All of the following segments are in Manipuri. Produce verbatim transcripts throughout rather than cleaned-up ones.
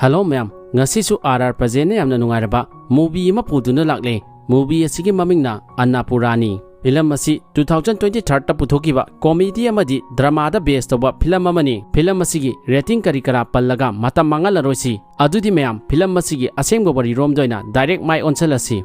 Hello ꯃꯌꯥꯝ, ꯉꯁꯤꯁꯨ ꯑꯥꯔ ꯑꯥꯔ ꯄ꯭ꯔꯖꯦꯟꯅ ꯌꯥꯝꯅ ꯅꯨꯡꯉꯥꯏꯔꯕ movie ꯑꯃ ꯄꯨꯗꯨꯅ ꯂꯥꯛꯂꯦ꯫ Movie ꯑꯁꯤꯒꯤ ꯃꯃꯤꯡꯅ ꯑꯟꯅꯄꯨꯔꯥꯅꯤ꯫ Film ꯑꯁꯤ two thousand twenty third ꯇ ꯄꯨꯊꯣꯛꯈꯤꯕ comedy ꯑꯃꯗꯤ drama ꯗ base ꯇꯧꯕ film ꯑꯃꯅꯤ꯫ Film ꯑꯁꯤꯒꯤ rating ꯀꯔꯤ ꯀꯔꯥ ꯄꯜꯂꯒ ꯃꯇꯝ ꯃꯥꯡꯍꯜꯂꯔꯣꯏꯁꯤ꯫ ꯑꯗꯨꯗꯤ ꯃꯌꯥꯝ, film ꯑꯁꯤꯒꯤ ꯑꯁꯦꯡꯕ ꯋꯥꯔꯤꯔꯣꯝꯗ ꯑꯣꯏꯅ direct ꯃꯥꯏ ꯑꯣꯟꯁꯤꯜꯂꯁꯤ꯫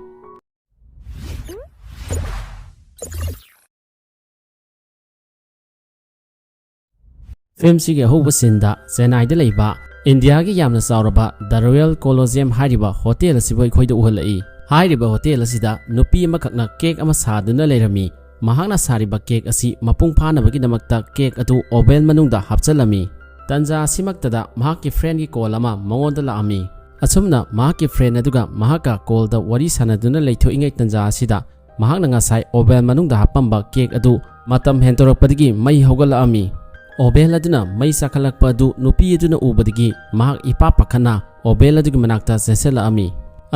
Film ꯁꯤꯒꯤ ꯑꯍꯧꯕ scene ꯗ ꯆꯦꯟꯅꯥꯏꯗ ꯂꯩꯕ ꯏꯟꯗꯤꯌꯥꯒꯤ ꯌꯥꯝꯅ ꯆꯥꯎꯔꯕ The Royal Colosseum ꯍꯥꯏꯔꯤꯕ hotel ꯑꯁꯤꯕꯨ ꯑꯩꯈꯣꯏꯗ ꯎꯍꯜꯂꯛꯏ꯫ ꯍꯥꯏꯔꯤꯕ hotel ꯑꯁꯤꯗ ꯅꯨꯄꯤ ꯑꯃꯈꯛꯅ cake ꯑꯃ ꯁꯥꯗꯨꯅ ꯂꯩꯔꯝꯃꯤ꯫ ꯃꯍꯥꯛꯅ ꯁꯥꯔꯤꯕ cake ꯑꯁꯤ ꯃꯄꯨꯡ ꯐꯥꯅꯕꯒꯤꯗꯃꯛꯇ cake ꯑꯗꯨ oven ꯃꯅꯨꯡꯗ ꯍꯥꯞꯆꯤꯜꯂꯝꯃꯤ꯫ ꯇꯟꯖꯥ ꯑꯁꯤꯃꯛꯇꯗ ꯃꯍꯥꯛꯀꯤ friend ꯀꯤ call ꯑꯃ ꯃꯉꯣꯟꯗ ꯂꯥꯛꯑꯝꯃꯤ꯫ ꯑꯁꯨꯝꯅ ꯃꯍꯥꯛꯀꯤ friend ꯑꯗꯨꯒ ꯃꯍꯥꯛꯀ call ꯗ ꯋꯥꯔꯤ ꯁꯥꯟꯅꯗꯨꯅ ꯂꯩꯊꯣꯛꯏꯉꯩ ꯇꯟꯖꯥ ꯑꯁꯤꯗ ꯃꯍꯥꯛꯅ ꯉꯁꯥꯏ oven ꯃꯅꯨꯡꯗ ꯍꯥꯞꯄꯝꯕ cake ꯑꯗꯨ ꯃꯇꯝ ꯍꯦꯟꯗꯣꯔꯛꯄꯗꯒꯤ ꯃꯩ ꯍꯧꯒꯠꯂꯛꯑꯝꯃꯤ꯫ Oven ꯑꯗꯨꯅ ꯃꯩ ꯆꯥꯈꯠꯂꯛꯄ ꯑꯗꯨ ꯅꯨꯄꯤ ꯑꯗꯨꯅ ꯎꯕꯗꯒꯤ ꯃꯍꯥꯛ ꯏꯄꯥ ꯄꯥꯈꯠꯅ oven ꯑꯗꯨꯒꯤ ꯃꯅꯥꯛꯇ ꯆꯦꯟꯁꯤꯜꯂꯛꯑꯝꯃꯤ꯫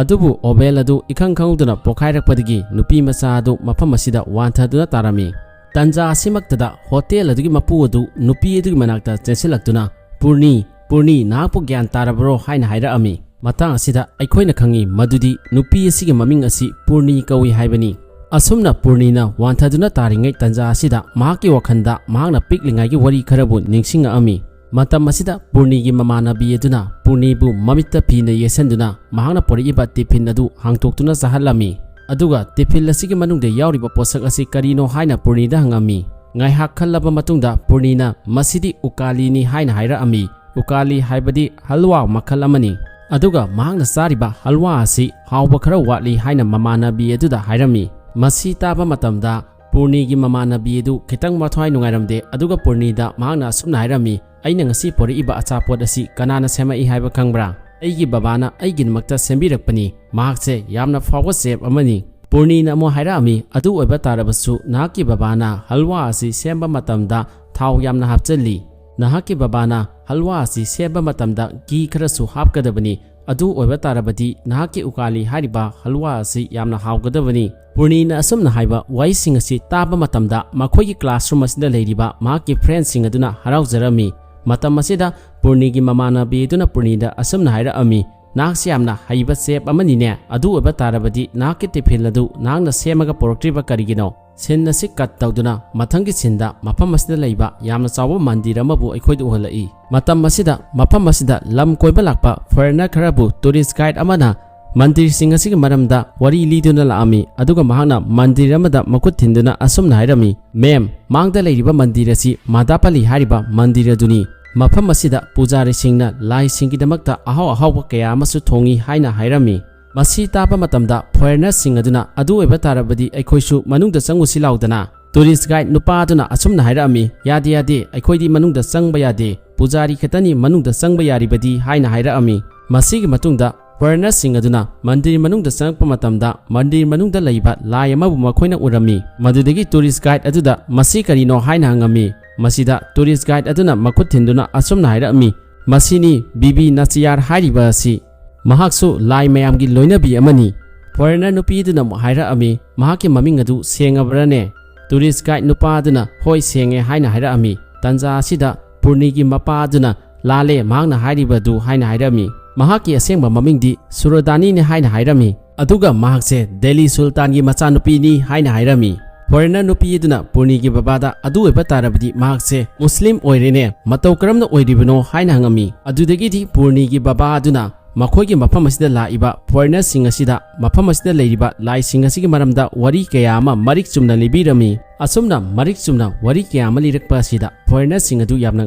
ꯑꯗꯨꯕꯨ oven ꯑꯗꯨ ꯏꯈꯪ ꯈꯪꯍꯧꯗꯅ ꯄꯣꯈꯥꯏꯔꯛꯄꯗꯒꯤ ꯅꯨꯄꯤ ꯃꯆꯥ ꯑꯗꯨ ꯃꯐꯝ ꯑꯁꯤꯗ ꯋꯥꯟꯊꯗꯨꯅ ꯇꯥꯔꯝꯃꯤ꯫ ꯇꯟꯖꯥ ꯑꯁꯤꯃꯛꯇꯗ hotel ꯑꯗꯨꯒꯤ ꯃꯄꯨ ꯑꯗꯨ ꯅꯨꯄꯤ ꯑꯗꯨꯒꯤ ꯃꯅꯥꯛꯇ ꯆꯦꯟꯁꯤꯜꯂꯛꯇꯨꯅ, "ꯄꯨꯔꯅꯤ, ꯄꯨꯔꯅꯤ, ꯅꯍꯥꯛꯄꯨ ꯒ꯭ꯌꯥꯟ ꯇꯥꯔꯕ꯭ꯔꯣ?" ꯍꯥꯏꯅ ꯍꯥꯏꯔꯛꯑꯝꯃꯤ꯫ ꯃꯇꯥꯡ ꯑꯁꯤꯗ ꯑꯩꯈꯣꯏꯅ ꯈꯪꯉꯤ ꯃꯗꯨꯗꯤ ꯅꯨꯄꯤ ꯑꯁꯤꯒꯤ ꯃꯃꯤꯡ ꯑꯁꯤ ꯄꯨꯔꯅꯤ ꯀꯧꯏ ꯍꯥꯏꯕꯅꯤ꯫ ꯑꯁꯨꯝꯅ ꯄꯨꯔꯅꯤꯅ ꯋꯥꯟꯊꯗꯨꯅ ꯇꯥꯔꯤꯉꯩ ꯇꯟꯖꯥ ꯑꯁꯤꯗ ꯃꯍꯥꯛꯀꯤ ꯋꯥꯈꯜꯗ ꯃꯍꯥꯛꯅ ꯄꯤꯛꯂꯤꯉꯩꯒꯤ ꯋꯥꯔꯤ ꯈꯔꯕꯨ ꯅꯤꯡꯁꯤꯡꯉꯛꯑꯝꯃꯤ꯫ ꯃꯇꯝ ꯑꯁꯤꯗ ꯄꯨꯔꯅꯤꯒꯤ ꯃꯃꯥꯟꯅꯕꯤ ꯑꯗꯨꯅ ꯄꯨꯔꯅꯤꯕꯨ ꯃꯃꯤꯠꯇ ꯐꯤꯅ ꯌꯦꯠꯁꯟꯗꯨꯅ ꯃꯍꯥꯛꯅ ꯄꯨꯔꯛꯏꯕ tiffin ꯑꯗꯨ ꯍꯥꯡꯇꯣꯛꯇꯨꯅ ꯆꯥꯍꯜꯂꯝꯃꯤ꯫ ꯑꯗꯨꯒ tiffin ꯑꯁꯤꯒꯤ ꯃꯅꯨꯡꯗ ꯌꯥꯎꯔꯤꯕ ꯄꯣꯠꯁꯛ ꯑꯁꯤ ꯀꯔꯤꯅꯣ ꯍꯥꯏꯅ ꯄꯨꯔꯅꯤꯗ ꯍꯪꯉꯝꯃꯤ꯫ ꯉꯥꯏꯍꯥꯛ ꯈꯜꯂꯕ ꯃꯇꯨꯡꯗ ꯄꯨꯔꯅꯤꯅ, "ꯃꯁꯤꯗꯤ ꯎꯀꯥꯂꯤꯅꯤ" ꯍꯥꯏꯅ ꯍꯥꯏꯔꯛꯑꯝꯃꯤ꯫ ꯎꯀꯥꯂꯤ ꯍꯥꯏꯕꯗꯤ ꯍꯜꯋꯥ ꯃꯈꯜ ꯑꯃꯅꯤ꯫ ꯑꯗꯨꯒ ꯃꯍꯥꯛꯅ ꯆꯥꯔꯤꯕ ꯍꯜꯋꯥ ꯑꯁꯤ ꯍꯥꯎꯕ ꯈꯔ ꯋꯥꯠꯂꯤ ꯍꯥꯏꯅ ꯃꯃꯥꯟꯅꯕꯤ ꯑꯗꯨꯗ ꯍꯥꯏꯔꯝꯃꯤ꯫ ꯃꯁꯤ ꯇꯥꯕ ꯃꯇꯝꯗ ꯄꯨꯔꯅꯤꯒꯤ ꯃꯃꯥꯟꯅꯕꯤ ꯑꯗꯨ ꯈꯤꯇꯪ ꯃꯊ꯭ꯋꯥꯏ ꯅꯨꯡꯉꯥꯏꯔꯝꯗꯦ, ꯑꯗꯨꯒ ꯄꯨꯔꯅꯤꯗ ꯃꯍꯥꯛꯅ ꯑꯁꯨꯝꯅ ꯍꯥꯏꯔꯝꯃꯤ, "ꯑꯩꯅ ꯉꯁꯤ ꯄꯨꯔꯛꯏꯕ ꯑꯆꯥꯄꯣꯠ ꯑꯁꯤ ꯀꯅꯥꯅ ꯁꯦꯝꯃꯛꯏ ꯍꯥꯏꯕ ꯈꯪꯕ꯭ꯔꯥ? ꯑꯩꯒꯤ ꯕꯕꯥꯅ ꯑꯩꯒꯤꯗꯃꯛꯇ ꯁꯦꯝꯕꯤꯔꯛꯄꯅꯤ꯫ ꯃꯍꯥꯛꯁꯦ ꯌꯥꯝꯅ ꯐꯥꯎꯕ chef ꯑꯃꯅꯤ"꯫ ꯄꯨꯔꯅꯤꯅ ꯑꯃꯨꯛ ꯍꯥꯏꯔꯛꯑꯝꯃꯤ, "ꯑꯗꯨ ꯑꯣꯏꯕ ꯇꯥꯔꯕꯁꯨ ꯅꯍꯥꯛꯀꯤ ꯕꯕꯥꯅ ꯍꯜꯋꯥ ꯑꯁꯤ ꯁꯦꯝꯕ ꯃꯇꯝꯗ ꯊꯥꯎ ꯌꯥꯝꯅ ꯍꯥꯞꯆꯤꯜꯂꯤ꯫ ꯅꯍꯥꯛꯀꯤ ꯕꯕꯥꯅ ꯍꯜꯋꯥ ꯑꯁꯤ ꯁꯦꯝꯕ ꯃꯇꯝꯗ ꯘꯤ ꯈꯔꯁꯨ ꯍꯥꯞꯀꯗꯕꯅꯤ꯫ ꯑꯗꯨ ꯑꯣꯏꯕ ꯇꯥꯔꯕꯗꯤ ꯅꯍꯥꯛꯀꯤ ꯎꯀꯥꯂꯤ ꯍꯥꯏꯔꯤꯕ ꯍꯜꯋꯥ ꯑꯁꯤ ꯌꯥꯝꯅ ꯍꯥꯎꯒꯗꯕꯅꯤ"꯫ ꯄꯨꯔꯅꯤꯅ ꯑꯁꯨꯝꯅ ꯍꯥꯏꯕ ꯋꯥꯍꯩꯁꯤꯡ ꯑꯁꯤ ꯇꯥꯕ ꯃꯇꯝꯗ ꯃꯈꯣꯏꯒꯤ classroom ꯑꯁꯤꯗ ꯂꯩꯔꯤꯕ ꯃꯍꯥꯛꯀꯤ friendꯁꯤꯡ ꯑꯗꯨꯅ ꯍꯔꯥꯎꯖꯔꯝꯃꯤ꯫ ꯃꯇꯝ ꯑꯁꯤꯗ ꯄꯨꯔꯅꯤꯒꯤ ꯃꯃꯥꯟꯅꯕꯤ ꯑꯗꯨꯅ ꯄꯨꯔꯅꯤꯗ ꯑꯁꯨꯝꯅ ꯍꯥꯏꯔꯛꯑꯝꯃꯤ, "ꯅꯍꯥꯛꯁꯤ ꯌꯥꯝꯅ ꯍꯩꯕ ꯆꯦꯐ ꯑꯃꯅꯤꯅꯦ꯫ ꯑꯗꯨ ꯑꯣꯏꯕ ꯇꯥꯔꯕꯗꯤ ꯅꯍꯥꯛꯀꯤ ꯇꯤꯐꯤꯟ ꯑꯗꯨ ꯅꯍꯥꯛꯅ ꯁꯦꯝꯃꯒ ꯄꯨꯔꯛꯇ꯭ꯔꯤꯕ ꯀꯔꯤꯒꯤꯅꯣ?" ꯁꯤꯟ ꯑꯁꯤ ꯀꯠ ꯇꯧꯗꯨꯅ ꯃꯊꯪꯒꯤ ꯁꯤꯟꯗ ꯃꯐꯝ ꯑꯁꯤꯗ ꯂꯩꯕ ꯌꯥꯝꯅ ꯆꯥꯎꯕ ꯃꯟꯗꯤꯔ ꯑꯃꯕꯨ ꯑꯩꯈꯣꯏꯗ ꯎꯍꯜꯂꯛꯏ꯫ ꯃꯇꯝ ꯑꯁꯤꯗ ꯃꯐꯝ ꯑꯁꯤꯗ ꯂꯝ ꯀꯣꯏꯕ ꯂꯥꯛꯄ ꯐꯣꯔꯦꯟꯅꯔ ꯈꯔꯕꯨ ꯇꯨꯔꯤꯁ ꯒꯥꯏꯗ ꯑꯃꯅ ꯃꯟꯗꯤꯔꯁꯤꯡ ꯑꯁꯤꯒꯤ ꯃꯔꯝꯗ ꯋꯥꯔꯤ ꯂꯤꯗꯨꯅ ꯂꯥꯛꯑꯝꯃꯤ꯫ ꯑꯗꯨꯒ ꯃꯍꯥꯛꯅ ꯃꯟꯗꯤꯔ ꯑꯃꯗ ꯃꯈꯨꯠ ꯊꯤꯟꯗꯨꯅ ꯑꯁꯨꯝꯅ ꯍꯥꯏꯔꯝꯃꯤ, "ꯃꯦꯝ, ꯃꯥꯡꯗ ꯂꯩꯔꯤꯕ ꯃꯟꯗꯤꯔ ꯑꯁꯤ ꯃꯥꯗꯥꯄꯂꯤ ꯍꯥꯏꯔꯤꯕ ꯃꯟꯗꯤꯔ ꯑꯗꯨꯅꯤ꯫ ꯃꯐꯝ ꯑꯁꯤꯗ ꯄꯨꯖꯥꯔꯤꯁꯤꯡꯅ ꯂꯥꯏꯁꯤꯡꯒꯤꯗꯃꯛꯇ ꯑꯍꯥꯎ ꯑꯍꯥꯎꯕ ꯀꯌꯥ ꯑꯃꯁꯨ ꯊꯣꯡꯏ" ꯍꯥꯏꯅ ꯍꯥꯏꯔꯝꯃꯤ꯫ ꯃꯁꯤ ꯇꯥꯕ ꯃꯇꯝꯗ ꯐꯣꯔꯦꯟꯅꯔꯁꯤꯡ ꯑꯗꯨꯅ, "ꯑꯗꯨ ꯑꯣꯏꯕ ꯇꯥꯔꯕꯗꯤ ꯑꯩꯈꯣꯏꯁꯨ ꯃꯅꯨꯡꯗ ꯆꯪꯉꯨꯁꯤ ꯂꯥꯎꯗꯅ?" ꯇꯨꯔꯤꯁ ꯒꯥꯏꯗ ꯅꯨꯄꯥ ꯑꯗꯨꯅ ꯑꯁꯨꯝꯅ ꯍꯥꯏꯔꯛꯑꯝꯃꯤ, "ꯌꯥꯗꯦ, ꯌꯥꯗꯦ, ꯑꯩꯈꯣꯏꯗꯤ ꯃꯅꯨꯡꯗ ꯆꯪꯕ ꯌꯥꯗꯦ, ꯄꯨꯖꯥꯔꯤ ꯈꯛꯇꯅꯤ ꯃꯅꯨꯡꯗ ꯆꯪꯕ ꯌꯥꯔꯤꯕꯗꯤ" ꯍꯥꯏꯅ ꯍꯥꯏꯔꯛꯑꯝꯃꯤ꯫ ꯃꯁꯤꯒꯤ ꯃꯇꯨꯡꯗ ꯐꯣꯔꯦꯟꯅꯔꯁꯤꯡ ꯑꯗꯨꯅ ꯃꯟꯗꯤꯔ ꯃꯅꯨꯡꯗ ꯆꯪꯂꯛꯄ ꯃꯇꯝꯗ ꯃꯟꯗꯤꯔ ꯃꯅꯨꯡꯗ ꯂꯩꯕ ꯂꯥꯏ ꯑꯃꯕꯨ ꯃꯈꯣꯏꯅ ꯎꯔꯝꯃꯤ꯫ ꯃꯗꯨꯗꯒꯤ ꯇꯨꯔꯤꯁ ꯒꯥꯏꯗ ꯑꯗꯨꯗ ꯃꯁꯤ ꯀꯔꯤꯅꯣ ꯍꯥꯏꯅ ꯍꯪꯉꯝꯃꯤ꯫ ꯃꯁꯤꯗ ꯇꯨꯔꯤꯁ ꯒꯥꯏꯗ ꯑꯗꯨꯅ ꯃꯈꯨꯠ ꯊꯤꯟꯗꯨꯅ ꯑꯁꯨꯝꯅ ꯍꯥꯏꯔꯛꯑꯝꯃꯤ, "ꯃꯁꯤꯅꯤ ꯕꯤꯕꯤ ꯅꯆꯤꯌꯥꯔ ꯍꯥꯏꯔꯤꯕ ꯑꯁꯤ꯫ ꯃꯍꯥꯛꯁꯨ ꯂꯥꯏ ꯃꯌꯥꯝꯒꯤ ꯂꯣꯏꯅꯕꯤ ꯑꯃꯅꯤ꯫" ꯐꯣꯔꯦꯟꯅꯔ ꯅꯨꯄꯤ ꯑꯗꯨꯅ ꯑꯃꯨꯛ ꯍꯥꯏꯔꯛꯑꯝꯃꯤ, "ꯃꯍꯥꯛꯀꯤ ꯃꯃꯤꯡ ꯑꯗꯨ ꯁꯦꯡꯉꯕ꯭ꯔꯅꯦ?" ꯇꯨꯔꯤꯁ ꯒꯥꯏꯗ ꯅꯨꯄꯥ ꯑꯗꯨꯅ, "ꯍꯣꯏ, ꯁꯦꯡꯉꯦ" ꯍꯥꯏꯅ ꯍꯥꯏꯔꯛꯑꯝꯃꯤ꯫ ꯇꯟꯖꯥ ꯑꯁꯤꯗ ꯄꯨꯔꯅꯤꯒꯤ ꯃꯄꯥ ꯑꯗꯨꯅ, "ꯂꯥꯜꯂꯦ, ꯃꯍꯥꯛꯅ ꯍꯥꯏꯔꯤꯕꯗꯨ" ꯍꯥꯏꯅ ꯍꯥꯏꯔꯝꯃꯤ꯫ "ꯃꯍꯥꯛꯀꯤ ꯑꯁꯦꯡꯕ ꯃꯃꯤꯡꯗꯤ ꯁꯨꯔꯗꯥꯅꯤꯅꯦ" ꯍꯥꯏꯅ ꯍꯥꯏꯔꯝꯃꯤ꯫ ꯑꯗꯨꯒ ꯃꯍꯥꯛꯁꯦ ꯗꯦꯜꯂꯤ ꯁꯨꯜꯇꯥꯟꯒꯤ ꯃꯆꯥꯅꯨꯄꯤꯅꯤ ꯍꯥꯏꯅ ꯍꯥꯏꯔꯝꯃꯤ꯫ ꯐꯣꯔꯦꯟꯅꯔ ꯅꯨꯄꯤ ꯑꯗꯨꯅ ꯄꯨꯔꯅꯤꯒꯤ ꯕꯕꯥꯗ, "ꯑꯗꯨ ꯑꯣꯏꯕ ꯇꯥꯔꯕꯗꯤ ꯃꯍꯥꯛꯁꯦ ꯃꯨꯁꯂꯤꯝ ꯑꯣꯏꯔꯦꯅꯦ, ꯃꯇꯧ ꯀꯔꯝꯅ ꯑꯣꯏꯔꯤꯕꯅꯣ?" ꯍꯥꯏꯅ ꯍꯪꯉꯝꯃꯤ꯫ ꯑꯗꯨꯗꯒꯤꯗꯤ ꯄꯨꯔꯅꯤꯒꯤ ꯕꯕꯥ ꯑꯗꯨꯅ ꯃꯈꯣꯏꯒꯤ ꯃꯐꯝ ꯑꯁꯤꯗ ꯂꯥꯛꯏꯕ ꯐꯣꯔꯦꯟꯅꯔꯁꯤꯡ ꯑꯁꯤꯗ ꯃꯐꯝ ꯑꯁꯤꯗ ꯂꯩꯔꯤꯕ ꯂꯥꯏꯁꯤꯡ ꯑꯁꯤꯒꯤ ꯃꯔꯝꯗ ꯋꯥꯔꯤ ꯀꯌꯥ ꯑꯃ ꯃꯔꯤꯛ ꯆꯨꯝꯅ ꯂꯤꯕꯤꯔꯝꯃꯤ꯫ ꯑꯁꯨꯝꯅ ꯃꯔꯤꯛ ꯆꯨꯝꯅ ꯋꯥꯔꯤ ꯀꯌꯥ ꯑꯃ ꯂꯤꯔꯛꯄ ꯑꯁꯤꯗ ꯐꯣꯔꯦꯟꯅꯔꯁꯤꯡ ꯑꯗꯨ ꯌꯥꯝꯅ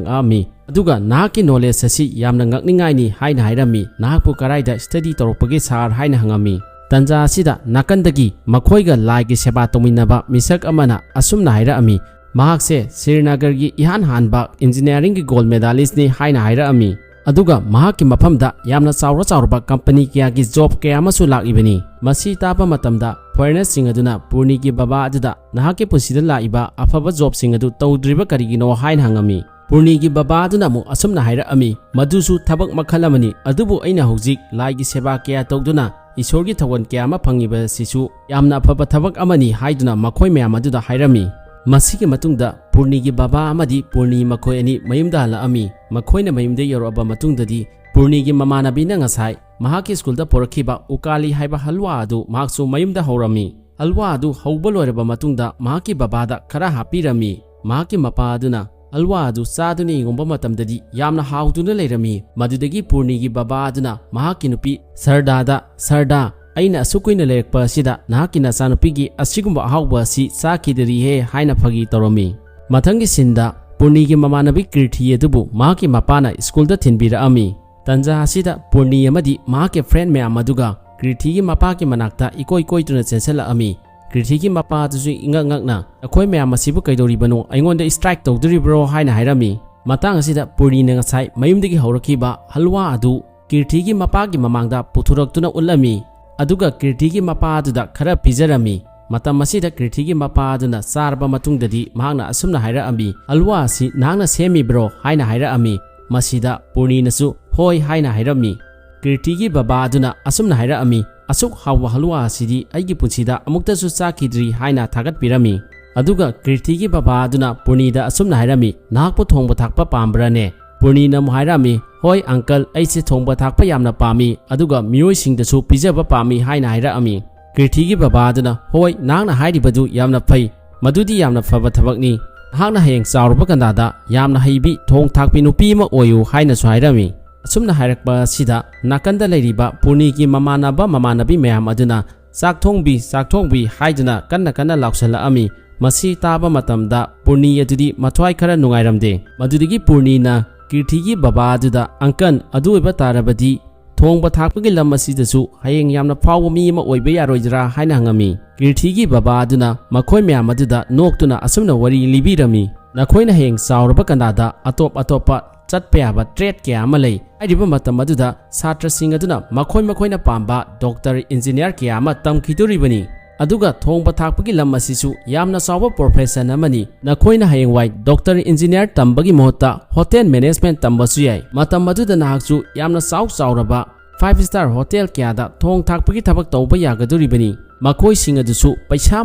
ꯉꯛꯑꯝꯃꯤ꯫ ꯑꯗꯨꯒ "ꯅꯍꯥꯛꯀꯤ ꯅꯣꯂꯦꯖ ꯑꯁꯤ ꯌꯥꯝꯅ ꯉꯛꯅꯤꯡꯉꯥꯏꯅꯤ" ꯍꯥꯏꯅ ꯍꯥꯏꯔꯝꯃꯤ꯫ "ꯅꯍꯥꯛꯄꯨ ꯀꯔꯥꯏꯗ ꯁ꯭ꯇꯗꯤ ꯇꯧꯔꯛꯄꯒꯦ ꯁꯥꯔ?" ꯍꯥꯏꯅ ꯍꯪꯉꯝꯃꯤ꯫ ꯇꯟꯖꯥ ꯑꯁꯤꯗ ꯅꯥꯀꯟꯗꯒꯤ ꯃꯈꯣꯏꯒ ꯂꯥꯏꯒꯤ ꯁꯦꯕꯥ ꯇꯧꯃꯤꯟꯅꯕ ꯃꯤꯁꯛ ꯑꯃꯅ ꯑꯁꯨꯝꯅ ꯍꯥꯏꯔꯛꯑꯝꯃꯤ, "ꯃꯍꯥꯛꯁꯦ ꯁ꯭ꯔꯤꯅꯒꯔꯒꯤ ꯏꯍꯥꯟ ꯍꯥꯟꯕ ꯏꯟꯖꯤꯅꯤꯌꯥꯔꯤꯡꯒꯤ ꯒꯣꯜꯗ ꯃꯦꯗꯥꯂꯤꯁꯅꯤ" ꯍꯥꯏꯅ ꯍꯥꯏꯔꯛꯑꯝꯃꯤ꯫ ꯑꯗꯨꯒ ꯃꯍꯥꯛꯀꯤ ꯃꯐꯝꯗ ꯌꯥꯝꯅ ꯆꯥꯎꯔ ꯆꯥꯎꯔꯕ ꯀꯝꯄꯅꯤ ꯀꯌꯥꯒꯤ ꯖꯣꯕ ꯀꯌꯥ ꯑꯃꯁꯨ ꯂꯥꯛꯂꯤꯕꯅꯤ꯫ ꯃꯁꯤ ꯇꯥꯕ ꯃꯇꯝꯗ ꯐꯣꯔꯦꯟꯅꯔꯁꯤꯡ ꯑꯗꯨꯅ ꯄꯨꯔꯅꯤꯒꯤ ꯕꯕꯥ ꯑꯗꯨꯗ, "ꯅꯍꯥꯛꯀꯤ ꯄꯨꯟꯁꯤꯗ ꯂꯥꯛꯏꯕ ꯑꯐꯕ ꯖꯣꯕꯁꯤꯡ ꯑꯗꯨ ꯇꯧꯗ꯭ꯔꯤꯕ ꯀꯔꯤꯒꯤꯅꯣ?" ꯍꯥꯏꯅ ꯍꯪꯉꯝꯃꯤ꯫ ꯄꯨꯔꯅꯤꯒꯤ ꯕꯕꯥ ꯑꯗꯨꯅ ꯑꯃꯨꯛ ꯑꯁꯨꯝꯅ ꯍꯥꯏꯔꯛꯑꯝꯃꯤ, "ꯃꯗꯨꯁꯨ ꯊꯕꯛ ꯃꯈꯜ ꯑꯃꯅꯤ, ꯑꯗꯨꯕꯨ ꯑꯩꯅ ꯍꯧꯖꯤꯛ ꯂꯥꯏꯒꯤ ꯁꯦꯕꯥ ꯀꯌꯥ ꯇꯧꯗꯨꯅ ꯏꯁꯣꯔꯒꯤ ꯊꯧꯒꯜ ꯀꯌꯥ ꯑꯃ ꯐꯪꯉꯤꯕ ꯑꯁꯤꯁꯨ ꯌꯥꯝꯅ ꯑꯐꯕ ꯊꯕꯛ ꯑꯃꯅꯤ" ꯍꯥꯏꯗꯨꯅ ꯃꯈꯣꯏ ꯃꯌꯥꯝ ꯑꯗꯨꯗ ꯍꯥꯏꯔꯝꯃꯤ꯫ ꯃꯁꯤꯒꯤ ꯃꯇꯨꯡꯗ ꯄꯨꯔꯅꯤꯒꯤ ꯕꯕꯥ ꯑꯃꯗꯤ ꯄꯨꯔꯅꯤ ꯃꯈꯣꯏ ꯑꯅꯤ ꯃꯌꯨꯝꯗ ꯍꯜꯂꯛꯑꯝꯃꯤ꯫ ꯃꯈꯣꯏꯅ ꯃꯌꯨꯝꯗ ꯌꯧꯔꯛꯑꯕ ꯃꯇꯨꯡꯗꯗꯤ ꯄꯨꯔꯅꯤꯒꯤ ꯃꯃꯥꯟꯅꯕꯤꯅ ꯉꯁꯥꯏ ꯃꯍꯥꯛꯀꯤ ꯁ꯭ꯀꯨꯜꯗ ꯄꯣꯔꯛꯈꯤꯕ ꯎꯀꯥꯂꯤ ꯍꯥꯏꯕ ꯍꯜꯋꯥ ꯑꯗꯨ ꯃꯍꯥꯛꯁꯨ ꯃꯌꯨꯝꯗ ꯍꯧꯔꯝꯃꯤ꯫ ꯍꯜꯋꯥ ꯑꯗꯨ ꯍꯧꯕ ꯂꯣꯏꯔꯕ ꯃꯇꯨꯡꯗ ꯃꯍꯥꯛꯀꯤ ꯕꯕꯥꯗ ꯈꯔ ꯍꯥꯞꯄꯤꯔꯝꯃꯤ꯫ ꯃꯍꯥꯛꯀꯤ ꯃꯄꯥ ꯑꯗꯨꯅ ꯍꯜꯋꯥ ꯑꯗꯨ ꯆꯥꯗꯨꯅ ꯌꯦꯡꯉꯨꯕ ꯃꯇꯝꯗꯗꯤ ꯌꯥꯝꯅ ꯍꯥꯎꯗꯨꯅ ꯂꯩꯔꯝꯃꯤ꯫ ꯃꯗꯨꯗꯒꯤ ꯄꯨꯔꯅꯤꯒꯤ ꯕꯕꯥ ꯑꯗꯨꯅ ꯃꯍꯥꯛꯀꯤ ꯅꯨꯄꯤ ꯁꯔꯗꯥꯗ, "ꯁꯔꯗꯥ, ꯑꯩꯅ ꯑꯁꯨꯛ ꯀꯨꯏꯅ ꯂꯩꯔꯛꯄ ꯑꯁꯤꯗ ꯅꯍꯥꯛꯀꯤ ꯅꯆꯥꯅꯨꯄꯤꯒꯤ ꯑꯁꯤꯒꯨꯝꯕ ꯑꯍꯥꯎꯕ ꯑꯁꯤ ꯆꯥꯈꯤꯗ꯭ꯔꯤꯍꯦ" ꯍꯥꯏꯅ ꯐꯥꯒꯤ ꯇꯧꯔꯝꯃꯤ꯫ ꯃꯊꯪꯒꯤ ꯁꯤꯟꯗ ꯄꯨꯔꯅꯤꯒꯤ ꯃꯃꯥꯟꯅꯕꯤ ꯀꯤꯔꯊꯤ ꯑꯗꯨꯕꯨ ꯃꯍꯥꯛꯀꯤ ꯃꯄꯥꯅ ꯁ꯭ꯀꯨꯜꯗ ꯊꯤꯟꯕꯤꯔꯛꯑꯝꯃꯤ꯫ ꯇꯟꯖꯥ ꯑꯁꯤꯗ ꯄꯨꯔꯅꯤ ꯑꯃꯗꯤ ꯃꯍꯥꯛꯀꯤ ꯐ꯭ꯔꯦꯟ ꯃꯌꯥꯝ ꯑꯗꯨꯒ ꯀꯤꯔꯊꯤꯒꯤ ꯃꯄꯥꯒꯤ ꯃꯅꯥꯛꯇ ꯏꯀꯣꯏ ꯀꯣꯏꯗꯨꯅ ꯆꯦꯟꯁꯤꯜꯂꯛꯑꯝꯃꯤ꯫ ꯀꯤꯔꯊꯤꯒꯤ ꯃꯄꯥ ꯑꯗꯨꯁꯨ ꯏꯉꯛ ꯉꯛꯅ, "ꯅꯈꯣꯏ ꯃꯌꯥꯝ ꯑꯁꯤꯕꯨ ꯀꯩꯗꯧꯔꯤꯕꯅꯣ? ꯑꯩꯉꯣꯟꯗ ꯁ꯭ꯇ꯭ꯔꯥꯏꯛ ꯇꯧꯗꯣꯔꯤꯕ꯭ꯔꯣ?" ꯍꯥꯏꯅ ꯍꯥꯏꯔꯝꯃꯤ꯫ ꯃꯇꯥꯡ ꯑꯁꯤꯗ ꯄꯨꯔꯅꯤꯅ ꯉꯁꯥꯏ ꯃꯌꯨꯝꯗꯒꯤ ꯍꯧꯔꯛꯈꯤꯕ ꯍꯜꯋꯥ ꯑꯗꯨ ꯀꯤꯔꯊꯤꯒꯤ ꯃꯄꯥꯒꯤ ꯃꯃꯥꯡꯗ ꯄꯨꯊꯣꯔꯛꯇꯨꯅ ꯎꯠꯂꯝꯃꯤ꯫ ꯑꯗꯨꯒ ꯀꯤꯔꯊꯤꯒꯤ ꯃꯄꯥ ꯑꯗꯨꯗ ꯈꯔ ꯄꯤꯖꯔꯝꯃꯤ꯫ ꯃꯇꯝ ꯑꯁꯤꯗ ꯀꯤꯔꯊꯤꯒꯤ ꯃꯄꯥ ꯑꯗꯨꯅ ꯆꯥꯔꯕ ꯃꯇꯨꯡꯗꯗꯤ ꯃꯍꯥꯛꯅ ꯑꯁꯨꯝꯅ ꯍꯥꯏꯔꯛꯑꯝꯃꯤ, "ꯍꯜꯋꯥ ꯑꯁꯤ ꯅꯍꯥꯛꯅ ꯁꯦꯝꯃꯤꯕ꯭ꯔꯣ?" ꯍꯥꯏꯅ ꯍꯥꯏꯔꯛꯑꯝꯃꯤ꯫ ꯃꯁꯤꯗ ꯄꯨꯔꯅꯤꯅꯁꯨ "ꯍꯣꯏ" ꯍꯥꯏꯅ ꯍꯥꯏꯔꯝꯃꯤ꯫ ꯀꯤꯔꯊꯤꯒꯤ ꯕꯕꯥ ꯑꯗꯨꯅ ꯑꯁꯨꯝꯅ ꯍꯥꯏꯔꯛꯑꯝꯃꯤ, "ꯑꯁꯨꯛ ꯍꯥꯎꯕ ꯍꯜꯋꯥ ꯑꯁꯤꯗꯤ ꯑꯩꯒꯤ ꯄꯨꯟꯁꯤꯗ ꯑꯃꯨꯛꯇꯁꯨ ꯆꯥꯈꯤꯗ꯭ꯔꯤ" ꯍꯥꯏꯅ ꯊꯥꯒꯠꯄꯤꯔꯝꯃꯤ꯫ ꯑꯗꯨꯒ ꯀꯤꯔꯊꯤꯒꯤ ꯕꯕꯥ ꯑꯗꯨꯅ ꯄꯨꯔꯅꯤꯗ ꯑꯁꯨꯝꯅ ꯍꯥꯏꯔꯝꯃꯤ, "ꯅꯍꯥꯛꯄꯨ ꯊꯣꯡꯕ ꯊꯥꯛꯄ ꯄꯥꯝꯕ꯭ꯔꯥꯅꯦ?" ꯄꯨꯔꯅꯤꯅ ꯑꯃꯨꯛ ꯍꯥꯏꯔꯝꯃꯤ, "ꯍꯣꯏ ꯑꯪꯀꯜ, ꯑꯩꯁꯦ ꯊꯣꯡꯕ ꯊꯥꯛꯄ ꯌꯥꯝꯅ ꯄꯥꯝꯃꯤ, ꯑꯗꯨꯒ ꯃꯤꯑꯣꯏꯁꯤꯡꯗꯁꯨ ꯄꯤꯖꯕ ꯄꯥꯝꯃꯤ" ꯍꯥꯏꯅ ꯍꯥꯏꯔꯛꯑꯝꯃꯤ꯫ ꯀꯤꯔꯊꯤꯒꯤ ꯕꯕꯥ ꯑꯗꯨꯅ, "ꯍꯣꯏ, ꯅꯍꯥꯛꯅ ꯍꯥꯏꯔꯤꯕꯗꯨ ꯌꯥꯝꯅ ꯐꯩ, ꯃꯗꯨꯗꯤ ꯌꯥꯝꯅ ꯐꯕ ꯊꯕꯛꯅꯤ꯫ ꯅꯍꯥꯛꯅ ꯍꯌꯦꯡ ꯆꯥꯎꯔꯕ ꯀꯥꯟꯗꯥꯗ ꯌꯥꯝꯅ ꯍꯩꯕꯤ ꯊꯣꯡ ꯊꯥꯛꯄꯤ ꯅꯨꯄꯤ ꯑꯃ ꯑꯣꯏꯌꯨ" ꯍꯥꯏꯅꯁꯨ ꯍꯥꯏꯔꯝꯃꯤ꯫ ꯑꯁꯨꯝꯅ ꯍꯥꯏꯔꯛꯄ ꯑꯁꯤꯗ ꯅꯥꯀꯟꯗ ꯂꯩꯔꯤꯕ ꯄꯨꯔꯅꯤꯒꯤ ꯃꯃꯥꯟꯅꯕ ꯃꯃꯥꯟꯅꯕꯤ ꯃꯌꯥꯝ ꯑꯗꯨꯅ, "ꯆꯥꯛ ꯊꯣꯡꯕꯤ, ꯆꯥꯛ ꯊꯣꯡꯕꯤ" ꯍꯥꯏꯗꯨꯅ ꯀꯟꯅ ꯀꯟꯅ ꯂꯥꯎꯁꯜꯂꯛꯑꯝꯃꯤ꯫ ꯃꯁꯤ ꯇꯥꯕ ꯃꯇꯝꯗ ꯄꯨꯔꯅꯤ ꯑꯗꯨꯗꯤ ꯃꯊ꯭ꯋꯥꯏ ꯈꯔ ꯅꯨꯡꯉꯥꯏꯔꯝꯗꯦ꯫ ꯃꯗꯨꯗꯒꯤ ꯄꯨꯔꯅꯤꯅ ꯀꯤꯔꯊꯤꯒꯤ ꯕꯕꯥ ꯑꯗꯨꯗ, "ꯑꯪꯀꯜ, ꯑꯗꯨ ꯑꯣꯏꯕ ꯇꯥꯔꯕꯗꯤ ꯊꯣꯡꯕ ꯊꯥꯛꯄꯒꯤ ꯂꯝ ꯑꯁꯤꯗꯁꯨ ꯍꯌꯦꯡ ꯌꯥꯝꯅ ꯐꯥꯎꯕ ꯃꯤ ꯑꯃ ꯑꯣꯏꯕ ꯌꯥꯔꯣꯏꯗ꯭ꯔꯥ?" ꯍꯥꯏꯅ ꯍꯪꯉꯝꯃꯤ꯫ ꯀꯤꯔꯊꯤꯒꯤ ꯕꯕꯥ ꯑꯗꯨꯅ ꯃꯈꯣꯏ ꯃꯌꯥꯝ ꯑꯗꯨꯗ ꯅꯣꯛꯇꯨꯅ ꯑꯁꯨꯝꯅ ꯋꯥꯔꯤ ꯂꯤꯕꯤꯔꯝꯃꯤ, "ꯅꯈꯣꯏꯅ ꯍꯌꯦꯡ ꯆꯥꯎꯔꯕ ꯀꯥꯟꯗꯥꯗ ꯑꯇꯣꯞ ꯑꯇꯣꯞꯄ ꯆꯠꯄ ꯌꯥꯕ ꯇ꯭ꯔꯦꯗ ꯀꯌꯥ ꯑꯃ ꯂꯩ꯫ ꯍꯥꯏꯔꯤꯕ ꯃꯇꯝ ꯑꯗꯨꯗ ꯁꯥꯇ꯭ꯔꯁꯤꯡ ꯑꯗꯨꯅ ꯃꯈꯣꯏ ꯃꯈꯣꯏꯅ ꯄꯥꯝꯕ ꯗꯣꯛꯇꯔ, ꯏꯟꯖꯤꯅꯤꯌꯥꯔ ꯀꯌꯥ ꯑꯃ ꯇꯝꯈꯤꯗꯣꯔꯤꯕꯅꯤ꯫ ꯑꯗꯨꯒ ꯊꯣꯡꯕ ꯊꯥꯛꯄꯒꯤ ꯂꯝ ꯑꯁꯤꯁꯨ ꯌꯥꯝꯅ ꯆꯥꯎꯕ ꯄ꯭ꯔꯣꯐꯦꯁꯟ ꯑꯃꯅꯤ꯫ ꯅꯈꯣꯏꯅ ꯍꯌꯦꯡꯋꯥꯏ ꯗꯣꯛꯇꯔ, ꯏꯟꯖꯤꯅꯤꯌꯥꯔ ꯇꯝꯕꯒꯤ ꯃꯍꯨꯠꯇ ꯍꯣꯇꯦꯜ ꯃꯦꯅꯦꯖꯃꯦꯟꯠ ꯇꯝꯕꯁꯨ ꯌꯥꯏ꯫ ꯃꯇꯝ ꯑꯗꯨꯗ ꯅꯍꯥꯛꯁꯨ ꯌꯥꯝꯅ ꯆꯥꯎ ꯆꯥꯎꯔꯕ ꯐꯥꯏꯚ ꯁ꯭ꯇꯥꯔ ꯍꯣꯇꯦꯜ ꯀꯌꯥꯗ ꯊꯣꯡ ꯊꯥꯛꯄꯒꯤ ꯊꯕꯛ ꯇꯧꯕ ꯌꯥꯒꯗꯣꯔꯤꯕꯅꯤ꯫ ꯃꯈꯣꯏꯁꯤꯡ ꯑꯗꯨꯁꯨ ꯄꯩꯁꯥ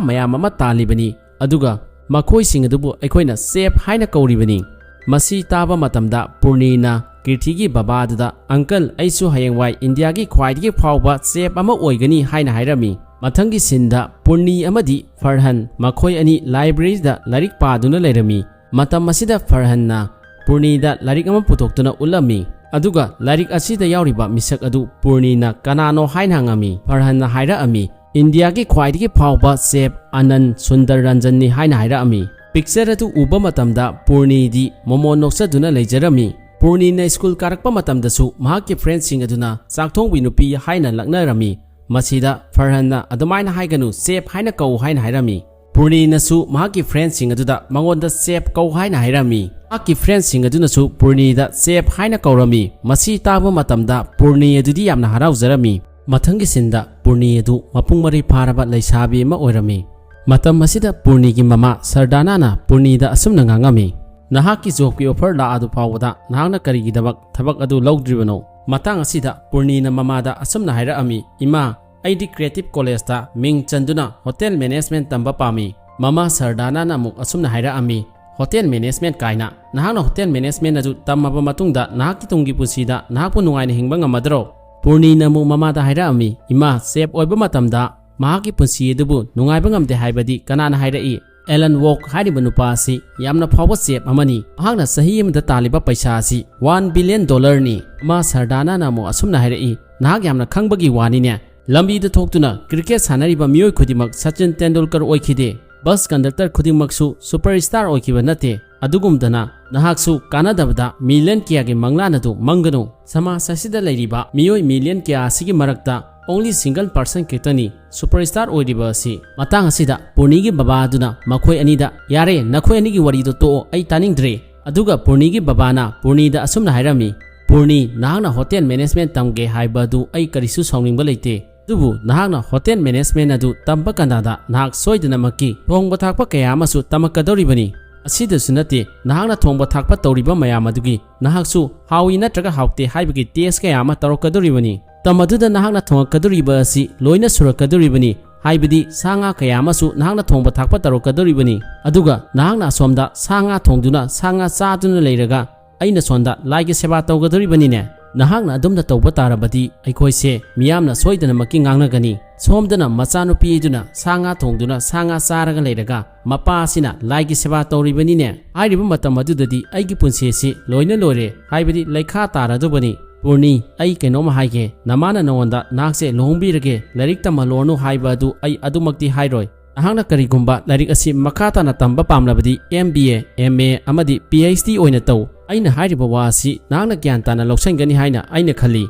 ꯃꯌꯥꯝ ꯑꯃ ꯇꯥꯜꯂꯤꯕꯅꯤ꯫ ꯑꯗꯨꯒ ꯃꯈꯣꯏꯁꯤꯡ ꯑꯗꯨꯕꯨ ꯑꯩꯈꯣꯏꯅ ꯆꯦꯐ ꯍꯥꯏꯅ ꯀꯧꯔꯤꯕꯅꯤ꯫ ꯃꯁꯤ ꯇꯥꯕ ꯃꯇꯝꯗ ꯄꯨꯔꯅꯤꯅ ꯀꯤꯔꯊꯤꯒꯤ ꯕꯕꯥ ꯑꯗꯨꯗ, "ꯑꯪꯀꯜ, ꯑꯩꯁꯨ ꯍꯌꯦꯡꯋꯥꯏ ꯏꯟꯗꯤꯌꯥꯒꯤ ꯈ꯭ꯋꯥꯏꯗꯒꯤ ꯐꯥꯎꯕ ꯆꯦꯐ ꯑꯃ ꯑꯣꯏꯒꯅꯤ" ꯍꯥꯏꯅ ꯍꯥꯏꯔꯝꯃꯤ꯫ ꯃꯊꯪꯒꯤ ꯁꯤꯟꯗ ꯄꯨꯔꯅꯤ ꯑꯃꯗꯤ ꯐꯔꯍꯟ ꯃꯈꯣꯏ ꯑꯅꯤ ꯂꯥꯏꯕ꯭ꯔꯦꯔꯤꯗ ꯂꯥꯏꯔꯤꯛ ꯄꯥꯗꯨꯅ ꯂꯩꯔꯝꯃꯤ꯫ ꯃꯇꯝ ꯑꯁꯤꯗ ꯐꯔꯍꯟꯅ ꯄꯨꯔꯅꯤꯗ ꯂꯥꯏꯔꯤꯛ ꯑꯃ ꯄꯨꯊꯣꯛꯇꯨꯅ ꯎꯠꯂꯝꯃꯤ, ꯑꯗꯨꯒ ꯂꯥꯏꯔꯤꯛ ꯑꯁꯤꯗ ꯌꯥꯎꯔꯤꯕ ꯃꯤꯁꯛ ꯑꯗꯨ ꯄꯨꯔꯅꯤꯅ ꯀꯅꯥꯅꯣ ꯍꯥꯏꯅ ꯍꯪꯉꯝꯃꯤ꯫ ꯐꯔꯍꯟꯅ ꯍꯥꯏꯔꯛꯑꯝꯃꯤ, "ꯏꯟꯗꯤꯌꯥꯒꯤ ꯈ꯭ꯋꯥꯏꯗꯒꯤ ꯐꯥꯎꯕ ꯆꯦꯐ ꯑꯅꯟ ꯁꯨꯟꯗꯔ ꯔꯟꯖꯟꯅꯤ" ꯍꯥꯏꯅ ꯍꯥꯏꯔꯛꯑꯝꯃꯤ꯫ ꯄꯤꯛꯆꯔ ꯑꯗꯨ ꯎꯕ ꯃꯇꯝꯗ ꯄꯨꯔꯅꯤꯗꯤ ꯃꯣꯃꯣꯟ ꯅꯣꯛꯆꯗꯨꯅ ꯂꯩꯖꯔꯝꯃꯤ꯫ ꯄꯨꯔꯅꯤꯅ ꯁ꯭ꯀꯨꯜ ꯀꯥꯔꯛꯄ ꯃꯇꯝꯗꯁꯨ ꯃꯍꯥꯛꯀꯤ ꯐ꯭ꯔꯦꯟꯁꯤꯡ ꯑꯗꯨꯅ ꯆꯥꯛꯊꯣꯡꯕꯤ ꯅꯨꯄꯤ ꯍꯥꯏꯅ ꯂꯛꯅꯔꯝꯃꯤ꯫ ꯃꯁꯤꯗ ꯐꯔꯍꯟꯅ, "ꯑꯗꯨꯃꯥꯏꯅ ꯍꯥꯏꯒꯅꯨ, ꯆꯦꯐ ꯍꯥꯏꯅ ꯀꯧ" ꯍꯥꯏꯅ ꯍꯥꯏꯔꯝꯃꯤ꯫ ꯄꯨꯔꯅꯤꯅꯁꯨ ꯃꯍꯥꯛꯀꯤ ꯐ꯭ꯔꯦꯟꯁꯤꯡ ꯑꯗꯨꯗ ꯃꯉꯣꯟꯗ ꯆꯦꯐ ꯀꯧ ꯍꯥꯏꯅ ꯍꯥꯏꯔꯝꯃꯤ꯫ ꯃꯍꯥꯛꯀꯤ ꯐ꯭ꯔꯦꯟꯁꯤꯡ ꯑꯗꯨꯅꯁꯨ ꯄꯨꯔꯅꯤꯗ ꯆꯦꯐ ꯍꯥꯏꯅ ꯀꯧꯔꯝꯃꯤ꯫ ꯃꯁꯤ ꯇꯥꯕ ꯃꯇꯝꯗ ꯄꯨꯔꯅꯤ ꯑꯗꯨꯗꯤ ꯌꯥꯝꯅ ꯍꯔꯥꯎꯖꯔꯝꯃꯤ꯫ ꯃꯊꯪꯒꯤ ꯁꯤꯟꯗ ꯄꯨꯔꯅꯤ ꯑꯗꯨ ꯃꯄꯨꯡ ꯃꯔꯩ ꯐꯥꯔꯕ ꯂꯩꯁꯥꯕꯤ ꯑꯃ ꯑꯣꯏꯔꯝꯃꯤ꯫ ꯃꯇꯝ ꯑꯁꯤꯗ ꯄꯨꯔꯅꯤꯒꯤ ꯃꯃꯥ ꯁꯔꯗꯥꯅꯥꯅ ꯄꯨꯔꯅꯤꯗ ꯑꯁꯨꯝꯅ ꯉꯥꯡꯉꯝꯃꯤ, "ꯅꯍꯥꯛꯀꯤ ꯖꯣꯕꯀꯤ ꯑꯣꯐꯔ ꯂꯥꯛꯑꯗꯨ ꯐꯥꯎꯕꯗ ꯅꯍꯥꯛꯅ ꯀꯔꯤꯒꯤꯗꯃꯛ ꯊꯕꯛ ꯑꯗꯨ ꯂꯧꯗ꯭ꯔꯤꯕꯅꯣ?" ꯃꯇꯥꯡ ꯑꯁꯤꯗ ꯄꯨꯔꯅꯤꯅ ꯃꯃꯥꯗ ꯑꯁꯨꯝꯅ ꯍꯥꯏꯔꯛꯑꯝꯃꯤ, "ꯏꯃꯥ, ꯑꯩꯗꯤ ꯀ꯭ꯔꯤꯌꯦꯇꯤꯞ ꯀꯣꯂꯦꯖꯇ ꯃꯤꯡ ꯆꯟꯗꯨꯅ ꯍꯣꯇꯦꯜ ꯃꯦꯅꯦꯖꯃꯦꯟꯠ ꯇꯝꯕ ꯄꯥꯝꯃꯤ꯫" ꯃꯃꯥ ꯁꯔꯗꯥꯅꯥꯅ ꯑꯃꯨꯛ ꯑꯁꯨꯝꯅ ꯍꯥꯏꯔꯛꯑꯝꯃꯤ, "ꯍꯣꯇꯦꯜ ꯃꯦꯅꯦꯖꯃꯦꯟꯠ ꯀꯥꯏꯅ? ꯅꯍꯥꯛꯅ ꯍꯣꯇꯦꯜ ꯃꯦꯅꯦꯖꯃꯦꯟꯠ ꯑꯗꯨ ꯇꯝꯃꯕ ꯃꯇꯨꯡꯗ ꯅꯍꯥꯛꯀꯤ ꯇꯨꯡꯒꯤ ꯄꯨꯟꯁꯤꯗ ꯅꯍꯥꯛꯄꯨ ꯅꯨꯡꯉꯥꯏꯅ ꯍꯤꯡꯕ ꯉꯝꯃꯗ꯭ꯔꯣ?" ꯄꯨꯔꯅꯤꯅ ꯑꯃꯨꯛ ꯃꯃꯥꯗ ꯍꯥꯏꯔꯛꯑꯝꯃꯤ, "ꯏꯃꯥ, ꯆꯦꯐ ꯑꯣꯏꯕ ꯃꯇꯝꯗ ꯃꯍꯥꯛꯀꯤ ꯄꯨꯟꯁꯤ ꯑꯗꯨꯕꯨ ꯅꯨꯡꯉꯥꯏꯕ ꯉꯝꯗꯦ ꯍꯥꯏꯕꯗꯤ ꯀꯅꯥꯅ ꯍꯥꯏꯔꯛꯏ? ꯑꯦꯂꯟ ꯋꯣꯛ ꯍꯥꯏꯔꯤꯕ ꯅꯨꯄꯥ ꯑꯁꯤ ꯌꯥꯝꯅ ꯐꯥꯎꯕ ꯆꯦꯐ ꯑꯃꯅꯤ꯫ ꯃꯍꯥꯛꯅ ꯆꯍꯤ ꯑꯃꯗ ꯇꯥꯜꯂꯤꯕ ꯄꯩꯁꯥ ꯑꯁꯤ ꯋꯥꯟ ꯕꯤꯂꯤꯌꯟ ꯗꯣꯂꯔꯅꯤ꯫" ꯃꯃꯥ ꯁꯔꯗꯥꯅꯥꯅ ꯑꯃꯨꯛ ꯑꯁꯨꯝꯅ ꯍꯥꯏꯔꯛꯏ, "ꯅꯍꯥꯛ ꯌꯥꯝꯅ ꯈꯪꯕꯒꯤ ꯋꯥꯅꯤꯅꯦ꯫ ꯂꯝꯕꯤꯗ ꯊꯣꯛꯇꯨꯅ ꯀ꯭ꯔꯤꯀꯦꯠ ꯁꯥꯟꯅꯔꯤꯕ ꯃꯤꯑꯣꯏ ꯈꯨꯗꯤꯡꯃꯛ ꯁꯆꯤꯟ ꯇꯦꯟꯗꯨꯜꯀꯔ ꯑꯣꯏꯈꯤꯗꯦ꯫ ꯕꯁ ꯀꯟꯗꯛꯇꯔ ꯈꯨꯗꯤꯡꯃꯛꯁꯨ ꯁꯨꯄꯔ ꯁ꯭ꯇꯥꯔ ꯑꯣꯏꯈꯤꯕ ꯅꯠꯇꯦ꯫ ꯑꯗꯨꯒꯨꯝꯗꯅ ꯅꯍꯥꯛꯁꯨ ꯀꯥꯟꯅꯗꯕꯗ ꯃꯤꯂꯤꯌꯟ ꯀꯌꯥꯒꯤ ꯃꯪꯂꯥꯟ ꯑꯗꯨ ꯃꯪꯒꯅꯨ꯫ ꯁꯃꯥꯖ ꯑꯁꯤꯗ ꯂꯩꯔꯤꯕ ꯃꯤꯑꯣꯏ ꯃꯤꯂꯤꯌꯟ ꯀꯌꯥ ꯑꯁꯤꯒꯤ ꯃꯔꯛꯇ only single person ꯈꯛꯇꯅꯤ ꯁꯨꯄꯔ ꯁ꯭ꯇꯥꯔ ꯑꯣꯏꯔꯤꯕ ꯑꯁꯤ꯫" ꯃꯇꯥꯡ ꯑꯁꯤꯗ ꯄꯨꯔꯅꯤꯒꯤ ꯕꯕꯥ ꯑꯗꯨꯅ ꯃꯈꯣꯏ ꯑꯅꯤꯗ, "ꯌꯥꯔꯦ, ꯅꯈꯣꯏ ꯑꯅꯤꯒꯤ ꯋꯥꯔꯤꯗꯣ ꯇꯣꯛꯑꯣ, ꯑꯩ ꯇꯥꯅꯤꯡꯗ꯭ꯔꯦ꯫" ꯑꯗꯨꯒ ꯄꯨꯔꯅꯤꯒꯤ ꯕꯕꯥꯅ ꯄꯨꯔꯅꯤꯗ ꯑꯁꯨꯝꯅ ꯍꯥꯏꯔꯝꯃꯤ, "ꯄꯨꯔꯅꯤ, ꯅꯍꯥꯛꯅ ꯍꯣꯇꯦꯜ ꯃꯦꯅꯦꯖꯃꯦꯟꯠ ꯇꯝꯒꯦ ꯍꯥꯏꯕ ꯑꯗꯨ ꯑꯩ ꯀꯔꯤꯁꯨ ꯁꯥꯎꯅꯤꯡꯕ ꯂꯩꯇꯦ꯫ ꯑꯗꯨꯕꯨ ꯅꯍꯥꯛꯅ ꯍꯣꯇꯦꯜ ꯃꯦꯅꯦꯖꯃꯦꯟꯠ ꯑꯗꯨ ꯇꯝꯕ ꯀꯥꯟꯗ ꯅꯍꯥꯛ ꯁꯣꯏꯗꯅꯃꯛꯀꯤ ꯊꯣꯡꯕ ꯊꯥꯛꯄ ꯀꯌꯥ ꯑꯃꯁꯨ ꯇꯝꯃꯛꯀꯗꯧꯔꯤꯕꯅꯤ꯫ ꯑꯁꯤꯗꯁꯨ ꯅꯠꯇꯦ, ꯅꯍꯥꯛꯅ ꯊꯣꯡꯕ ꯊꯥꯛꯄ ꯇꯧꯔꯤꯕ ꯃꯌꯥꯝ ꯑꯗꯨꯒꯤ ꯅꯍꯥꯛꯁꯨ ꯍꯥꯎꯏ ꯅꯠꯇ꯭ꯔꯒ ꯍꯥꯎꯇꯦ ꯍꯥꯏꯕꯒꯤ ꯇꯦꯁ ꯀꯌꯥ ꯑꯃ ꯇꯧꯔꯛꯀꯗꯧꯔꯤꯕꯅꯤ꯫ ꯃꯇꯝ ꯑꯗꯨꯗ ꯅꯍꯥꯛꯅ ꯊꯣꯡꯉꯛꯀꯗꯧꯔꯤꯕ ꯑꯁꯤ ꯂꯣꯏꯅ ꯁꯨꯔꯛꯀꯗꯧꯔꯤꯕꯅꯤ꯫ ꯍꯥꯏꯕꯗꯤ ꯁꯥ ꯉꯥ ꯀꯌꯥ ꯑꯃꯁꯨ ꯅꯍꯥꯛꯅ ꯊꯣꯡꯕ ꯊꯥꯛꯄ ꯇꯧꯔꯛꯀꯗꯧꯔꯤꯕꯅꯤ꯫ ꯑꯗꯨꯒ ꯅꯍꯥꯛꯅ ꯑꯁꯣꯝꯗ ꯁꯥ ꯉꯥ ꯊꯣꯡꯗꯨꯅ ꯁꯥ ꯉꯥ ꯆꯥꯗꯨꯅ ꯂꯩꯔꯒ ꯑꯩꯅ ꯁꯣꯝꯗ ꯂꯥꯏꯒꯤ ꯁꯦꯕꯥ ꯇꯧꯒꯗꯧꯔꯤꯕꯅꯤꯅꯦ꯫ ꯅꯍꯥꯛꯅ ꯑꯗꯨꯝꯅ ꯇꯧꯕ ꯇꯥꯔꯕꯗꯤ ꯑꯩꯈꯣꯏꯁꯦ ꯃꯤꯌꯥꯝꯅ ꯁꯣꯏꯗꯅꯃꯛꯀꯤ ꯉꯥꯡꯅꯒꯅꯤ꯫ ꯁꯣꯝꯗꯅ ꯃꯆꯥꯅꯨꯄꯤ ꯑꯗꯨꯅ ꯁꯥ ꯉꯥ ꯊꯣꯡꯗꯨꯅ ꯁꯥ ꯉꯥ ꯆꯥꯔꯒ ꯂꯩꯔꯒ ꯃꯄꯥ ꯑꯁꯤꯅ ꯂꯥꯏꯒꯤ ꯁꯦꯕꯥ ꯇꯧꯔꯤꯕꯅꯤꯅꯦ꯫ ꯍꯥꯏꯔꯤꯕ ꯃꯇꯝ ꯑꯗꯨꯗꯗꯤ ꯑꯩꯒꯤ ꯄꯨꯟꯁꯤ ꯑꯁꯤ ꯂꯣꯏꯅ ꯂꯣꯏꯔꯦ, ꯍꯥꯏꯕꯗꯤ ꯂꯩꯈꯥ ꯇꯥꯔꯗꯧꯕꯅꯤ꯫ ꯄꯨꯔꯅꯤ, ꯑꯩ ꯀꯩꯅꯣꯝꯃ ꯍꯥꯏꯒꯦ꯫ ꯅꯃꯥꯅ ꯅꯉꯣꯟꯗ ꯅꯍꯥꯛꯁꯦ ꯂꯨꯍꯣꯡꯕꯤꯔꯒꯦ, ꯂꯥꯏꯔꯤꯛ ꯇꯝꯍꯜꯂꯣꯔꯅꯨ ꯍꯥꯏꯕ ꯑꯗꯨ ꯑꯩ ꯑꯗꯨꯃꯛꯇꯤ ꯍꯥꯏꯔꯣꯏ꯫ ꯅꯍꯥꯛꯅ ꯀꯔꯤꯒꯨꯝꯕ ꯂꯥꯏꯔꯤꯛ ꯑꯁꯤ ꯃꯈꯥ ꯇꯥꯅ ꯇꯝꯕ ꯄꯥꯝꯂꯕꯗꯤ M B A, M A ꯑꯃꯗꯤ ꯄꯤ ꯑꯩꯆ ꯗꯤ ꯑꯣꯏꯅ ꯇꯧ꯫ ꯑꯩꯅ ꯍꯥꯏꯔꯤꯕ ꯋꯥ ꯑꯁꯤ ꯅꯍꯥꯛꯅ ꯒ꯭ꯌꯥꯟ ꯇꯥꯅ ꯂꯧꯁꯤꯟꯒꯅꯤ ꯍꯥꯏꯅ ꯑꯩꯅ ꯈꯜꯂꯤ꯫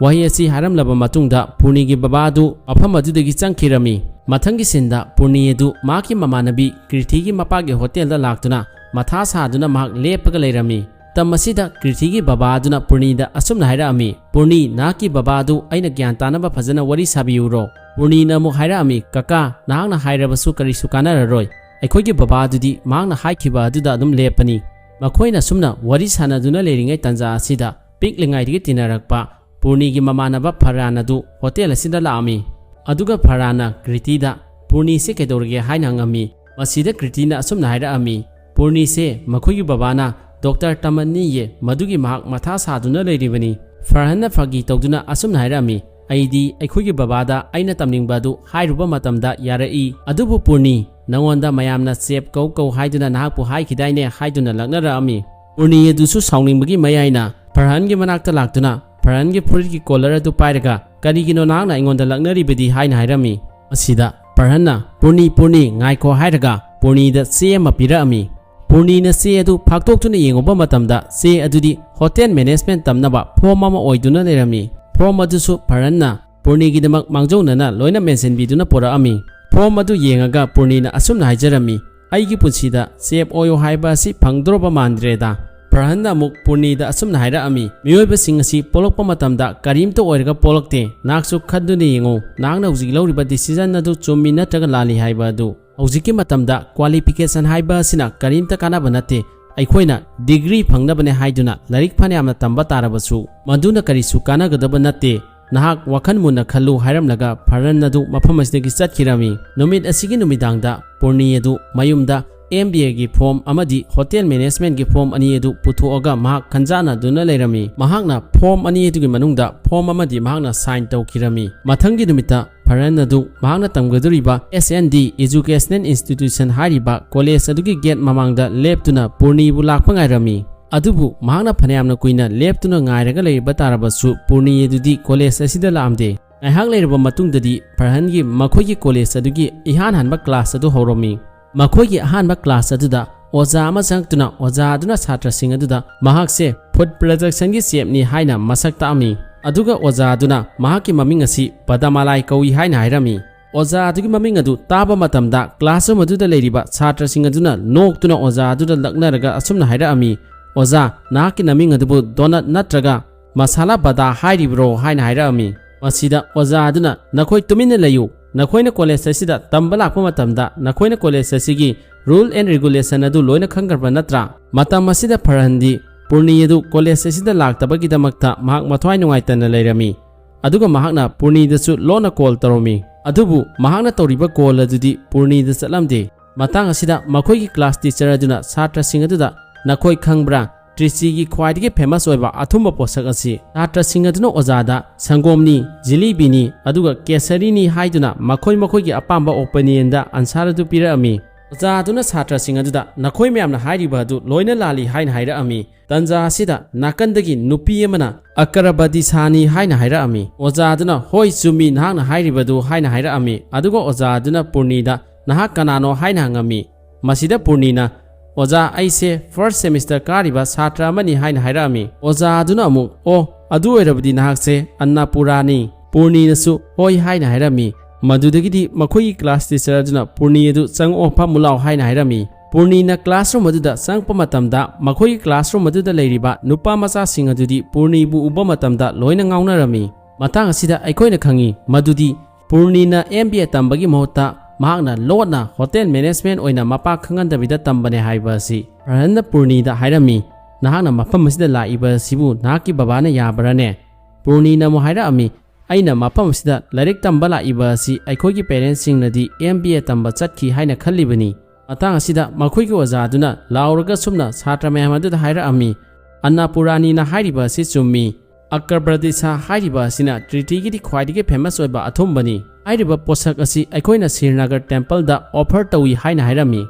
ꯋꯥꯍꯩ ꯑꯁꯤ ꯍꯥꯏꯔꯝꯂꯕ ꯃꯇꯨꯡꯗ ꯄꯨꯔꯅꯤꯒꯤ ꯕꯕꯥ ꯑꯗꯨ ꯃꯐꯝ ꯑꯗꯨꯗꯒꯤ ꯆꯪꯈꯤꯔꯝꯃꯤ꯫ ꯃꯊꯪꯒꯤ ꯁꯤꯟꯗ ꯄꯨꯔꯅꯤ ꯑꯗꯨ ꯃꯍꯥꯛꯀꯤ ꯃꯃꯥꯟꯅꯕꯤ ꯀ꯭ꯔꯤꯊꯤꯒꯤ ꯃꯄꯥꯒꯤ ꯍꯣꯇꯦꯜꯗ ꯂꯥꯛꯇꯨꯅ ꯃꯊꯥ ꯁꯥꯗꯨꯅ ꯃꯍꯥꯛ ꯂꯦꯞꯄꯒ ꯂꯩꯔꯝꯃꯤ꯫ ꯃꯇꯝ ꯑꯁꯤꯗ ꯀ꯭ꯔꯤꯊꯤꯒꯤ ꯕꯕꯥ ꯑꯗꯨꯅ ꯄꯨꯔꯅꯤꯗ ꯑꯁꯨꯝꯅ ꯍꯥꯏꯔꯛꯑꯝꯃꯤ, "ꯄꯨꯔꯅꯤ, ꯅꯍꯥꯛꯀꯤ ꯕꯕꯥ ꯑꯗꯨ ꯑꯩꯅ ꯒ꯭ꯌꯥꯟ ꯇꯥꯅꯕ ꯐꯖꯅ ꯋꯥꯔꯤ ꯁꯥꯕꯤꯌꯨꯔꯣ?" ꯄꯨꯔꯅꯤꯅ ꯑꯃꯨꯛ ꯍꯥꯏꯔꯛꯑꯝꯃꯤ, "ꯀꯀꯥ, ꯅꯍꯥꯛꯅ ꯍꯥꯏꯔꯕꯁꯨ ꯀꯔꯤꯁꯨ ꯀꯥꯟꯅꯔꯔꯣꯏ꯫ ꯑꯩꯈꯣꯏꯒꯤ ꯕꯕꯥ ꯑꯗꯨꯗꯤ ꯃꯍꯥꯛꯅ ꯍꯥꯏꯈꯤꯕ ꯑꯗꯨꯗ ꯑꯗꯨꯝ ꯂꯦꯞꯄꯅꯤ"꯫ ꯃꯈꯣꯏꯅ ꯑꯁꯨꯝꯅ ꯋꯥꯔꯤ ꯁꯥꯟꯅꯗꯨꯅ ꯂꯩꯔꯤꯉꯩ ꯇꯥꯟꯖꯥ ꯑꯁꯤꯗ ꯄꯤꯛꯂꯤꯉꯩꯗꯒꯤ ꯇꯤꯟꯅꯔꯛꯄ ꯄꯨꯔꯅꯤꯒꯤ ꯃꯃꯥꯟꯅꯕ ꯐꯔꯍꯥꯟ ꯑꯗꯨ ꯍꯣꯇꯦꯜ ꯑꯁꯤꯗ ꯂꯥꯛꯑꯝꯃꯤ꯫ ꯑꯗꯨꯒ ꯐꯔꯍꯥꯟꯅ ꯀ꯭ꯔꯤꯇꯤꯗ, "ꯄꯨꯔꯅꯤꯁꯦ ꯀꯩꯗꯧꯔꯒꯦ?" ꯍꯥꯏꯅ ꯍꯪꯉꯝꯃꯤ꯫ ꯃꯁꯤꯗ ꯀ꯭ꯔꯤꯇꯤꯅ ꯑꯁꯨꯝꯅ ꯍꯥꯏꯔꯛꯑꯝꯃꯤ, "ꯄꯨꯔꯅꯤꯁꯦ ꯃꯈꯣꯏꯒꯤ ꯕꯕꯥꯅ ꯗꯣꯛꯇꯔ ꯇꯝꯍꯟꯅꯤꯌꯦ, ꯃꯗꯨꯒꯤ ꯃꯍꯥꯛ ꯃꯊꯥ ꯁꯥꯗꯨꯅ ꯂꯩꯔꯤꯕꯅꯤ"꯫ ꯐꯔꯍꯥꯟꯅ ꯐꯥꯒꯤ ꯇꯧꯗꯨꯅ ꯑꯁꯨꯝꯅ ꯍꯥꯏꯔꯛꯑꯝꯃꯤ, "ꯑꯩꯗꯤ ꯑꯩꯈꯣꯏꯒꯤ ꯕꯕꯥꯗ ꯑꯩꯅ ꯇꯝꯅꯤꯡꯕ ꯑꯗꯨ ꯍꯥꯏꯔꯨꯕ ꯃꯇꯝꯗ ꯌꯥꯔꯛꯏ, ꯑꯗꯨꯕꯨ ꯄꯨꯔꯅꯤ, ꯅꯉꯣꯟꯗ ꯃꯌꯥꯝꯅ ꯆꯦꯞ ꯀꯧ ꯀꯧ ꯍꯥꯏꯗꯨꯅ ꯅꯍꯥꯛꯄꯨ ꯍꯥꯏꯈꯤꯗꯥꯏꯅꯦ?" ꯍꯥꯏꯗꯨꯅ ꯂꯛꯅꯔꯛꯑꯝꯃꯤ꯫ ꯄꯨꯔꯅꯤ ꯑꯗꯨꯁꯨ ꯁꯥꯎꯅꯤꯡꯕꯒꯤ ꯃꯌꯥꯏꯅ ꯐꯔꯍꯥꯟꯒꯤ ꯃꯅꯥꯛꯇ ꯂꯥꯛꯇꯨꯅ ꯐꯔꯍꯥꯟꯒꯤ ꯐꯨꯔꯤꯠꯀꯤ ꯀꯣꯂꯔ ꯑꯗꯨ ꯄꯥꯏꯔꯒ, "ꯀꯔꯤꯒꯤꯅꯣ ꯅꯍꯥꯛꯅ ꯑꯩꯉꯣꯟꯗ ꯂꯛꯅꯔꯤꯕꯗꯤ?" ꯍꯥꯏꯅ ꯍꯥꯏꯔꯝꯃꯤ꯫ ꯃꯁꯤꯗ ꯐꯔꯍꯥꯟꯅ, "ꯄꯨꯔꯅꯤ, ꯄꯨꯔꯅꯤ, ꯉꯥꯏꯈꯣ" ꯍꯥꯏꯔꯒ ꯄꯨꯔꯅꯤꯗ ꯆꯦ ꯑꯃ ꯄꯤꯔꯛꯑꯝꯃꯤ꯫ ꯄꯨꯔꯅꯤꯅ ꯆꯦ ꯑꯗꯨ ꯐꯥꯛꯇꯣꯛꯇꯨꯅ ꯌꯦꯡꯉꯨꯕ ꯃꯇꯝꯗ ꯆꯦ ꯑꯗꯨꯗꯤ ꯍꯣꯇꯦꯜ ꯃꯦꯅꯦꯖꯃꯦꯟꯠ ꯇꯝꯅꯕ ꯐꯣꯔꯝ ꯑꯃ ꯑꯣꯏꯗꯨꯅ ꯂꯩꯔꯝꯃꯤ꯫ ꯐꯣꯔꯝ ꯑꯗꯨꯁꯨ ꯐꯔꯍꯥꯟꯅ ꯄꯨꯔꯅꯤꯒꯤꯗꯃꯛ ꯃꯥꯡꯖꯧꯅꯅ ꯂꯣꯏꯅ ꯃꯦꯟꯁꯤꯟꯕꯤꯗꯨꯅ ꯄꯨꯔꯛꯑꯝꯃꯤ꯫ ꯐꯣꯔꯝ ꯑꯗꯨ ꯌꯦꯡꯉꯒ ꯄꯨꯔꯅꯤꯅ ꯑꯁꯨꯝꯅ ꯍꯥꯏꯖꯔꯝꯃꯤ, "ꯑꯩꯒꯤ ꯄꯨꯟꯁꯤꯗ ꯆꯦꯞ ꯑꯣꯏꯌꯣ ꯍꯥꯏꯕ ꯑꯁꯤ ꯐꯪꯗꯧꯔꯕ ꯃꯥꯟꯗ꯭ꯔꯦꯗ"꯫ ꯐꯔꯍꯥꯟꯅ ꯑꯃꯨꯛ ꯄꯨꯔꯅꯤꯗ ꯑꯁꯨꯝꯅ ꯍꯥꯏꯔꯛꯑꯝꯃꯤ, "ꯃꯤꯑꯣꯏꯕꯁꯤꯡ ꯑꯁꯤ ꯄꯣꯛꯂꯛꯄ ꯃꯇꯝꯗ ꯀꯔꯤꯝꯇ ꯑꯣꯏꯔꯒ ꯄꯣꯛꯂꯛꯇꯦ꯫ ꯅꯍꯥꯛꯁꯨ ꯈꯟꯗꯨꯅ ꯌꯦꯡꯉꯨ, ꯅꯍꯥꯛꯅ ꯍꯧꯖꯤꯛ ꯂꯧꯔꯤꯕ ꯗꯤꯁꯤꯖꯟ ꯑꯗꯨ ꯆꯨꯝꯃꯤ ꯅꯠꯇ꯭ꯔꯒ ꯂꯥꯜꯂꯤ ꯍꯥꯏꯕ ꯑꯗꯨ꯫ ꯍꯧꯖꯤꯛꯀꯤ ꯃꯇꯝꯗ ꯀ꯭ꯋꯥꯂꯤꯐꯤꯀꯦꯁꯟ ꯍꯥꯏꯕ ꯑꯁꯤꯅ ꯀꯔꯤꯝꯇ ꯀꯥꯟꯅꯕ ꯅꯠꯇꯦ꯫ ꯑꯩꯈꯣꯏꯅ ꯗꯤꯒ꯭ꯔꯤ ꯐꯪꯅꯕꯅꯦ ꯍꯥꯏꯗꯨꯅ ꯂꯥꯏꯔꯤꯛ ꯐꯅꯌꯥꯝꯅ ꯇꯝꯕ ꯇꯥꯔꯕꯁꯨ ꯃꯗꯨꯅ ꯀꯔꯤꯁꯨ ꯀꯥꯟꯅꯒꯗꯕ ꯅꯠꯇꯦ꯫ "ꯅꯍꯥꯛ ꯋꯥꯈꯜ ꯃꯨꯟꯅ ꯈꯜꯂꯨ" ꯍꯥꯏꯔꯝꯂꯒ ꯐꯔꯍꯟ ꯑꯗꯨ ꯃꯐꯝ ꯑꯁꯤꯗꯒꯤ ꯆꯠꯈꯤꯔꯝꯃꯤ꯫ ꯅꯨꯃꯤꯠ ꯑꯁꯤꯒꯤ ꯅꯨꯃꯤꯗꯥꯡꯗ ꯄꯨꯔꯅꯤ ꯑꯗꯨ ꯃꯌꯨꯝꯗ ꯑꯦꯝ ꯕꯤ ꯑꯦꯒꯤ ꯐꯣꯝ ꯑꯃꯗꯤ ꯍꯣꯇꯦꯜ ꯃꯦꯅꯦꯖꯃꯦꯟꯠꯀꯤ ꯐꯣꯝ ꯑꯅꯤ ꯑꯗꯨ ꯄꯨꯊꯣꯛꯑꯒ ꯃꯍꯥꯛ ꯈꯟꯖꯥꯟꯅꯗꯨꯅ ꯂꯩꯔꯝꯃꯤ꯫ ꯃꯍꯥꯛꯅ ꯐꯣꯝ ꯑꯅꯤ ꯑꯗꯨꯒꯤ ꯃꯅꯨꯡꯗ ꯐꯣꯝ ꯑꯃꯗꯤ ꯃꯍꯥꯛꯅ ꯁꯥꯏꯟ ꯇꯧꯈꯤꯔꯝꯃꯤ꯫ ꯃꯊꯪꯒꯤ ꯅꯨꯃꯤꯠꯇ ꯐꯔꯍꯟ ꯑꯗꯨ ꯃꯍꯥꯛꯅ ꯇꯝꯒꯗꯧꯔꯤꯕ ꯑꯦꯁ ꯑꯦꯟ ꯗꯤ Educational Institution ꯍꯥꯏꯔꯤꯕ ꯀꯣꯂꯦꯖ ꯑꯗꯨꯒꯤ ꯒꯦꯠ ꯃꯃꯥꯡꯗ ꯂꯦꯞꯇꯨꯅ ꯄꯨꯔꯅꯤꯕꯨ ꯂꯥꯛꯄ ꯉꯥꯏꯔꯝꯃꯤ꯫ ꯑꯗꯨꯕꯨ ꯃꯍꯥꯛꯅ ꯐꯅꯌꯥꯝꯅ ꯀꯨꯏꯅ ꯂꯦꯞꯇꯨꯅ ꯉꯥꯏꯔꯒ ꯂꯩꯔꯕ ꯇꯥꯔꯕꯁꯨ ꯄꯨꯔꯅꯤ ꯑꯗꯨꯗꯤ ꯀꯣꯂꯦꯖ ꯑꯁꯤꯗ ꯂꯥꯛꯑꯝꯗꯦ꯫ ꯉꯥꯏꯍꯥꯛ ꯂꯩꯔꯕ ꯃꯇꯨꯡꯗꯗꯤ ꯐꯔꯍꯟꯒꯤ ꯃꯈꯣꯏꯒꯤ ꯀꯣꯂꯦꯖ ꯑꯗꯨꯒꯤ ꯏꯍꯥꯟ ꯍꯥꯟꯕ ꯀ꯭ꯂꯥꯁ ꯑꯗꯨ ꯍꯧꯔꯝꯃꯤ꯫ ꯃꯈꯣꯏꯒꯤ ꯑꯍꯥꯟꯕ ꯀ꯭ꯂꯥꯁ ꯑꯗꯨꯗ ꯑꯣꯖꯥ ꯑꯃ ꯆꯪꯉꯛꯇꯨꯅ ꯑꯣꯖꯥ ꯑꯗꯨꯅ ꯁꯥꯇ꯭ꯔꯁꯤꯡ ꯑꯗꯨꯗ ꯃꯍꯥꯛꯁꯦ ꯐꯨꯗ ꯄ꯭ꯔꯗꯛꯁꯟꯒꯤ ꯆꯦꯞꯅꯤ ꯍꯥꯏꯅ ꯃꯁꯛ ꯇꯥꯛꯑꯝꯃꯤ꯫ ꯑꯗꯨꯒ ꯑꯣꯖꯥ ꯑꯗꯨꯅ ꯃꯍꯥꯛꯀꯤ ꯃꯃꯤꯡ ꯑꯁꯤ ꯕꯗꯃꯥꯂꯥꯏ ꯀꯧꯏ ꯍꯥꯏꯅ ꯍꯥꯏꯔꯝꯃꯤ꯫ ꯑꯣꯖꯥ ꯑꯗꯨꯒꯤ ꯃꯃꯤꯡ ꯑꯗꯨ ꯇꯥꯕ ꯃꯇꯝꯗ ꯀ꯭ꯂꯥꯁꯔꯨꯝ ꯑꯗꯨꯗ ꯂꯩꯔꯤꯕ ꯁꯥꯇ꯭ꯔꯁꯤꯡ ꯑꯗꯨꯅ ꯅꯣꯛꯇꯨꯅ ꯑꯣꯖꯥ ꯑꯗꯨꯗ ꯂꯛꯅꯔꯒ ꯑꯁꯨꯝꯅ ꯍꯥꯏꯔꯛꯑꯝꯃꯤ, "ꯑꯣꯖꯥ, ꯅꯍꯥꯛꯀꯤ ꯅꯃꯤꯡ ꯑꯗꯨꯕꯨ ꯗꯣꯅꯠ ꯅꯠꯇ꯭ꯔꯒ ꯃꯁꯥꯂꯥ ꯕꯗꯥ ꯍꯥꯏꯔꯤꯕ꯭ꯔꯣ?" ꯍꯥꯏꯅ ꯍꯥꯏꯔꯛꯑꯝꯃꯤ꯫ ꯃꯁꯤꯗ ꯑꯣꯖꯥ ꯑꯗꯨꯅ, "ꯅꯈꯣꯏ ꯇꯨꯃꯤꯟꯅ ꯂꯩꯌꯨ꯫ ꯅꯈꯣꯏꯅ ꯀꯣꯂꯦꯖ ꯑꯁꯤꯗ ꯇꯝꯕ ꯂꯥꯛꯄ ꯃꯇꯝꯗ ꯅꯈꯣꯏꯅ ꯀꯣꯂꯦꯖ ꯑꯁꯤꯒꯤ ꯔꯨꯜ ꯑꯦꯟ ꯔꯤꯒꯨꯂꯦꯁꯟ ꯑꯗꯨ ꯂꯣꯏꯅ ꯈꯪꯈ꯭ꯔꯕ ꯅꯠꯇ꯭ꯔꯥ?" ꯃꯇꯝ ꯑꯁꯤꯗ ꯐꯔꯍꯟꯗꯤ ꯄꯨꯔꯅꯤ ꯑꯗꯨ ꯀꯣꯂꯦꯖ ꯑꯁꯤꯗ ꯂꯥꯛꯇꯕꯒꯤꯗꯃꯛꯇ ꯃꯍꯥꯛ ꯃꯊ꯭ꯋꯥꯏ ꯅꯨꯡꯉꯥꯏꯇꯅ ꯂꯩꯔꯝꯃꯤ꯫ ꯑꯗꯨꯒ ꯃꯍꯥꯛꯅ ꯄꯨꯔꯅꯤꯗꯁꯨ ꯂꯣꯟꯅ ꯀꯣꯜ ꯇꯧꯔꯝꯃꯤ꯫ ꯑꯗꯨꯕꯨ ꯃꯍꯥꯛꯅ ꯇꯧꯔꯤꯕ ꯀꯣꯜ ꯑꯗꯨꯗꯤ ꯄꯨꯔꯅꯤꯗ ꯆꯠꯂꯝꯗꯦ꯫ ꯃꯇꯥꯡ ꯑꯁꯤꯗ ꯃꯈꯣꯏꯒꯤ ꯀ꯭ꯂꯥꯁ ꯇꯤꯆꯔ ꯑꯗꯨꯅ ꯁꯥꯇ꯭ꯔꯁꯤꯡ ꯑꯗꯨꯗ, "ꯅꯈꯣꯏ ꯈꯪꯕ꯭ꯔꯥ, ꯇ꯭ꯔꯤꯆꯤꯒꯤ ꯈ꯭ꯋꯥꯏꯗꯒꯤ ꯐꯦꯃꯁ ꯑꯣꯏꯕ ꯑꯊꯨꯝꯕ ꯄꯣꯠꯁꯛ ꯑꯁꯤ?" ꯁꯥꯇ꯭ꯔꯁꯤꯡ ꯑꯗꯨꯅ ꯑꯣꯖꯥꯗ, "ꯁꯪꯒꯣꯝꯅꯤ, ꯖꯤꯂꯤꯕꯤꯅꯤ, ꯑꯗꯨꯒ ꯀꯦꯁꯔꯤꯅꯤ" ꯍꯥꯏꯗꯨꯅ ꯃꯈꯣꯏ ꯃꯈꯣꯏꯒꯤ ꯑꯄꯥꯝꯕ ꯑꯣꯄꯤꯅꯤꯌꯟꯗ ꯑꯟꯁꯥꯔ ꯑꯗꯨ ꯄꯤꯔꯛꯑꯝꯃꯤ꯫ ꯑꯣꯖꯥ ꯑꯗꯨꯅ ꯁꯥꯇ꯭ꯔꯁꯤꯡ ꯑꯗꯨꯗ, "ꯅꯈꯣꯏ ꯃꯌꯥꯝꯅ ꯍꯥꯏꯔꯤꯕ ꯑꯗꯨ ꯂꯣꯏꯅ ꯂꯥꯜꯂꯤ" ꯍꯥꯏꯅ ꯍꯥꯏꯔꯛꯑꯝꯃꯤ꯫ ꯇꯟꯖꯥ ꯑꯁꯤꯗ ꯅꯥꯀꯟꯗꯒꯤ ꯅꯨꯄꯤ ꯑꯃꯅ, "ꯑꯀꯔꯕꯗꯤꯁꯥꯅꯤ" ꯍꯥꯏꯅ ꯍꯥꯏꯔꯛꯑꯝꯃꯤ꯫ ꯑꯣꯖꯥ ꯑꯗꯨꯅ, "ꯍꯣꯏ, ꯆꯨꯝꯃꯤ, ꯅꯍꯥꯛꯅ ꯍꯥꯏꯔꯤꯕꯗꯨ" ꯍꯥꯏꯅ ꯍꯥꯏꯔꯛꯑꯝꯃꯤ꯫ ꯑꯗꯨꯒ ꯑꯣꯖꯥ ꯑꯗꯨꯅ ꯄꯨꯔꯅꯤꯗ, "ꯅꯍꯥꯛ ꯀꯅꯥꯅꯣ?" ꯍꯥꯏꯅ ꯍꯪꯉꯝꯃꯤ꯫ ꯃꯁꯤꯗ ꯄꯨꯔꯅꯤꯅ, "ꯑꯣꯖꯥ, ꯑꯩꯁꯦ ꯐꯥꯔꯁ ꯁꯦꯃꯤꯁꯇꯔ ꯀꯥꯔꯤꯕ ꯁꯥꯇ꯭ꯔ ꯑꯃꯅꯤ" ꯍꯥꯏꯅ ꯍꯥꯏꯔꯛꯑꯝꯃꯤ꯫ ꯑꯣꯖꯥ ꯑꯗꯨꯅ ꯑꯃꯨꯛ, "ꯑꯣ, ꯑꯗꯨ ꯑꯣꯏꯔꯕꯗꯤ ꯅꯍꯥꯛꯁꯦ ꯑꯟꯅꯄꯨꯔꯥꯅꯤ"꯫ ꯄꯨꯔꯅꯤꯅꯁꯨ, "ꯍꯣꯏ" ꯍꯥꯏꯅ ꯍꯥꯏꯔꯝꯃꯤ꯫ ꯃꯗꯨꯗꯒꯤꯗꯤ ꯃꯈꯣꯏꯒꯤ ꯀ꯭ꯂꯥꯁ ꯇꯤꯆꯔ ꯑꯗꯨꯅ ꯄꯨꯔꯅꯤ ꯑꯗꯨ, "ꯆꯪꯉꯛꯑꯣ, ꯐꯝꯃꯨ ꯂꯥꯎ" ꯍꯥꯏꯅ ꯍꯥꯏꯔꯝꯃꯤ꯫ ꯄꯨꯔꯅꯤꯅ ꯀ꯭ꯂꯥꯁꯔꯨꯝ ꯑꯗꯨꯗ ꯆꯪꯉꯛꯄ ꯃꯇꯝꯗ ꯃꯈꯣꯏꯒꯤ ꯀ꯭ꯂꯥꯁꯔꯨꯝ ꯑꯗꯨꯗ ꯂꯩꯔꯤꯕ ꯅꯨꯄꯥ ꯃꯆꯥꯁꯤꯡ ꯑꯗꯨꯗꯤ ꯄꯨꯔꯅꯤꯕꯨ ꯎꯕ ꯃꯇꯝꯗ ꯂꯣꯏꯅ ꯉꯥꯎꯅꯔꯝꯃꯤ꯫ ꯃꯇꯥꯡ ꯑꯁꯤꯗ ꯑꯩꯈꯣꯏꯅ ꯈꯪꯉꯤ ꯃꯗꯨꯗꯤ ꯄꯨꯔꯅꯤꯅ ꯑꯦꯝ ꯕꯤ ꯑꯦ ꯇꯝꯕꯒꯤ ꯃꯍꯨꯠꯇ ꯃꯍꯥꯛꯅ ꯂꯣꯠꯅ ꯍꯣꯇꯦꯜ ꯃꯦꯅꯦꯖꯃꯦꯟꯠ ꯑꯣꯏꯅ ꯃꯄꯥ ꯈꯪꯍꯟꯗꯕꯤꯗ ꯇꯝꯕꯅꯦ ꯍꯥꯏꯕ ꯑꯁꯤ꯫ ꯐꯔꯍꯟꯅ ꯄꯨꯔꯅꯤꯗ ꯍꯥꯏꯔꯝꯃꯤ, "ꯅꯍꯥꯛꯅ ꯃꯐꯝ ꯑꯁꯤꯗ ꯂꯥꯛꯏꯕ ꯑꯁꯤꯕꯨ ꯅꯍꯥꯛꯀꯤ ꯕꯕꯥꯅ ꯌꯥꯕ꯭ꯔꯥꯅꯦ?" ꯄꯨꯔꯅꯤꯅ ꯑꯃꯨꯛ ꯍꯥꯏꯔꯛꯑꯝꯃꯤ, "ꯑꯩꯅ ꯃꯐꯝ ꯑꯁꯤꯗ ꯂꯥꯏꯔꯤꯛ ꯇꯝꯕ ꯂꯥꯛꯏꯕ ꯑꯁꯤ ꯑꯩꯈꯣꯏꯒꯤ parents ꯁꯤꯡꯅꯗꯤ M B A ꯇꯝꯕ ꯆꯠꯈꯤ ꯍꯥꯏꯅ ꯈꯜꯂꯤꯕꯅꯤ"꯫ ꯃꯇꯥꯡ ꯑꯁꯤꯗ ꯃꯈꯣꯏꯒꯤ ꯑꯣꯖꯥꯗꯨꯅ ꯂꯥꯎꯔꯒ ꯁꯨꯝꯅ ꯁꯥꯇ꯭ꯔ ꯃꯌꯥꯝ ꯑꯗꯨꯗ ꯍꯥꯏꯔꯛꯑꯝꯃꯤ, "ꯑꯟꯅꯄꯨꯔꯥꯅꯤꯅ ꯍꯥꯏꯔꯤꯕ ꯑꯁꯤ ꯆꯨꯝꯃꯤ꯫ ꯑꯀ꯭ꯔꯕ꯭ꯔꯗꯤꯁꯥ ꯍꯥꯏꯔꯤꯕ ꯑꯁꯤꯅ ꯇ꯭ꯔꯤꯇꯤꯒꯤꯗꯤ ꯈ꯭ꯋꯥꯏꯗꯒꯤ famous ꯑꯣꯏꯕ ꯑꯊꯨꯝꯕꯅꯤ꯫ ꯍꯥꯏꯔꯤꯕ ꯄꯣꯠꯁꯛ ꯑꯁꯤ ꯑꯩꯈꯣꯏꯅ ꯁ꯭ꯔꯤꯅꯒꯔ temple ꯗ offer ꯇꯧꯏ" ꯍꯥꯏꯅ ꯍꯥꯏꯔꯝꯃꯤ꯫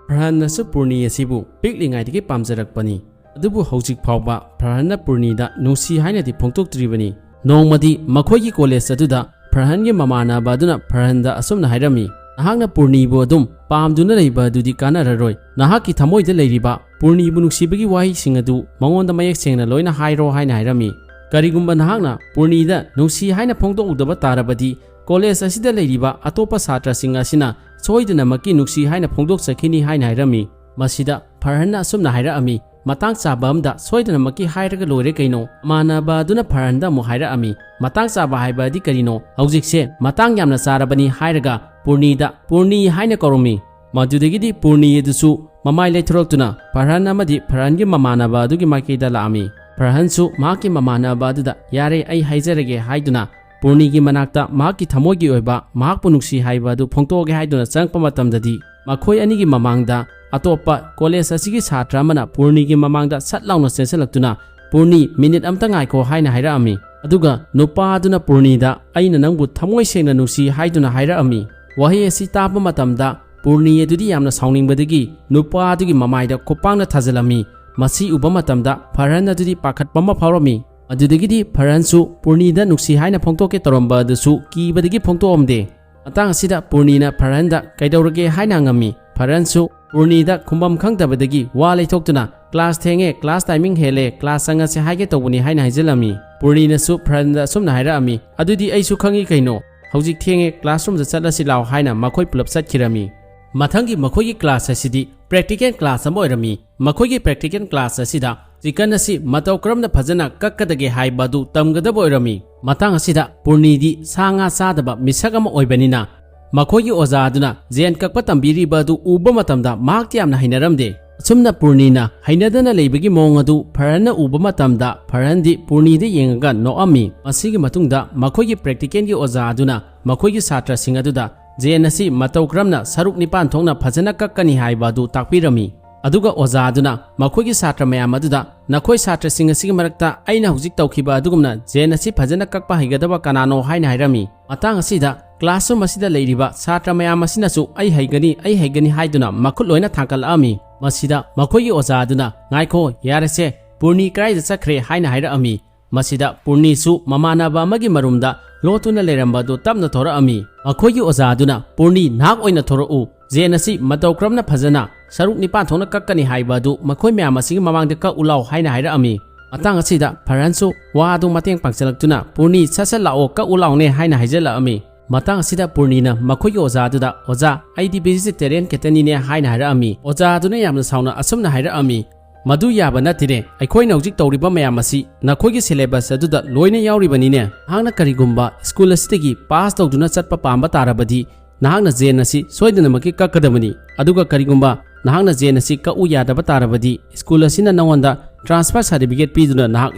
ꯐꯔꯍꯟꯅꯁꯨ ꯄꯨꯔꯅꯤ ꯑꯁꯤꯕꯨ ꯄꯤꯛꯂꯤꯉꯩꯗꯒꯤ ꯄꯥꯝꯖꯔꯛꯄꯅꯤ꯫ ꯑꯗꯨꯕꯨ ꯍꯧꯖꯤꯛ ꯐꯥꯎꯕ ꯐꯔꯍꯟꯅ ꯄꯨꯔꯅꯤꯗ ꯅꯨꯡꯁꯤ ꯍꯥꯏꯅꯗꯤ ꯐꯣꯡꯗꯣꯛꯇ꯭ꯔꯤꯕꯅꯤ꯫ ꯅꯣꯡꯃꯗꯤ ꯃꯈꯣꯏꯒꯤ college ꯑꯗꯨꯗ ꯐꯔꯍꯟꯒꯤ ꯃꯃꯥꯟꯅꯕ ꯑꯗꯨꯅ ꯐꯔꯍꯟꯗ ꯑꯁꯨꯝꯅ ꯍꯥꯏꯔꯝꯃꯤ, "ꯅꯍꯥꯛꯅ ꯄꯨꯔꯅꯤꯕꯨ ꯑꯗꯨꯝ ꯄꯥꯝꯗꯨꯅ ꯂꯩꯕ ꯑꯗꯨꯗꯤ ꯀꯥꯟꯅꯔꯔꯣꯏ꯫ ꯅꯍꯥꯛꯀꯤ ꯊꯃꯣꯏꯗ ꯂꯩꯔꯤꯕ ꯄꯨꯔꯅꯤꯕꯨ ꯅꯨꯡꯁꯤꯕꯒꯤ ꯋꯥꯍꯩꯁꯤꯡ ꯑꯗꯨ ꯃꯉꯣꯟꯗ ꯃꯌꯦꯛ ꯁꯦꯡꯅ ꯂꯣꯏꯅ ꯍꯥꯏꯔꯣ" ꯍꯥꯏꯅ ꯍꯥꯏꯔꯝꯃꯤ꯫ "ꯀꯔꯤꯒꯨꯝꯕ ꯅꯍꯥꯛꯅ ꯄꯨꯔꯅꯤꯗ ꯅꯨꯡꯁꯤ ꯍꯥꯏꯅ ꯐꯣꯡꯗꯣꯛꯎꯗꯕ ꯇꯥꯔꯕꯗꯤ, college ꯑꯁꯤꯗ ꯂꯩꯔꯤꯕ ꯑꯇꯣꯞꯄ ꯁꯥꯇ꯭ꯔꯁꯤꯡ ꯑꯁꯤꯅ ꯁꯣꯏꯗꯅꯃꯛꯀꯤ ꯅꯨꯡꯁꯤ ꯍꯥꯏꯅ ꯐꯣꯡꯗꯣꯛꯆꯈꯤꯅꯤ" ꯍꯥꯏꯅ ꯍꯥꯏꯔꯝꯃꯤ꯫ ꯃꯁꯤꯗ ꯐꯔꯍꯟꯅ ꯑꯁꯨꯝꯅ ꯍꯥꯏꯔꯛꯑꯝꯃꯤ, "ꯃꯇꯥꯡ ꯆꯥꯕ ꯑꯃꯗ ꯁꯣꯏꯗꯅꯃꯛꯀꯤ ꯍꯥꯏꯔꯒ ꯂꯣꯏꯔꯦ ꯀꯩꯅꯣ?" ꯃꯃꯥꯟꯅꯕ ꯑꯗꯨꯅ ꯐꯔꯍꯟꯗ ꯑꯃꯨꯛ ꯍꯥꯏꯔꯛꯑꯝꯃꯤ, "ꯃꯇꯥꯡ ꯆꯥꯕ ꯍꯥꯏꯕꯗꯤ ꯀꯔꯤꯅꯣ? ꯍꯧꯖꯤꯛꯁꯦ ꯃꯇꯥꯡ ꯌꯥꯝꯅ ꯆꯥꯔꯕꯅꯤ" ꯍꯥꯏꯔꯒ ꯄꯨꯔꯅꯤꯗ ꯄꯨꯔꯅꯤ ꯍꯥꯏꯅ ꯀꯧꯔꯝꯃꯤ꯫ ꯃꯗꯨꯗꯒꯤꯗꯤ ꯄꯨꯔꯅꯤ ꯑꯗꯨꯁꯨ ꯃꯃꯥꯏ ꯂꯩꯊꯣꯔꯛꯇꯨꯅ ꯐꯔꯍꯟ ꯑꯃꯗꯤ ꯐꯔꯍꯟꯒꯤ ꯃꯃꯥꯟꯅꯕ ꯑꯗꯨꯒꯤ ꯃꯥꯏꯀꯩꯗ ꯂꯥꯛꯑꯝꯃꯤ꯫ ꯐꯔꯍꯟꯁꯨ ꯃꯍꯥꯛꯀꯤ ꯃꯃꯥꯟꯅꯕ ꯑꯗꯨꯗ "ꯌꯥꯔꯦ, ꯑꯩ ꯍꯥꯏꯖꯔꯒꯦ" ꯍꯥꯏꯗꯨꯅ ꯄꯨꯔꯅꯤꯒꯤ ꯃꯅꯥꯛꯇ ꯃꯍꯥꯛꯀꯤ ꯊꯃꯣꯏꯒꯤ ꯑꯣꯏꯕ ꯃꯍꯥꯛꯄꯨ ꯅꯨꯡꯁꯤ ꯍꯥꯏꯕ ꯑꯗꯨ ꯐꯣꯡꯗꯣꯛꯑꯒꯦ ꯍꯥꯏꯗꯨꯅ ꯆꯪꯉꯛꯄ ꯃꯇꯝꯗꯗꯤ, ꯃꯈꯣꯏ ꯑꯅꯤꯒꯤ ꯃꯃꯥꯡꯗ ꯑꯇꯣꯞꯄ college ꯑꯁꯤꯒꯤ ꯁꯥꯇ꯭ꯔ ꯑꯃꯅ ꯄꯨꯔꯅꯤꯒꯤ ꯃꯃꯥꯡꯗ ꯁꯠ ꯂꯥꯎꯅ ꯆꯦꯟꯁꯤꯜꯂꯛꯇꯨꯅ, "ꯄꯨꯔꯅꯤ, minute ꯑꯝꯇ ꯉꯥꯏꯈꯣ" ꯍꯥꯏꯅ ꯍꯥꯏꯔꯛꯑꯝꯃꯤ꯫ ꯑꯗꯨꯒ ꯅꯨꯄꯥ ꯑꯗꯨꯅ ꯄꯨꯔꯅꯤꯗ, "ꯑꯩꯅ ꯅꯪꯕꯨ ꯊꯃꯣꯏ ꯁꯦꯡꯅ ꯅꯨꯡꯁꯤ" ꯍꯥꯏꯗꯨꯅ ꯍꯥꯏꯔꯛꯑꯝꯃꯤ꯫ ꯋꯥꯍꯩ ꯑꯁꯤ ꯇꯥꯕ ꯃꯇꯝꯗ ꯄꯨꯔꯅꯤ ꯑꯗꯨꯗꯤ ꯌꯥꯝꯅ ꯁꯥꯎꯅꯤꯡꯕꯗꯒꯤ ꯅꯨꯄꯥ ꯑꯗꯨꯒꯤ ꯃꯃꯥꯏꯗ ꯈꯨꯄꯥꯛꯅ ꯊꯥꯖꯤꯜꯂꯝꯃꯤ꯫ ꯃꯁꯤ ꯎꯕ ꯃꯇꯝꯗ ꯐꯔꯍꯟ ꯑꯗꯨꯗꯤ ꯄꯥꯈꯠꯄ ꯑꯃ ꯐꯥꯎꯔꯝꯃꯤ꯫ ꯑꯗꯨꯗꯒꯤꯗꯤ ꯐꯔꯍꯟꯁꯨ ꯄꯨꯔꯅꯤꯗ ꯅꯨꯡꯁꯤ ꯍꯥꯏꯅ ꯐꯣꯡꯗꯣꯛꯀꯦ ꯇꯧꯔꯝꯕ ꯑꯗꯨꯁꯨ ꯀꯤꯕꯗꯒꯤ ꯐꯣꯡꯗꯣꯛꯑꯝꯗꯦ꯫ ꯃꯇꯥꯡ ꯑꯁꯤꯗ ꯄꯨꯔꯅꯤꯅ ꯐꯔꯍꯟꯗ "ꯀꯩꯗꯧꯔꯒꯦ?" ꯍꯥꯏꯅ ꯍꯪꯉꯝꯃꯤ꯫ ꯐꯔꯍꯟꯁꯨ ꯄꯨꯔꯅꯤꯗ ꯈꯨꯝꯕꯝ ꯈꯪꯗꯕꯗꯒꯤ ꯋꯥ ꯂꯩꯊꯣꯛꯇꯨꯅ, "Class ꯊꯦꯡꯉꯦ, class timing ꯍꯦꯜꯂꯦ, class ꯆꯪꯉꯁꯦ ꯍꯥꯏꯒꯦ ꯇꯧꯕꯅꯤ" ꯍꯥꯏꯅ ꯍꯥꯏꯖꯤꯜꯂꯝꯃꯤ꯫ ꯄꯨꯔꯅꯤꯅꯁꯨ ꯐꯔꯍꯟꯗ ꯑꯁꯨꯝꯅ ꯍꯥꯏꯔꯛꯑꯝꯃꯤ, "ꯑꯗꯨꯗꯤ ꯑꯩꯁꯨ ꯈꯪꯉꯤ ꯀꯩꯅꯣ, ꯍꯧꯖꯤꯛ ꯊꯦꯡꯉꯦ, classroom ꯗ ꯆꯠꯂꯁꯤ ꯂꯥꯎ" ꯍꯥꯏꯅ ꯃꯈꯣꯏ ꯄꯨꯂꯞ ꯆꯠꯈꯤꯔꯝꯃꯤ꯫ ꯃꯊꯪꯒꯤ ꯃꯈꯣꯏꯒꯤ class ꯑꯁꯤꯗꯤ practical class ꯑꯃ ꯑꯣꯏꯔꯝꯃꯤ꯫ ꯃꯈꯣꯏꯒꯤ practical class ꯑꯁꯤꯗ chicken ꯑꯁꯤ ꯃꯇꯧ ꯀꯔꯝꯅ ꯐꯖꯅ ꯀꯛꯀꯗꯒꯦ ꯍꯥꯏꯕ ꯑꯗꯨ ꯇꯝꯒꯗꯕ ꯑꯣꯏꯔꯝꯃꯤ꯫ ꯃꯇꯥꯡ ꯑꯁꯤꯗ ꯄꯨꯔꯅꯤꯗꯤ ꯁꯥ ꯉꯥ ꯆꯥꯗꯕ ꯃꯤꯁꯛ ꯑꯃ ꯑꯣꯏꯕꯅꯤꯅ, ꯃꯈꯣꯏꯒꯤ ꯑꯣꯖꯥ ꯑꯗꯨꯅ ꯌꯦꯟ ꯀꯛꯄ ꯇꯝꯕꯤꯔꯤꯕ ꯑꯗꯨ ꯎꯕ ꯃꯇꯝꯗ ꯃꯍꯥꯛꯇꯤ ꯌꯥꯝꯅ ꯍꯩꯅꯔꯝꯗꯦ꯫ ꯑꯁꯨꯝꯅ ꯄꯨꯔꯅꯤꯅ ꯍꯩꯅꯗꯅ ꯂꯩꯕꯒꯤ ꯃꯑꯣꯡ ꯑꯗꯨ ꯐꯔꯍꯟꯅ ꯎꯕ ꯃꯇꯝꯗ, ꯐꯔꯍꯟꯗꯤ ꯄꯨꯔꯅꯤꯗ ꯌꯦꯡꯉꯒ ꯅꯣꯛꯑꯝꯃꯤ꯫ ꯃꯁꯤꯒꯤ ꯃꯇꯨꯡꯗ ꯃꯈꯣꯏꯒꯤ practicalꯒꯤ ꯑꯣꯖꯥ ꯑꯗꯨꯅ ꯃꯈꯣꯏꯒꯤ ꯁꯥꯇ꯭ꯔꯁꯤꯡ ꯑꯗꯨꯗ ꯖꯦꯟ ꯑꯁꯤ ꯃꯇꯧ ꯀꯔꯝꯅ ꯁꯔꯨꯛ ꯅꯤꯄꯥꯟ ꯊꯣꯛꯅ ꯐꯖꯅ ꯀꯛꯀꯅꯤ ꯍꯥꯏꯕ ꯑꯗꯨ ꯇꯥꯛꯄꯤꯔꯝꯃꯤ꯫ ꯑꯗꯨꯒ ꯑꯣꯖꯥ ꯑꯗꯨꯅ ꯃꯈꯣꯏꯒꯤ ꯁꯥꯇ꯭ꯔ ꯃꯌꯥꯝ ꯑꯗꯨꯗ, "ꯅꯈꯣꯏ ꯁꯥꯇ꯭ꯔꯁꯤꯡ ꯑꯁꯤꯒꯤ ꯃꯔꯛꯇ ꯑꯩꯅ ꯍꯧꯖꯤꯛ ꯇꯧꯈꯤꯕ ꯑꯗꯨꯒꯨꯝꯅ ꯖꯦꯟ ꯑꯁꯤ ꯐꯖꯅ ꯀꯛꯄ ꯍꯩꯒꯗꯕ ꯀꯅꯥꯅꯣ?" ꯍꯥꯏꯅ ꯍꯥꯏꯔꯝꯃꯤ꯫ ꯃꯇꯥꯡ ꯑꯁꯤꯗ classroom ꯑꯁꯤꯗ ꯂꯩꯔꯤꯕ ꯁꯥꯇ꯭ꯔ ꯃꯌꯥꯝ ꯑꯁꯤꯅꯁꯨ "ꯑꯩ ꯍꯩꯒꯅꯤ, ꯑꯩ ꯍꯩꯒꯅꯤ" ꯍꯥꯏꯗꯨꯅ ꯃꯈꯨꯠ ꯂꯣꯏꯅ ꯊꯥꯡꯒꯠꯂꯛꯑꯝꯃꯤ꯫ ꯃꯁꯤꯗ ꯃꯈꯣꯏꯒꯤ ꯑꯣꯖꯥ ꯑꯗꯨꯅ, "ꯉꯥꯏꯈꯣ, ꯌꯥꯔꯦꯁꯦ, ꯄꯨꯔꯅꯤ ꯀꯗꯥꯏꯗ ꯆꯠꯈ꯭ꯔꯦ?" ꯍꯥꯏꯅ ꯍꯥꯏꯔꯛꯑꯝꯃꯤ꯫ ꯃꯁꯤꯗ ꯄꯨꯔꯅꯤꯁꯨ ꯃꯃꯥꯟꯅꯕ ꯑꯃꯒꯤ ꯃꯔꯨꯝꯗ ꯂꯣꯠꯇꯨꯅ ꯂꯩꯔꯝꯕ ꯑꯗꯨ ꯇꯞꯅ ꯊꯣꯔꯛꯑꯝꯃꯤ꯫ ꯃꯈꯣꯏꯒꯤ ꯑꯣꯖꯥ ꯑꯗꯨꯅ, "ꯄꯨꯔꯅꯤ, ꯅꯍꯥꯛ ꯑꯣꯏꯅ ꯊꯣꯔꯛꯎ꯫ ꯖꯦꯟ ꯑꯁꯤ ꯃꯇꯧ ꯀꯔꯝꯅ ꯐꯖꯅ ꯁꯔꯨꯛ ꯅꯤꯄꯥꯟ ꯊꯣꯛꯅ ꯀꯛꯀꯅꯤ ꯍꯥꯏꯕ ꯑꯗꯨ ꯃꯈꯣꯏ ꯃꯌꯥꯝ ꯑꯁꯤꯒꯤ ꯃꯃꯥꯡꯗ ꯀꯛꯎ ꯂꯥꯎ" ꯍꯥꯏꯅ ꯍꯥꯏꯔꯛꯑꯝꯃꯤ꯫ ꯃꯇꯥꯡ ꯑꯁꯤꯗ ꯐꯔꯍꯟꯁꯨ ꯋꯥ ꯑꯗꯨ ꯃꯇꯦꯡ ꯄꯥꯡꯁꯤꯜꯂꯛꯇꯨꯅ, "ꯄꯨꯔꯅꯤ, ꯁꯠ ꯁꯠ ꯂꯥꯛꯑꯣ, ꯀꯛꯎ ꯂꯥꯎꯅꯦ" ꯍꯥꯏꯅ ꯍꯥꯏꯖꯜꯂꯛꯑꯝꯃꯤ꯫ ꯃꯇꯥꯡ ꯑꯁꯤꯗ ꯄꯨꯔꯅꯤꯅ ꯃꯈꯣꯏꯒꯤ ꯑꯣꯖꯥ ꯑꯗꯨꯗ, "ꯑꯣꯖꯥ, ꯑꯩꯗꯤ vegetarian ꯈꯛꯇꯅꯤꯅꯦ" ꯍꯥꯏꯅ ꯍꯥꯏꯔꯛꯑꯝꯃꯤ꯫ ꯑꯣꯖꯥ ꯑꯗꯨꯅ ꯌꯥꯝꯅ ꯁꯥꯎꯅ ꯑꯁꯨꯝꯅ ꯍꯥꯏꯔꯛꯑꯝꯃꯤ, "ꯃꯗꯨ ꯌꯥꯕ ꯅꯠꯇꯦꯅꯦ, ꯑꯩꯈꯣꯏꯅ ꯍꯧꯖꯤꯛ ꯇꯧꯔꯤꯕ ꯃꯌꯥꯝ ꯑꯁꯤ ꯅꯈꯣꯏꯒꯤ syllabus ꯑꯗꯨꯗ ꯂꯣꯏꯅ ꯌꯥꯎꯔꯤꯕꯅꯤꯅꯦ꯫ ꯅꯍꯥꯛꯅ ꯀꯔꯤꯒꯨꯝꯕ ꯁ꯭ꯀꯨꯜ ꯑꯁꯤꯗꯒꯤ ꯄꯥꯁ ꯇꯧꯗꯨꯅ ꯆꯠꯄ ꯄꯥꯝꯕ ꯇꯥꯔꯕꯗꯤ, ꯅꯍꯥꯛꯅ ꯖꯦꯟ ꯑꯁꯤ ꯁꯣꯏꯗꯅꯃꯛꯀꯤ ꯀꯛꯀꯗꯕꯅꯤ꯫ ꯑꯗꯨꯒ ꯀꯔꯤꯒꯨꯝꯕ ꯅꯍꯥꯛꯅ ꯖꯦꯟ ꯑꯁꯤ ꯀꯛꯎ ꯌꯥꯗꯕ ꯇꯥꯔꯕꯗꯤ, ꯁ꯭ꯀꯨꯜ ꯑꯁꯤꯅ ꯅꯉꯣꯟꯗ transfer certificate ꯄꯤꯗꯨꯅ ꯅꯍꯥꯛ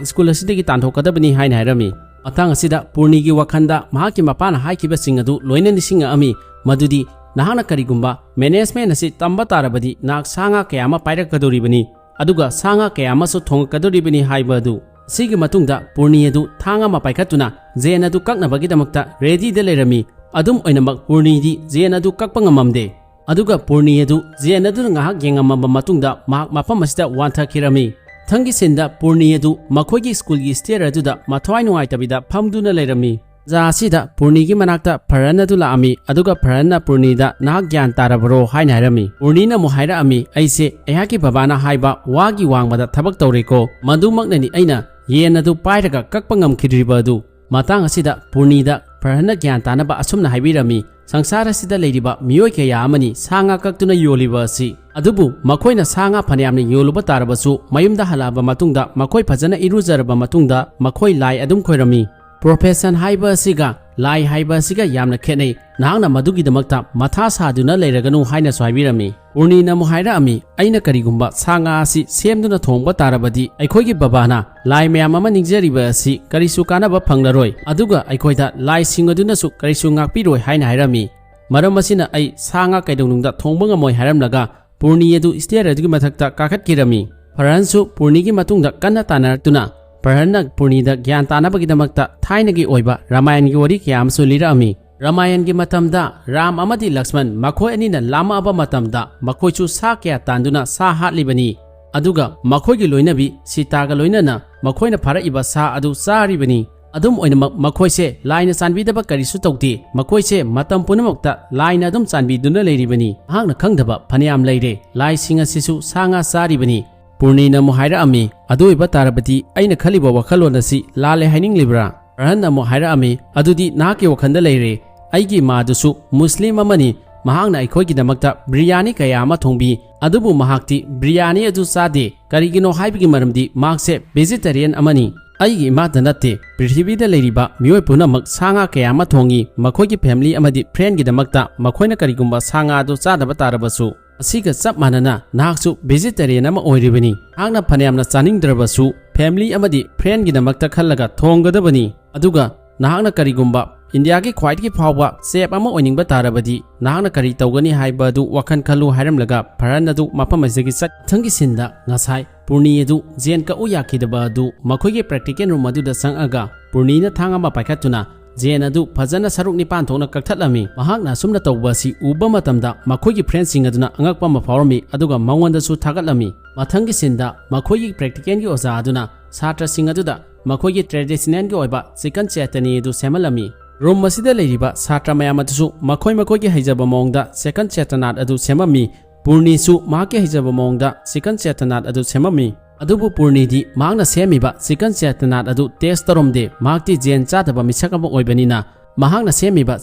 ꯁ꯭ꯀꯨꯜ ꯑꯁꯤꯗꯒꯤ ꯇꯥꯟꯊꯣꯛꯀꯗꯕꯅꯤ" ꯍꯥꯏꯅ ꯍꯥꯏꯔꯝꯃꯤ꯫ ꯃꯇꯥꯡ ꯑꯁꯤꯗ ꯄꯨꯔꯅꯤꯒꯤ ꯋꯥꯈꯜꯗ ꯃꯍꯥꯛꯀꯤ ꯃꯄꯥꯅ ꯍꯥꯏꯈꯤꯕꯁꯤꯡ ꯑꯗꯨ ꯂꯣꯏꯅ ꯅꯤꯡꯁꯤꯡꯉꯛꯑꯝꯃꯤ, ꯃꯗꯨꯗꯤ, "ꯅꯍꯥꯛꯅ ꯀꯔꯤꯒꯨꯝꯕ management ꯑꯁꯤ ꯇꯝꯕ ꯇꯥꯔꯕꯗꯤ, ꯅꯍꯥꯛ ꯁꯥ ꯉꯥ ꯀꯌꯥ ꯑꯃ ꯄꯥꯏꯔꯛꯀꯗꯧꯔꯤꯕꯅꯤ, ꯑꯗꯨꯒ ꯁꯥ ꯉꯥ ꯀꯌꯥ ꯑꯃꯁꯨ ꯊꯣꯡꯉꯛꯀꯗꯧꯔꯤꯕꯅꯤ" ꯍꯥꯏꯕ ꯑꯗꯨ꯫ ꯑꯁꯤꯒꯤ ꯃꯇꯨꯡꯗ ꯄꯨꯔꯅꯤ ꯑꯗꯨ ꯊꯥꯡ ꯑꯃ ꯄꯥꯏꯈꯠꯇꯨꯅ ꯖꯦꯟ ꯑꯗꯨ ꯀꯛꯅꯕꯒꯤꯗꯃꯛꯇ readyꯗ ꯂꯩꯔꯝꯃꯤ꯫ ꯑꯗꯨꯝ ꯑꯣꯏꯅꯃꯛ, ꯄꯨꯔꯅꯤꯗꯤ ꯖꯦꯟ ꯑꯗꯨ ꯀꯛꯄ ꯉꯝꯃꯝꯗꯦ꯫ ꯑꯗꯨꯒ ꯄꯨꯔꯅꯤ ꯑꯗꯨ ꯖꯦꯟ ꯑꯗꯨꯅ ꯉꯥꯏꯍꯥꯛ ꯌꯦꯡꯉꯝꯃꯕ ꯃꯇꯨꯡꯗ ꯃꯍꯥꯛ ꯃꯐꯝ ꯑꯁꯤꯗ ꯋꯥꯟꯊꯈꯤꯔꯝꯃꯤ꯫ ꯃꯊꯪꯒꯤ sceneꯗ ꯄꯨꯔꯅꯤ ꯑꯗꯨ ꯃꯈꯣꯏꯒꯤ ꯁ꯭ꯀꯨꯜꯒꯤ stair ꯑꯗꯨꯗ ꯃꯊ꯭ꯋꯥꯏ ꯅꯨꯡꯉꯥꯏꯇꯕꯤꯗ ꯐꯝꯗꯨꯅ ꯂꯩꯔꯝꯃꯤ꯫ ꯖꯥ ꯑꯁꯤꯗ ꯄꯨꯔꯅꯤꯒꯤ ꯃꯅꯥꯛꯇ ꯐꯔꯍꯟ ꯑꯗꯨ ꯂꯥꯛꯑꯝꯃꯤ, ꯑꯗꯨꯒ ꯐꯔꯍꯟꯅ ꯄꯨꯔꯅꯤꯗ, "ꯅꯍꯥꯛ ꯒ꯭ꯌꯥꯟ ꯇꯥꯔꯕꯔꯣ?" ꯍꯥꯏꯅ ꯍꯥꯏꯔꯝꯃꯤ꯫ ꯄꯨꯔꯅꯤꯅ ꯑꯃꯨꯛ ꯍꯥꯏꯔꯛꯑꯝꯃꯤ, "ꯑꯩꯁꯦ ꯑꯩꯍꯥꯛꯀꯤ ꯕꯕꯥꯅ ꯍꯥꯏꯕ ꯋꯥꯒꯤ ꯋꯥꯡꯃꯗ ꯊꯕꯛ ꯇꯧꯔꯦꯀꯣ, ꯃꯗꯨꯃꯛꯅꯅꯤ ꯑꯩꯅ ꯌꯦꯟ ꯑꯗꯨ ꯄꯥꯏꯔꯒ ꯀꯛꯄ ꯉꯝꯈꯤꯗ꯭ꯔꯤꯕ ꯑꯗꯨ"꯫ ꯃꯇꯥꯡ ꯑꯁꯤꯗ ꯄꯨꯔꯅꯤꯗ ꯐꯔꯍꯟꯅ ꯒ꯭ꯌꯥꯟ ꯇꯥꯅꯕ ꯑꯁꯨꯝꯅ ꯍꯥꯏꯕꯤꯔꯝꯃꯤ, "ꯁꯪꯁꯥꯔ ꯑꯁꯤꯗ ꯂꯩꯔꯤꯕ ꯃꯤꯑꯣꯏ ꯀꯌꯥ ꯑꯃꯅꯤ ꯁꯥ ꯉꯥ ꯀꯛꯇꯨꯅ ꯌꯣꯜꯂꯤꯕ ꯑꯁꯤ꯫ ꯑꯗꯨꯕꯨ ꯃꯈꯣꯏꯅ ꯁꯥ ꯉꯥ ꯐꯅꯌꯥꯝꯅ ꯌꯣꯜꯂꯨꯕ ꯇꯥꯔꯕꯁꯨ, ꯃꯌꯨꯝꯗ ꯍꯜꯂꯛꯑꯕ ꯃꯇꯨꯡꯗ ꯃꯈꯣꯏ ꯐꯖꯅ ꯏꯔꯨꯖꯔꯕ ꯃꯇꯨꯡꯗ ꯃꯈꯣꯏ ꯂꯥꯏ ꯑꯗꯨꯝ ꯈꯣꯏꯔꯝꯃꯤ꯫ Profession ꯍꯥꯏꯕ ꯑꯁꯤꯒ "ꯂꯥꯏ ꯍꯥꯏꯕ ꯑꯁꯤꯒ ꯌꯥꯝꯅ ꯈꯦꯠꯅꯩ꯫ ꯅꯍꯥꯛꯅ ꯃꯗꯨꯒꯤꯗꯃꯛꯇ ꯃꯊꯥ ꯁꯥꯗꯨꯅ ꯂꯩꯔꯒꯅꯨ" ꯍꯥꯏꯅꯁꯨ ꯍꯥꯏꯕꯤꯔꯝꯃꯤ꯫ ꯄꯨꯔꯅꯤꯅ ꯑꯃꯨꯛ ꯍꯥꯏꯔꯛꯑꯝꯃꯤ, "ꯑꯩꯅ ꯀꯔꯤꯒꯨꯝꯕ ꯁꯥ ꯉꯥ ꯑꯁꯤ ꯁꯦꯝꯗꯨꯅ ꯊꯣꯡꯕ ꯇꯥꯔꯕꯗꯤ ꯑꯩꯈꯣꯏꯒꯤ ꯕꯕꯥꯅ ꯂꯥꯏ ꯃꯌꯥꯝ ꯑꯃ ꯅꯤꯡꯖꯔꯤꯕ ꯑꯁꯤ ꯀꯔꯤꯁꯨ ꯀꯥꯟꯅꯕ ꯐꯪꯂꯔꯣꯏ, ꯑꯗꯨꯒ ꯑꯩꯈꯣꯏꯗ ꯂꯥꯏꯁꯤꯡ ꯑꯗꯨꯅꯁꯨ ꯀꯔꯤꯁꯨ ꯉꯥꯛꯄꯤꯔꯣꯏ" ꯍꯥꯏꯅ ꯍꯥꯏꯔꯝꯃꯤ꯫ "ꯃꯔꯝ ꯑꯁꯤꯅ ꯑꯩ ꯁꯥ ꯉꯥ ꯀꯩꯗꯧꯅꯨꯡꯗ ꯊꯣꯡꯕ ꯉꯝꯃꯣꯏ" ꯍꯥꯏꯔꯝꯂꯒ ꯄꯨꯔꯅꯤ ꯑꯗꯨ ꯁ꯭ꯇꯦꯌꯔ ꯑꯗꯨꯒꯤ ꯃꯊꯛꯇ ꯀꯥꯈꯠꯈꯤꯔꯝꯃꯤ꯫ ꯐꯔꯍꯟꯁꯨ ꯄꯨꯔꯅꯤꯒꯤ ꯃꯇꯨꯡꯗ ꯀꯟꯅ ꯇꯥꯟꯅꯔꯛꯇꯨꯅ ꯐꯔꯍꯟꯅ ꯄꯨꯔꯅꯤꯗ ꯒ꯭ꯌꯥꯟ ꯇꯥꯅꯕꯒꯤꯗꯃꯛꯇ ꯊꯥꯏꯅꯒꯤ ꯑꯣꯏꯕ ꯔꯥꯃꯥꯌꯟꯒꯤ ꯋꯥꯔꯤ ꯀꯌꯥ ꯑꯃꯁꯨ ꯂꯤꯔꯛꯑꯝꯃꯤ꯫ ꯔꯥꯃꯥꯌꯟꯒꯤ ꯃꯇꯝꯗ ꯔꯥꯝ ꯑꯃꯗꯤ ꯂꯛꯁꯃꯟ ꯃꯈꯣꯏ ꯑꯅꯤꯅ ꯂꯥꯝꯃꯛꯑꯕ ꯃꯇꯝꯗ ꯃꯈꯣꯏꯁꯨ ꯁꯥ ꯀꯌꯥ ꯇꯥꯟꯗꯨꯅ ꯁꯥ ꯍꯥꯠꯂꯤꯕꯅꯤ꯫ ꯑꯗꯨꯒ ꯃꯈꯣꯏꯒꯤ ꯂꯣꯏꯅꯕꯤ ꯁꯤꯇꯥꯒ ꯂꯣꯏꯅꯅ ꯃꯈꯣꯏꯅ ꯐꯥꯔꯛꯏꯕ ꯁꯥ ꯑꯗꯨ ꯆꯥꯔꯤꯕꯅꯤ꯫ ꯑꯗꯨꯝ ꯑꯣꯏꯅꯃꯛ ꯃꯈꯣꯏꯁꯦ ꯂꯥꯏꯅ ꯆꯥꯟꯕꯤꯗꯕ ꯀꯔꯤꯁꯨ ꯇꯧꯗꯦ꯫ ꯃꯈꯣꯏꯁꯦ ꯃꯇꯝ ꯄꯨꯝꯅꯃꯛꯇ ꯂꯥꯏꯅ ꯑꯗꯨꯝ ꯆꯥꯟꯕꯤꯗꯨꯅ ꯂꯩꯔꯤꯕꯅꯤ꯫ ꯃꯍꯥꯛꯅ ꯈꯪꯗꯕ ꯐꯅꯌꯥꯝ ꯂꯩꯔꯦ꯫ ꯂꯥꯏꯁꯤꯡ ꯑꯁꯤꯁꯨ ꯁꯥ ꯉꯥ ꯆꯥꯔꯤꯕꯅꯤ꯫ ꯄꯨꯔꯅꯤꯅ ꯑꯃꯨꯛ ꯍꯥꯏꯔꯛꯑꯝꯃꯤ, "ꯑꯗꯨ ꯑꯣꯏꯕ ꯇꯥꯔꯕꯗꯤ ꯑꯩꯅ ꯈꯜꯂꯤꯕ ꯋꯥꯈꯜꯂꯣꯟ ꯑꯁꯤ ꯂꯥꯜꯂꯦ ꯍꯥꯏꯅꯤꯡꯂꯤꯕ꯭ꯔꯥ?" ꯐꯔꯍꯟꯅ ꯑꯃꯨꯛ ꯍꯥꯏꯔꯛꯑꯝꯃꯤ, "ꯑꯗꯨꯗꯤ ꯅꯍꯥꯛꯀꯤ ꯋꯥꯈꯜꯗ ꯂꯩꯔꯦ꯫ ꯑꯩꯒꯤ ꯏꯃꯥꯗꯨꯁꯨ ꯃꯨꯁꯂꯤꯝ ꯑꯃꯅꯤ꯫ ꯃꯍꯥꯛꯅ ꯑꯩꯈꯣꯏꯒꯤꯗꯃꯛꯇ ꯕꯤꯔꯌꯥꯅꯤ ꯀꯌꯥ ꯑꯃ ꯊꯣꯡꯕꯤ꯫ ꯑꯗꯨꯕꯨ ꯃꯍꯥꯛꯇꯤ ꯕꯤꯔꯌꯥꯅꯤ ꯑꯗꯨ ꯆꯥꯗꯦ꯫ ꯀꯔꯤꯒꯤꯅꯣ ꯍꯥꯏꯕꯒꯤ ꯃꯔꯝꯗꯤ ꯃꯍꯥꯛꯁꯦ ꯚꯦꯖꯤꯇꯦꯔꯤꯌꯟ ꯑꯃꯅꯤ꯫ ꯑꯩꯒꯤ ꯏꯃꯥꯗ ꯅꯠꯇꯦ, ꯄ꯭ꯔꯤꯊꯤꯕꯤꯗ ꯂꯩꯔꯤꯕ ꯃꯤꯑꯣꯏ ꯄꯨꯝꯅꯃꯛ ꯁꯥ ꯉꯥ ꯀꯌꯥ ꯑꯃ ꯊꯣꯡꯉꯤ, ꯃꯈꯣꯏꯒꯤ ꯐꯦꯃꯤꯂꯤ ꯑꯃꯗꯤ ꯐ꯭ꯔꯦꯟꯒꯤꯗꯃꯛꯇ ꯃꯈꯣꯏꯅ ꯀꯔꯤꯒꯨꯝꯕ ꯁꯥ ꯉꯥ ꯑꯗꯨ ꯆꯥꯗꯕ ꯇꯥꯔꯕꯁꯨ꯫ ꯑꯁꯤꯒ ꯆꯞ ꯃꯥꯟꯅꯅ ꯅꯍꯥꯛꯁꯨ ꯚꯦꯖꯤꯇꯦꯔꯤꯌꯟ ꯑꯃ ꯑꯣꯏꯔꯤꯕꯅꯤ꯫ ꯅꯍꯥꯛꯅ ꯐꯅꯌꯥꯝꯅ ꯆꯥꯅꯤꯡꯗ꯭ꯔꯕꯁꯨ ꯐꯦꯃꯤꯂꯤ ꯑꯃꯗꯤ ꯐ꯭ꯔꯦꯟꯒꯤꯗꯃꯛꯇ ꯈꯜꯂꯒ ꯊꯣꯡꯒꯗꯕꯅꯤ꯫ ꯑꯗꯨꯒ ꯅꯍꯥꯛꯅ ꯀꯔꯤꯒꯨꯝꯕ ꯏꯟꯗꯤꯌꯥꯒꯤ ꯈ꯭ꯋꯥꯏꯗꯒꯤ ꯐꯥꯎꯕ ꯆꯦꯐ ꯑꯃ ꯑꯣꯏꯅꯤꯡꯕ ꯇꯥꯔꯕꯗꯤ ꯅꯍꯥꯛꯅ ꯀꯔꯤ ꯇꯧꯒꯅꯤ ꯍꯥꯏꯕ ꯑꯗꯨ ꯋꯥꯈꯜ ꯈꯜꯂꯨ" ꯍꯥꯏꯔꯝꯂꯒ ꯐꯔꯍꯟ ꯑꯗꯨ ꯃꯐꯝ ꯑꯁꯤꯗꯒꯤ ꯆꯠ-, ꯃꯊꯪꯒꯤ ꯁꯤꯟꯗ ꯉꯁꯥꯏ ꯄꯨꯔꯅꯤ ꯑꯗꯨ ꯖꯦꯟ ꯀꯛꯎ ꯌꯥꯈꯤꯗꯕ ꯑꯗꯨ ꯃꯈꯣꯏꯒꯤ ꯄ꯭ꯔꯦꯛꯇꯤꯀꯦꯜ ꯔꯨꯝ ꯑꯗꯨꯗ ꯆꯪꯉꯒ ꯄꯨꯔꯅꯤꯅ ꯊꯥꯡ ꯑꯃ ꯄꯥꯏꯈꯠꯇꯨꯅ ꯖꯦꯟ ꯑꯗꯨ ꯐꯖꯅ ꯁꯔꯨꯛ ꯅꯤꯄꯥꯟ ꯊꯣꯛꯅ ꯀꯛꯊꯠꯂꯝꯃꯤ꯫ ꯃꯍꯥꯛꯅ ꯑꯁꯨꯝꯅ ꯇꯧꯕ ꯑꯁꯤ ꯎꯕ ꯃꯇꯝꯗ ꯃꯈꯣꯏꯒꯤ ꯐ꯭ꯔꯦꯟꯁꯤꯡ ꯑꯗꯨꯅ ꯑꯉꯛꯄ ꯑꯃ ꯐꯥꯎꯔꯝꯃꯤ, ꯑꯗꯨꯒ ꯃꯉꯣꯟꯗꯁꯨ ꯊꯥꯒꯠꯂꯝꯃꯤ꯫ ꯃꯊꯪꯒꯤ ꯁꯤꯟꯗ ꯃꯈꯣꯏꯒꯤ ꯄ꯭ꯔꯦꯛꯇꯤꯀꯦꯜꯒꯤ ꯑꯣꯖꯥ ꯑꯗꯨꯅ ꯁꯥꯇ꯭ꯔꯁꯤꯡ ꯑꯗꯨꯗ ꯃꯈꯣꯏꯒꯤ ꯇ꯭ꯔꯦꯗꯤꯁꯅꯦꯜꯒꯤ ꯑꯣꯏꯕ ꯆꯤꯀꯟ ꯆꯦꯇꯅꯤ ꯑꯗꯨ ꯁꯦꯝꯍꯜꯂꯝꯃꯤ꯫ ꯔꯨꯝ ꯑꯁꯤꯗ ꯂꯩꯔꯤꯕ ꯁꯥꯇ꯭ꯔ ꯃꯌꯥꯝ ꯑꯗꯨꯁꯨ ꯃꯈꯣꯏ ꯃꯈꯣꯏꯒꯤ ꯍꯩꯖꯕ ꯃꯑꯣꯡꯗ ꯆꯤꯀꯟ ꯆꯦꯇꯅꯥꯠ ꯑꯗꯨ ꯁꯦꯝꯃꯝꯃꯤ꯫ ꯄꯨꯔꯅꯤꯁꯨ ꯃꯍꯥꯛꯀꯤ ꯍꯩꯖꯕ ꯃꯑꯣꯡꯗ ꯆꯤꯀꯟ ꯆꯦꯇꯅꯥꯠ ꯑꯗꯨ ꯁꯦꯝꯃꯝꯃꯤ꯫ ꯑꯗꯨꯕꯨ ꯄꯨꯔꯅꯤꯗꯤ ꯃꯍꯥꯛꯅ ꯁꯦꯝꯃꯤꯕ ꯆꯤꯀꯟ ꯆꯦꯇꯅꯥꯠ ꯑꯗꯨ ꯇꯦꯁ ꯇꯧꯔꯝꯗꯦ꯫ ꯃꯍꯥꯛꯇꯤ ꯖꯦꯟ ꯆꯥꯗꯕ ꯃꯤꯁꯛ ꯑꯃ ꯑꯣꯏꯕꯅꯤꯅ ꯃꯍꯥꯛꯅ ꯁꯦꯝꯃꯤꯕ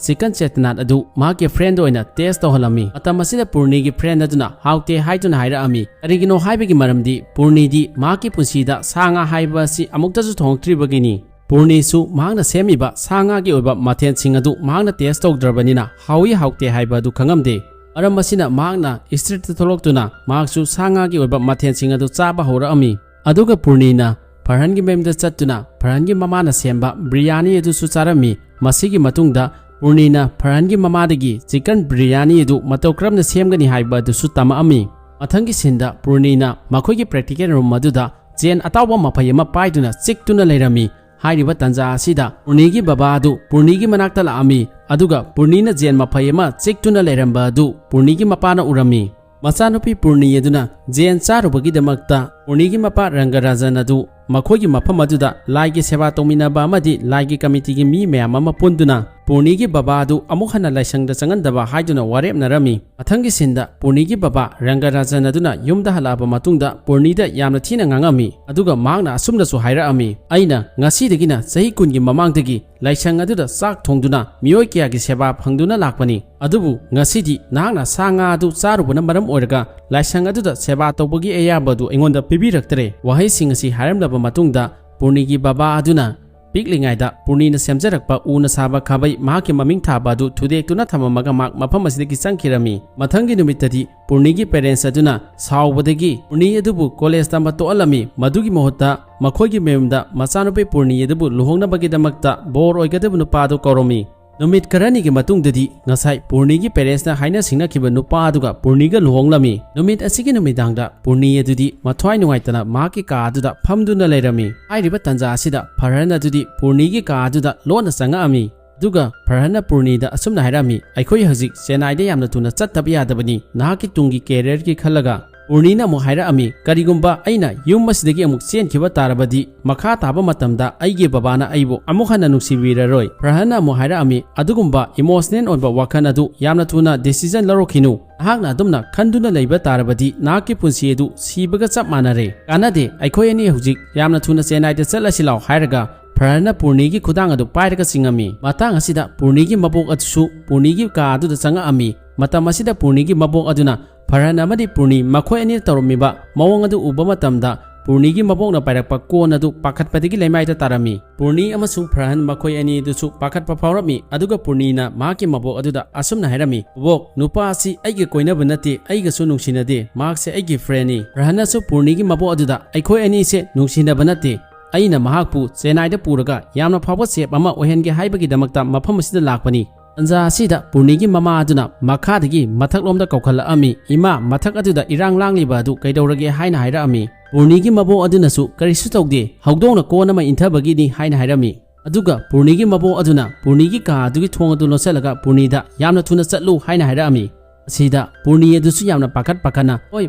ꯆꯤꯀꯟ ꯆꯦꯇꯅꯥꯠ ꯑꯗꯨ ꯃꯍꯥꯛꯀꯤ ꯐ꯭ꯔꯦꯟꯗ ꯑꯣꯏꯅ ꯇꯦꯁ ꯇꯧꯍꯜꯂꯝꯃꯤ꯫ ꯃꯇꯝ ꯑꯁꯤꯗ ꯄꯨꯔꯅꯤꯒꯤ ꯐ꯭ꯔꯦꯟ ꯑꯗꯨꯅ ꯍꯥꯎꯇꯦ ꯍꯥꯏꯗꯨꯅ ꯍꯥꯏꯔꯛꯑꯝꯃꯤ꯫ ꯀꯔꯤꯒꯤꯅꯣ ꯍꯥꯏꯕꯒꯤ ꯃꯔꯝꯗꯤ ꯄꯨꯔꯅꯤꯗꯤ ꯃꯍꯥꯛꯀꯤ ꯄꯨꯟꯁꯤꯗ ꯁꯥ ꯉꯥ ꯍꯥꯏꯕ ꯑꯁꯤ ꯑꯃꯨꯛꯇꯁꯨ ꯊꯣꯡꯉꯛꯇ꯭ꯔꯤꯕꯒꯤꯅꯤ꯫ ꯄꯨꯔꯅꯤꯁꯨ ꯃꯍꯥꯛꯅ ꯁꯦꯝꯃꯤꯕ ꯁꯥ ꯉꯥꯒꯤ ꯑꯣꯏꯕ ꯃꯊꯦꯜꯁꯤꯡ ꯑꯗꯨ ꯃꯍꯥꯛꯅ ꯇꯦꯁ ꯇꯧꯗ꯭ꯔꯕꯅꯤꯅ ꯍꯥꯎꯏ ꯍꯥꯎꯇꯦ ꯍꯥꯏꯕ ꯑꯗꯨ ꯈꯪꯉꯝꯗꯦ꯫ ꯃꯔꯝ ꯑꯁꯤꯅ ꯃꯍꯥꯛꯅ ꯁ꯭ꯇ꯭ꯔꯤꯠꯇ ꯊꯣꯛꯂꯛꯇꯨꯅ ꯃꯍꯥꯛꯁꯨ ꯁꯥ ꯉꯥꯒꯤ ꯑꯣꯏꯕ ꯃꯊꯦꯜꯁꯤꯡ ꯑꯗꯨ ꯆꯥꯕ ꯍꯧꯔꯛꯑꯝꯃꯤ꯫ ꯑꯗꯨꯒ ꯄꯨꯔꯅꯤꯅ ꯐꯔꯍꯟꯒꯤ ꯃꯌꯨꯝꯗ ꯆꯠꯇꯨꯅ ꯐꯔꯍꯟꯒꯤ ꯃꯃꯥꯅ ꯁꯦꯝꯕ ꯕꯤꯔꯌꯥꯅꯤ ꯑꯗꯨꯁꯨ ꯆꯥꯔꯝꯃꯤ꯫ ꯃꯁꯤꯒꯤ ꯃꯇꯨꯡꯗ ꯄꯨꯔꯅꯤꯅ ꯐꯔꯍꯟꯒꯤ ꯃꯃꯥꯗꯒꯤ ꯆꯤꯀꯟ ꯕꯤꯔꯌꯥꯅꯤ ꯑꯗꯨ ꯃꯇꯧ ꯀꯔꯝꯅ ꯁꯦꯝꯒꯅꯤ ꯍꯥꯏꯕ ꯑꯗꯨꯁꯨ ꯇꯝꯃꯛꯑꯝꯃꯤ꯫ ꯃꯊꯪꯒꯤ ꯁꯤꯟꯗ ꯄꯨꯔꯅꯤꯅ ꯃꯈꯣꯏꯒꯤ ꯄ꯭ꯔꯦꯛꯇꯤꯀꯦꯜ ꯔꯨꯝ ꯑꯗꯨꯗ ꯆꯦꯟ ꯑꯇꯥꯎꯕ ꯃꯐꯩ ꯑꯃ ꯄꯥꯏꯗꯨꯅ ꯆꯤꯛꯇꯨꯅ ꯂꯩꯔꯝꯃꯤ꯫ ꯍꯥꯏꯔꯤꯕ ꯇꯥꯟꯖꯥ ꯑꯁꯤꯗ ꯄꯨꯔꯅꯤꯒꯤ ꯕꯕꯥ ꯑꯗꯨ ꯄꯨꯔꯅꯤꯒꯤ ꯃꯅꯥꯛꯇ ꯂꯥꯛꯑꯝꯃꯤ꯫ ꯑꯗꯨꯒ ꯄꯨꯔꯅꯤꯅ ꯖꯦꯟ ꯃꯐꯩ ꯑꯃ ꯆꯤꯛꯇꯨꯅ ꯂꯩꯔꯝꯕ ꯑꯗꯨ ꯄꯨꯔꯅꯤꯒꯤ ꯃꯄꯥꯅ ꯎꯔꯝꯃꯤ꯫ ꯃꯆꯥꯅꯨꯄꯤ ꯄꯨꯔꯅꯤ ꯑꯗꯨꯅ ꯖꯦꯟ ꯆꯥꯔꯨꯕꯒꯤꯗꯃꯛꯇ ꯄꯨꯔꯅꯤꯒꯤ ꯃꯄꯥ ꯔꯪꯒꯔꯥꯖꯟ ꯑꯗꯨ ꯃꯈꯣꯏꯒꯤ ꯃꯐꯝ ꯑꯗꯨꯗ ꯂꯥꯏꯒꯤ ꯁꯦꯕꯥ ꯇꯧꯃꯤꯟꯅꯕ ꯑꯃꯗꯤ ꯂꯥꯏꯒꯤ ꯀꯃꯤꯇꯤꯒꯤ ꯃꯤ ꯃꯌꯥꯝ ꯑꯃ ꯄꯨꯟꯗꯨꯅ ꯄꯨꯔꯅꯤꯒꯤ ꯕꯕꯥ ꯑꯗꯨ ꯑꯃꯨꯛ ꯍꯟꯅ ꯂꯥꯏꯁꯪꯗ ꯆꯪꯍꯟꯗꯕ ꯍꯥꯏꯗꯨꯅ ꯋꯥꯔꯦꯞꯅꯔꯝꯃꯤ꯫ ꯃꯊꯪꯒꯤ ꯁꯤꯟꯗ ꯄꯨꯔꯅꯤꯒꯤ ꯕꯕꯥ ꯔꯪꯒꯔꯥꯖꯟ ꯑꯗꯨꯅ ꯌꯨꯝꯗ ꯍꯜꯂꯛꯑꯕ ꯃꯇꯨꯡꯗ ꯄꯨꯔꯅꯤꯗ ꯌꯥꯝꯅ ꯊꯤꯅ ꯉꯥꯡꯉꯝꯃꯤ꯫ ꯑꯗꯨꯒ ꯃꯍꯥꯛꯅ ꯑꯁꯨꯝꯅꯁꯨ ꯍꯥꯏꯔꯛꯑꯝꯃꯤ, "ꯑꯩꯅ ꯉꯁꯤꯗꯒꯤꯅ ꯆꯍꯤ ꯀꯨꯟꯒꯤ ꯃꯃꯥꯡꯗꯒꯤ ꯂꯥꯏꯁꯪ ꯑꯗꯨꯗ ꯆꯥꯛ ꯊꯣꯡꯗꯨꯅ ꯃꯤꯑꯣꯏ ꯀꯌꯥꯒꯤ ꯁꯦꯕꯥ ꯐꯪꯗꯨꯅ ꯂꯥꯛꯄꯅꯤ꯫ ꯑꯗꯨꯕꯨ ꯉꯁꯤꯗꯤ ꯅꯍꯥꯛꯅ ꯁꯥ ꯉꯥ ꯑꯗꯨ ꯆꯥꯔꯨꯕꯅ ꯃꯔꯝ ꯑꯣꯏꯔꯒ ꯂꯥꯏꯁꯪ ꯑꯗꯨꯗ ꯁꯦꯕꯥ ꯇꯧꯕꯒꯤ ꯑꯌꯥꯕ ꯑꯗꯨ ꯑꯩꯉꯣꯟꯗ ꯄꯤꯕꯤꯔꯛꯇ꯭ꯔꯦ"꯫ ꯋꯥꯍꯩꯁꯤꯡ ꯑꯁꯤ ꯍꯥꯏꯔꯝꯂꯕ ꯃꯇꯨꯡꯗ ꯄꯨꯔꯅꯤꯒꯤ ꯕꯕꯥ ꯑꯗꯨꯅ ꯄꯤꯛꯂꯤꯉꯩꯗ ꯄꯨꯔꯅꯤꯅ ꯁꯦꯝꯖꯔꯛꯄ ꯎꯅ ꯁꯥꯕ ꯈꯥꯕꯩ ꯃꯍꯥꯛꯀꯤ ꯃꯃꯤꯡ ꯊꯥꯕ ꯑꯗꯨ ꯊꯨꯗꯦꯛꯇꯨꯅ ꯊꯝꯃꯝꯃꯒ ꯃꯍꯥꯛ ꯃꯐꯝ ꯑꯁꯤꯗꯒꯤ ꯆꯪꯈꯤꯔꯝꯃꯤ꯫ ꯃꯊꯪꯒꯤ ꯅꯨꯃꯤꯠꯇꯗꯤ ꯄꯨꯔꯅꯤꯒꯤ ꯄꯦꯔꯦꯟꯁ ꯑꯗꯨꯅ ꯁꯥꯎꯕꯗꯒꯤ ꯄꯨꯔꯅꯤ ꯑꯗꯨꯕꯨ ꯀꯣꯂꯦꯖ ꯇꯝꯕ ꯇꯣꯛꯍꯜꯂꯝꯃꯤ꯫ ꯃꯗꯨꯒꯤ ꯃꯍꯨꯠꯇ ꯃꯈꯣꯏꯒꯤ ꯃꯌꯨꯝꯗ ꯃꯆꯥꯅꯨꯄꯤ ꯄꯨꯔꯅꯤ ꯑꯗꯨꯕꯨ ꯂꯨꯍꯣꯡꯅꯕꯒꯤꯗꯃꯛꯇ ꯕꯣꯔ ꯑꯣꯏꯒꯗꯕ ꯅꯨꯄꯥ ꯑꯗꯨ ꯀꯧꯔꯝꯃꯤ꯫ ꯅꯨꯃꯤꯠ ꯈꯔꯅꯤꯒꯤ ꯃꯇꯨꯡꯗꯗꯤ ꯉꯁꯥꯏ ꯄꯨꯔꯅꯤꯒꯤ ꯄꯦꯔꯦꯟꯁꯅ ꯍꯥꯏꯅ ꯁꯤꯡꯅꯈꯤꯕ ꯅꯨꯄꯥ ꯑꯗꯨꯒ ꯄꯨꯔꯅꯤꯒ ꯂꯨꯍꯣꯡꯂꯝꯃꯤ꯫ ꯅꯨꯃꯤꯠ ꯑꯁꯤꯒꯤ ꯅꯨꯃꯤꯗꯥꯡꯗ ꯄꯨꯔꯅꯤ ꯑꯗꯨꯗꯤ ꯃꯊ꯭ꯋꯥꯏ ꯅꯨꯡꯉꯥꯏꯇꯅ ꯃꯍꯥꯛꯀꯤ ꯀꯥ ꯑꯗꯨꯗ ꯐꯝꯗꯨꯅ ꯂꯩꯔꯝꯃꯤ꯫ ꯍꯥꯏꯔꯤꯕ ꯇꯥꯟꯖꯥ ꯑꯁꯤꯗ ꯐꯔꯍꯟ ꯑꯗꯨꯗꯤ ꯄꯨꯔꯅꯤꯒꯤ ꯀꯥ ꯑꯗꯨꯗ ꯂꯣꯟꯅ ꯆꯪꯉꯛꯑꯝꯃꯤ꯫ ꯑꯗꯨꯒ ꯐꯔꯍꯟꯅ ꯄꯨꯔꯅꯤꯗ ꯑꯁꯨꯝꯅ ꯍꯥꯏꯔꯛꯑꯝꯃꯤ, "ꯑꯩꯈꯣꯏ ꯍꯧꯖꯤꯛ ꯆꯦꯟꯅꯥꯏꯗ ꯌꯥꯝꯅ ꯊꯨꯅ ꯆꯠꯇꯕ ꯌꯥꯗꯕꯅꯤ, ꯅꯍꯥꯛꯀꯤ ꯇꯨꯡꯒꯤ ꯀꯦꯔꯤꯌꯔꯒꯤ ꯈꯜꯂꯒ"꯫ ꯄꯨꯔꯅꯤꯅ ꯑꯃꯨꯛ ꯍꯥꯏꯔꯛꯑꯝꯃꯤ, "ꯀꯔꯤꯒꯨꯝꯕ ꯑꯩꯅ ꯌꯨꯝ ꯑꯁꯤꯗꯒꯤ ꯑꯃꯨꯛ ꯆꯦꯟꯈꯤꯕ ꯇꯥꯔꯕꯗꯤ ꯃꯈꯥ ꯇꯥꯕ ꯃꯇꯝꯗ ꯑꯩꯒꯤ ꯕꯕꯥꯅ ꯑꯩꯕꯨ ꯑꯃꯨꯛ ꯍꯟꯅ ꯅꯨꯡꯁꯤꯕꯤꯔꯔꯣꯏ"꯫ ꯐꯔꯍꯟꯅ ꯑꯃꯨꯛ ꯍꯥꯏꯔꯛꯑꯝꯃꯤ, "ꯑꯗꯨꯒꯨꯝꯕ ꯏꯃꯣꯁꯅꯦꯜ ꯑꯣꯏꯕ ꯋꯥꯈꯜ ꯑꯗꯨ ꯌꯥꯝꯅ ꯊꯨꯅ ꯗꯤꯁꯤꯖꯟ ꯂꯧꯔꯛꯈꯤꯅꯨ꯫ ꯅꯍꯥꯛꯅ ꯑꯗꯨꯝꯅ ꯈꯟꯗꯨꯅ ꯂꯩꯕ ꯇꯥꯔꯕꯗꯤ ꯅꯍꯥꯛꯀꯤ ꯄꯨꯟꯁꯤ ꯑꯗꯨ ꯁꯤꯕꯒ ꯆꯞ ꯃꯥꯟꯅꯔꯦ꯫ ꯀꯥꯟꯅꯗꯦ, ꯑꯩꯈꯣꯏ ꯑꯅꯤ ꯍꯧꯖꯤꯛ ꯌꯥꯝꯅ ꯊꯨꯅ ꯆꯦꯟꯅꯥꯏꯗ ꯆꯠꯂꯁꯤ ꯂꯥꯎ" ꯍꯥꯏꯔꯒ ꯐꯔꯍꯟꯅ ꯄꯨꯔꯅꯤꯒꯤ ꯈꯨꯗꯥꯡ ꯑꯗꯨ ꯄꯥꯏꯔꯒ ꯆꯤꯡꯉꯝꯃꯤ꯫ ꯃꯇꯥꯡ ꯑꯁꯤꯗ ꯄꯨꯔꯅꯤꯒꯤ ꯃꯕꯣꯛ ꯑꯗꯨꯁꯨ ꯄꯨꯔꯅꯤꯒꯤ ꯀꯥ ꯑꯗꯨꯗ ꯆꯪꯉꯛꯑꯝꯃꯤ꯫ ꯃꯇꯝ ꯑꯁꯤꯗ ꯄꯨꯔꯅꯤꯒꯤ ꯃꯕꯣꯛ ꯑꯗꯨꯅ ꯐꯔꯍꯟ ꯑꯃꯗꯤ ꯄꯨꯔꯅꯤ ꯃꯈꯣꯏ ꯑꯅꯤꯅ ꯇꯧꯔꯝꯃꯤꯕ ꯃꯑꯣꯡ ꯑꯗꯨ ꯎꯕ ꯃꯇꯝꯗ ꯄꯨꯔꯅꯤꯒꯤ ꯃꯕꯣꯛꯅ ꯄꯥꯏꯔꯛꯄ ꯀꯣꯟ ꯑꯗꯨ ꯄꯥꯈꯠꯄꯗꯒꯤ ꯂꯩꯃꯥꯏꯗ ꯇꯥꯔꯝꯃꯤ꯫ ꯄꯨꯔꯅꯤ ꯑꯃꯁꯨꯡ ꯐꯔꯍꯟ ꯃꯈꯣꯏ ꯑꯅꯤ ꯑꯗꯨꯁꯨ ꯄꯥꯈꯠꯄ ꯐꯥꯎꯔꯝꯃꯤ꯫ ꯑꯗꯨꯒ ꯄꯨꯔꯅꯤꯅ ꯃꯍꯥꯛꯀꯤ ꯃꯕꯣꯛ ꯑꯗꯨꯗ ꯑꯁꯨꯝꯅ ꯍꯥꯏꯔꯝꯃꯤ, "ꯕꯣꯕꯣꯛ, ꯅꯨꯄꯥ ꯑꯁꯤ ꯑꯩꯒ ꯀꯣꯏꯅꯕ ꯅꯠꯇꯦ, ꯑꯩꯒꯁꯨ ꯅꯨꯡꯁꯤꯅꯗꯦ, ꯃꯍꯥꯛꯁꯦ ꯑꯩꯒꯤ ꯐ꯭ꯔꯦꯟꯅꯤ꯫" ꯐꯔꯍꯟꯅꯁꯨ ꯄꯨꯔꯅꯤꯒꯤ ꯃꯕꯣꯛ ꯑꯗꯨꯗ, "ꯑꯩꯈꯣꯏ ꯑꯅꯤꯁꯦ ꯅꯨꯡꯁꯤꯅꯕ ꯅꯠꯇꯦ, ꯑꯩꯅ ꯃꯍꯥꯛꯄꯨ ꯆꯦꯟꯅꯥꯏꯗ ꯄꯨꯔꯒ ꯌꯥꯝꯅ ꯐꯥꯎꯕ ꯆꯦꯞ ꯑꯃ ꯑꯣꯏꯍꯟꯒꯦ ꯍꯥꯏꯕꯒꯤꯗꯃꯛꯇ ꯃꯐꯝ ꯑꯁꯤꯗ ꯂꯥꯛꯄꯅꯤ꯫" ꯇꯟꯖꯥ ꯑꯁꯤꯗ ꯄꯨꯔꯅꯤꯒꯤ ꯃꯃꯥ ꯑꯗꯨꯅ ꯃꯈꯥꯗꯒꯤ ꯃꯊꯛꯂꯣꯝꯗ ꯀꯧꯈꯠꯂꯛꯑꯝꯃꯤ, "ꯏꯃꯥ, ꯃꯊꯛ ꯑꯗꯨꯗ ꯏꯔꯥꯡ ꯂꯥꯡꯂꯤꯕ ꯑꯗꯨ ꯀꯩꯗꯧꯔꯒꯦ?" ꯍꯥꯏꯅ ꯍꯥꯏꯔꯛꯑꯝꯃꯤ꯫ ꯄꯨꯔꯅꯤꯒꯤ ꯃꯕꯣꯛ ꯑꯗꯨꯅꯁꯨ, "ꯀꯔꯤꯁꯨ ꯇꯧꯗꯦ, ꯍꯧꯗꯣꯡꯅ ꯀꯣꯟ ꯑꯃ ꯏꯟꯊꯕꯒꯤꯅꯤ" ꯍꯥꯏꯅ ꯍꯥꯏꯔꯝꯃꯤ꯫ ꯑꯗꯨꯒ ꯄꯨꯔꯅꯤꯒꯤ ꯃꯕꯣꯛ ꯑꯗꯨꯅ ꯄꯨꯔꯅꯤꯒꯤ ꯀꯥ ꯑꯗꯨꯒꯤ ꯊꯣꯡ ꯑꯗꯨ ꯂꯣꯟꯁꯤꯜꯂꯒ ꯄꯨꯔꯅꯤꯗ, "ꯌꯥꯝꯅ ꯊꯨꯅ ꯆꯠꯂꯨ" ꯍꯥꯏꯅ ꯍꯥꯏꯔꯛꯑꯝꯃꯤ꯫ ꯑꯁꯤꯗ ꯄꯨꯔꯅꯤ ꯑꯗꯨꯁꯨ ꯌꯥꯝꯅ ꯄꯥꯈꯠ ꯄꯥꯈꯠꯅ, "ꯍꯣꯏ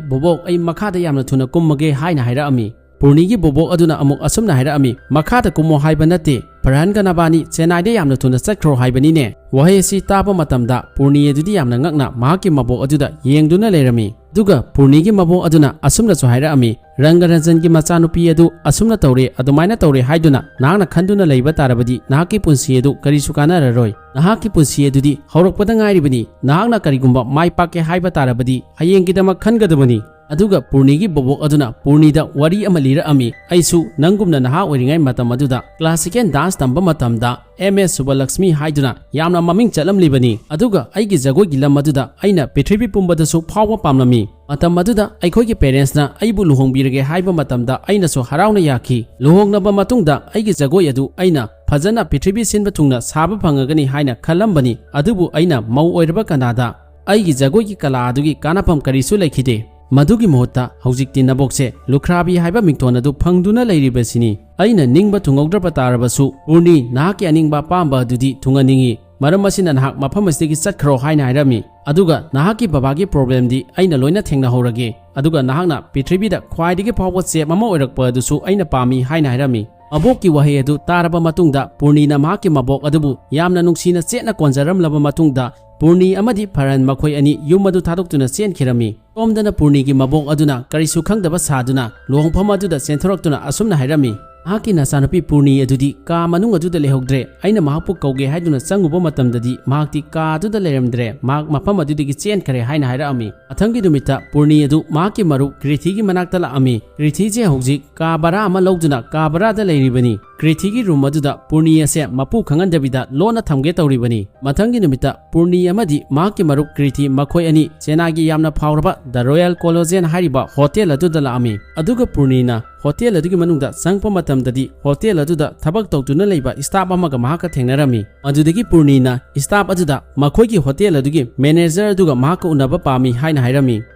ꯕꯣꯕꯣꯛ, ꯑꯩ ꯃꯈꯥꯗ ꯌꯥꯝꯅ ꯊꯨꯅ ꯀꯨꯝꯃꯒꯦ" ꯍꯥꯏꯅ ꯍꯥꯏꯔꯛꯑꯝꯃꯤ꯫ ꯄꯨꯔꯅꯤꯒꯤ ꯕꯣꯕꯣꯛ ꯑꯗꯨꯅ ꯑꯃꯨꯛ ꯑꯁꯨꯝꯅ ꯍꯥꯏꯔꯛꯑꯝꯃꯤ, "ꯃꯈꯥꯗ ꯀꯨꯝꯃꯣ ꯍꯥꯏꯕ ꯅꯠꯇꯦ, ꯐꯔꯍꯟꯒ ꯅꯕꯥꯅꯤ ꯆꯦꯟꯅꯥꯏꯗ ꯌꯥꯝꯅ ꯊꯨꯅ ꯆꯠꯈ꯭ꯔꯣ ꯍꯥꯏꯕꯅꯤꯅꯦ꯫" ꯋꯥꯍꯩ ꯑꯁꯤ ꯇꯥꯕ ꯃꯇꯝꯗ ꯄꯨꯔꯅꯤ ꯑꯗꯨꯗꯤ ꯌꯥꯝꯅ ꯉꯛꯅ ꯃꯍꯥꯛꯀꯤ ꯃꯕꯣꯛ ꯑꯗꯨꯗ ꯌꯦꯡꯗꯨꯅ ꯂꯩꯔꯝꯃꯤ꯫ ꯑꯗꯨꯒ ꯄꯨꯔꯅꯤꯒꯤ ꯃꯕꯣꯛ ꯑꯗꯨꯅ ꯑꯁꯨꯝꯅꯁꯨ ꯍꯥꯏꯔꯛꯑꯝꯃꯤ, "ꯔꯪꯒꯔꯟꯖꯟꯒꯤ ꯃꯆꯥꯅꯨꯄꯤ ꯑꯗꯨ ꯑꯁꯨꯝꯅ ꯇꯧꯔꯦ, ꯑꯗꯨꯃꯥꯏꯅ ꯇꯧꯔꯦ ꯍꯥꯏꯗꯨꯅ ꯅꯍꯥꯛꯅ ꯈꯟꯗꯨꯅ ꯂꯩꯕ ꯇꯥꯔꯕꯗꯤ ꯅꯍꯥꯛꯀꯤ ꯄꯨꯟꯁꯤ ꯑꯗꯨ ꯀꯔꯤꯁꯨ ꯀꯥꯟꯅꯔꯔꯣꯏ꯫ ꯅꯍꯥꯛꯀꯤ ꯄꯨꯟꯁꯤ ꯑꯗꯨꯗꯤ ꯍꯧꯔꯛꯄꯗ ꯉꯥꯏꯔꯤꯕꯅꯤ꯫ ꯅꯍꯥꯛꯅ ꯀꯔꯤꯒꯨꯝꯕ ꯃꯥꯏ ꯄꯥꯛꯀꯦ ꯍꯥꯏꯕ ꯇꯥꯔꯕꯗꯤ ꯍꯌꯦꯡꯒꯤꯗꯃꯛ ꯈꯟꯒꯗꯕꯅꯤ꯫" ꯑꯗꯨꯒ ꯄꯨꯔꯅꯤꯒꯤ ꯕꯣꯕꯣꯛ ꯑꯗꯨꯅ ꯄꯨꯔꯅꯤꯗ ꯋꯥꯔꯤ ꯑꯃ ꯂꯤꯔꯛꯑꯝꯃꯤ, "ꯑꯩꯁꯨ ꯅꯪꯒꯨꯝꯅ ꯅꯍꯥ ꯑꯣꯏꯔꯤꯉꯩ ꯃꯇꯝ ꯑꯗꯨꯗ ꯀ꯭ꯂꯥꯁꯤꯀꯦꯜ ꯗꯥꯟꯁ ꯇꯝꯕ ꯃꯇꯝꯗ ꯑꯦꯝ ꯑꯦꯁ ꯁꯨꯕꯂꯛꯁꯃꯤ ꯍꯥꯏꯗꯨꯅ ꯌꯥꯝꯅ ꯃꯃꯤꯡ ꯆꯠꯂꯝꯂꯤꯕꯅꯤ꯫ ꯑꯗꯨꯒ ꯑꯩꯒꯤ ꯖꯒꯣꯏꯒꯤ ꯂꯝ ꯑꯗꯨꯗ ꯑꯩꯅ ꯄ꯭ꯔꯤꯊꯤꯕꯤ ꯄꯨꯝꯕꯗꯁꯨ ꯐꯥꯎꯕ ꯄꯥꯝꯂꯝꯃꯤ꯫ ꯃꯇꯝ ꯑꯗꯨꯗ ꯑꯩꯈꯣꯏꯒꯤ ꯄꯦꯔꯦꯟꯁꯅ ꯑꯩꯕꯨ ꯂꯨꯍꯣꯡꯕꯤꯔꯒꯦ ꯍꯥꯏꯕ ꯃꯇꯝꯗ ꯑꯩꯅꯁꯨ ꯍꯔꯥꯎꯅ ꯌꯥꯈꯤ꯫ ꯂꯨꯍꯣꯡꯂꯕ ꯃꯇꯨꯡꯗ ꯑꯩꯒꯤ ꯖꯒꯣꯏ ꯑꯗꯨ ꯑꯩꯅ ꯐꯖꯅ ꯄ꯭ꯔꯤꯊꯤꯕꯤ ꯁꯤꯟꯕ ꯊꯨꯡꯅ ꯁꯥꯕ ꯐꯪꯉꯒꯅꯤ ꯍꯥꯏꯅ ꯈꯜꯂꯝꯕꯅꯤ, ꯑꯗꯨꯕꯨ ꯑꯩꯅ ꯃꯧ ꯑꯣꯏꯔꯕ ꯀꯅꯥꯗ ꯑꯩꯒꯤ ꯖꯒꯣꯏꯒꯤ ꯀꯂꯥ ꯑꯗꯨꯒꯤ ꯀꯥꯟꯅꯐꯝ ꯀꯔꯤꯁꯨ ꯂꯩꯈꯤꯗꯦ꯫ ꯃꯗꯨꯒꯤ ꯃꯍꯨꯠꯇ ꯍꯧꯖꯤꯛꯇꯤ ꯅꯕꯣꯛꯁꯦ ꯂꯨꯈ꯭ꯔꯥꯕꯤ ꯍꯥꯏꯕ ꯃꯤꯡꯊꯣꯟ ꯑꯗꯨ ꯐꯪꯗꯨꯅ ꯂꯩꯔꯤꯕꯁꯤꯅꯤ꯫ ꯑꯩꯅ ꯅꯤꯡꯕ ꯊꯨꯡꯍꯧꯗ꯭ꯔꯕ ꯇꯥꯔꯕꯁꯨ ꯄꯨꯔꯅꯤ ꯅꯍꯥꯛꯀꯤ ꯑꯅꯤꯡꯕ ꯑꯄꯥꯝꯕ ꯑꯗꯨꯗꯤ ꯊꯨꯡꯍꯟꯅꯤꯡꯏ꯫ ꯃꯔꯝ ꯑꯁꯤꯅ ꯅꯍꯥꯛ ꯃꯐꯝ ꯑꯁꯤꯗꯒꯤ ꯆꯠꯈ꯭ꯔꯣ" ꯍꯥꯏꯅ ꯍꯥꯏꯔꯝꯃꯤ꯫ "ꯑꯗꯨꯒ ꯅꯍꯥꯛꯀꯤ ꯕꯕꯥꯒꯤ ꯄ꯭ꯔꯣꯕ꯭ꯂꯦꯝꯗꯤ ꯑꯩꯅ ꯂꯣꯏꯅ ꯊꯦꯡꯅꯍꯧꯔꯒꯦ꯫ ꯑꯗꯨꯒ ꯅꯍꯥꯛꯅ ꯄ꯭ꯔꯤꯊꯤꯕꯤꯗ ꯈ꯭ꯋꯥꯏꯗꯒꯤ ꯐꯥꯎꯕ ꯆꯦꯞ ꯑꯃ ꯑꯣꯏꯔꯛꯄ ꯑꯗꯨꯁꯨ ꯑꯩꯅ ꯄꯥꯝꯃꯤ" ꯍꯥꯏꯅ ꯍꯥꯏꯔꯝꯃꯤ꯫ ꯃꯕꯣꯛꯀꯤ ꯋꯥꯍꯩ ꯑꯗꯨ ꯇꯥꯔꯕ ꯃꯇꯨꯡꯗ ꯄꯨꯔꯅꯤꯅ ꯃꯍꯥꯛꯀꯤ ꯃꯕꯣꯛ ꯑꯗꯨꯕꯨ ꯌꯥꯝꯅ ꯅꯨꯡꯁꯤꯅ ꯆꯦꯠꯅ ꯀꯣꯟꯖꯔꯝꯂꯕ ꯃꯇꯨꯡꯗ ꯄꯨꯔꯅꯤ ꯑꯃꯗꯤ ꯐꯔꯍꯟ ꯃꯈꯣꯏ ꯑꯅꯤ ꯌꯨꯝ ꯑꯗꯨ ꯊꯥꯗꯣꯛꯇꯨꯅ ꯆꯦꯟꯈꯤꯔꯝꯃꯤ꯫ ꯁꯣꯝꯗꯅ ꯄꯨꯔꯅꯤꯒꯤ ꯃꯕꯣꯛ ꯑꯗꯨꯅ ꯀꯔꯤꯁꯨ ꯈꯪꯗꯕ ꯁꯥꯗꯨꯅ ꯂꯨꯍꯣꯡꯐꯝ ꯑꯗꯨꯗ ꯆꯦꯟꯊꯣꯔꯛꯇꯨꯅ ꯑꯁꯨꯝꯅ ꯍꯥꯏꯔꯝꯃꯤ, ꯃꯍꯥꯛꯀꯤ ꯅꯆꯥꯅꯨꯄꯤ ꯄꯨꯔꯅꯤ ꯑꯗꯨꯗꯤ ꯀꯥ ꯃꯅꯨꯡ ꯑꯗꯨꯗ ꯂꯩꯍꯧꯗ꯭ꯔꯦ꯫ ꯑꯩꯅ ꯃꯍꯥꯛꯄꯨ ꯀꯧꯒꯦ ꯍꯥꯏꯗꯨꯅ ꯆꯪꯉꯨꯕ ꯃꯇꯝꯗꯗꯤ ꯃꯍꯥꯛꯇꯤ ꯀꯥ ꯑꯗꯨꯗ ꯂꯩꯔꯝꯗ꯭ꯔꯦ, ꯃꯍꯥꯛ ꯃꯐꯝ ꯑꯗꯨꯗꯒꯤ ꯆꯦꯟꯈ꯭ꯔꯦ ꯍꯥꯏꯅ ꯍꯥꯏꯔꯛꯑꯝꯃꯤ꯫ ꯃꯊꯪꯒꯤ ꯅꯨꯃꯤꯠꯇ ꯄꯨꯔꯅꯤ ꯑꯗꯨ ꯃꯍꯥꯛꯀꯤ ꯃꯔꯨꯞ ꯀ꯭ꯔꯤꯊꯤꯒꯤ ꯃꯅꯥꯛꯇ ꯂꯥꯛꯑꯝꯃꯤ꯫ ꯀ꯭ꯔꯤꯊꯤꯁꯦ ꯍꯧꯖꯤꯛ ꯀꯥ ꯚꯔꯥ ꯑꯃ ꯂꯧꯗꯨꯅ ꯀꯥ ꯚꯔꯥꯗ ꯂꯩꯔꯤꯕꯅꯤ꯫ ꯀ꯭ꯔꯤꯊꯤꯒꯤ ꯔꯨꯝ ꯑꯗꯨꯗ ꯄꯨꯔꯅꯤ ꯑꯁꯦ ꯃꯄꯨ ꯈꯪꯍꯟꯗꯕꯤꯗ ꯂꯣꯟꯅ ꯊꯝꯒꯦ ꯇꯧꯔꯤꯕꯅꯤ꯫ ꯃꯊꯪꯒꯤ ꯅꯨꯃꯤꯠꯇ ꯄꯨꯔꯅꯤ ꯑꯃꯗꯤ ꯃꯍꯥꯛꯀꯤ ꯃꯔꯨꯞ ꯀ꯭ꯔꯤꯊꯤ ꯃꯈꯣꯏ ꯑꯅꯤ ꯆꯦꯅꯥꯏꯒꯤ ꯌꯥꯝꯅ ꯐꯥꯎꯔꯕ The Royal Collagen ꯍꯥꯏꯔꯤꯕ ꯍꯣꯇꯦꯜ ꯑꯗꯨꯗ ꯂꯥꯛꯑꯝꯃꯤ꯫ ꯑꯗꯨꯒ ꯄꯨꯔꯅꯤꯅ ꯍꯣꯇꯦꯜ ꯑꯗꯨꯒꯤ ꯃꯅꯨꯡꯗ ꯆꯪꯉꯛꯄ ꯃꯇꯝꯗꯗꯤ ꯍꯣꯇꯦꯜ ꯑꯗꯨꯗ ꯊꯕꯛ ꯇꯧꯗꯨꯅ ꯂꯩꯕ ꯁ꯭ꯇꯥꯐ ꯑꯃꯒ ꯃꯍꯥꯛꯀ ꯊꯦꯡꯅꯔꯝꯃꯤ꯫ ꯃꯗꯨꯗꯒꯤ ꯄꯨꯔꯅꯤꯅ ꯁ꯭ꯇꯥꯐ ꯑꯗꯨꯗ ꯃꯈꯣꯏꯒꯤ ꯍꯣꯇꯦꯜ ꯑꯗꯨꯒꯤ ꯃꯦꯅꯦꯖꯔ ꯑꯗꯨꯒ ꯃꯍꯥꯛꯀ ꯎꯅꯕ ꯄꯥꯝꯃꯤ ꯍꯥꯏꯅ ꯍꯥꯏꯔꯝꯃꯤ꯫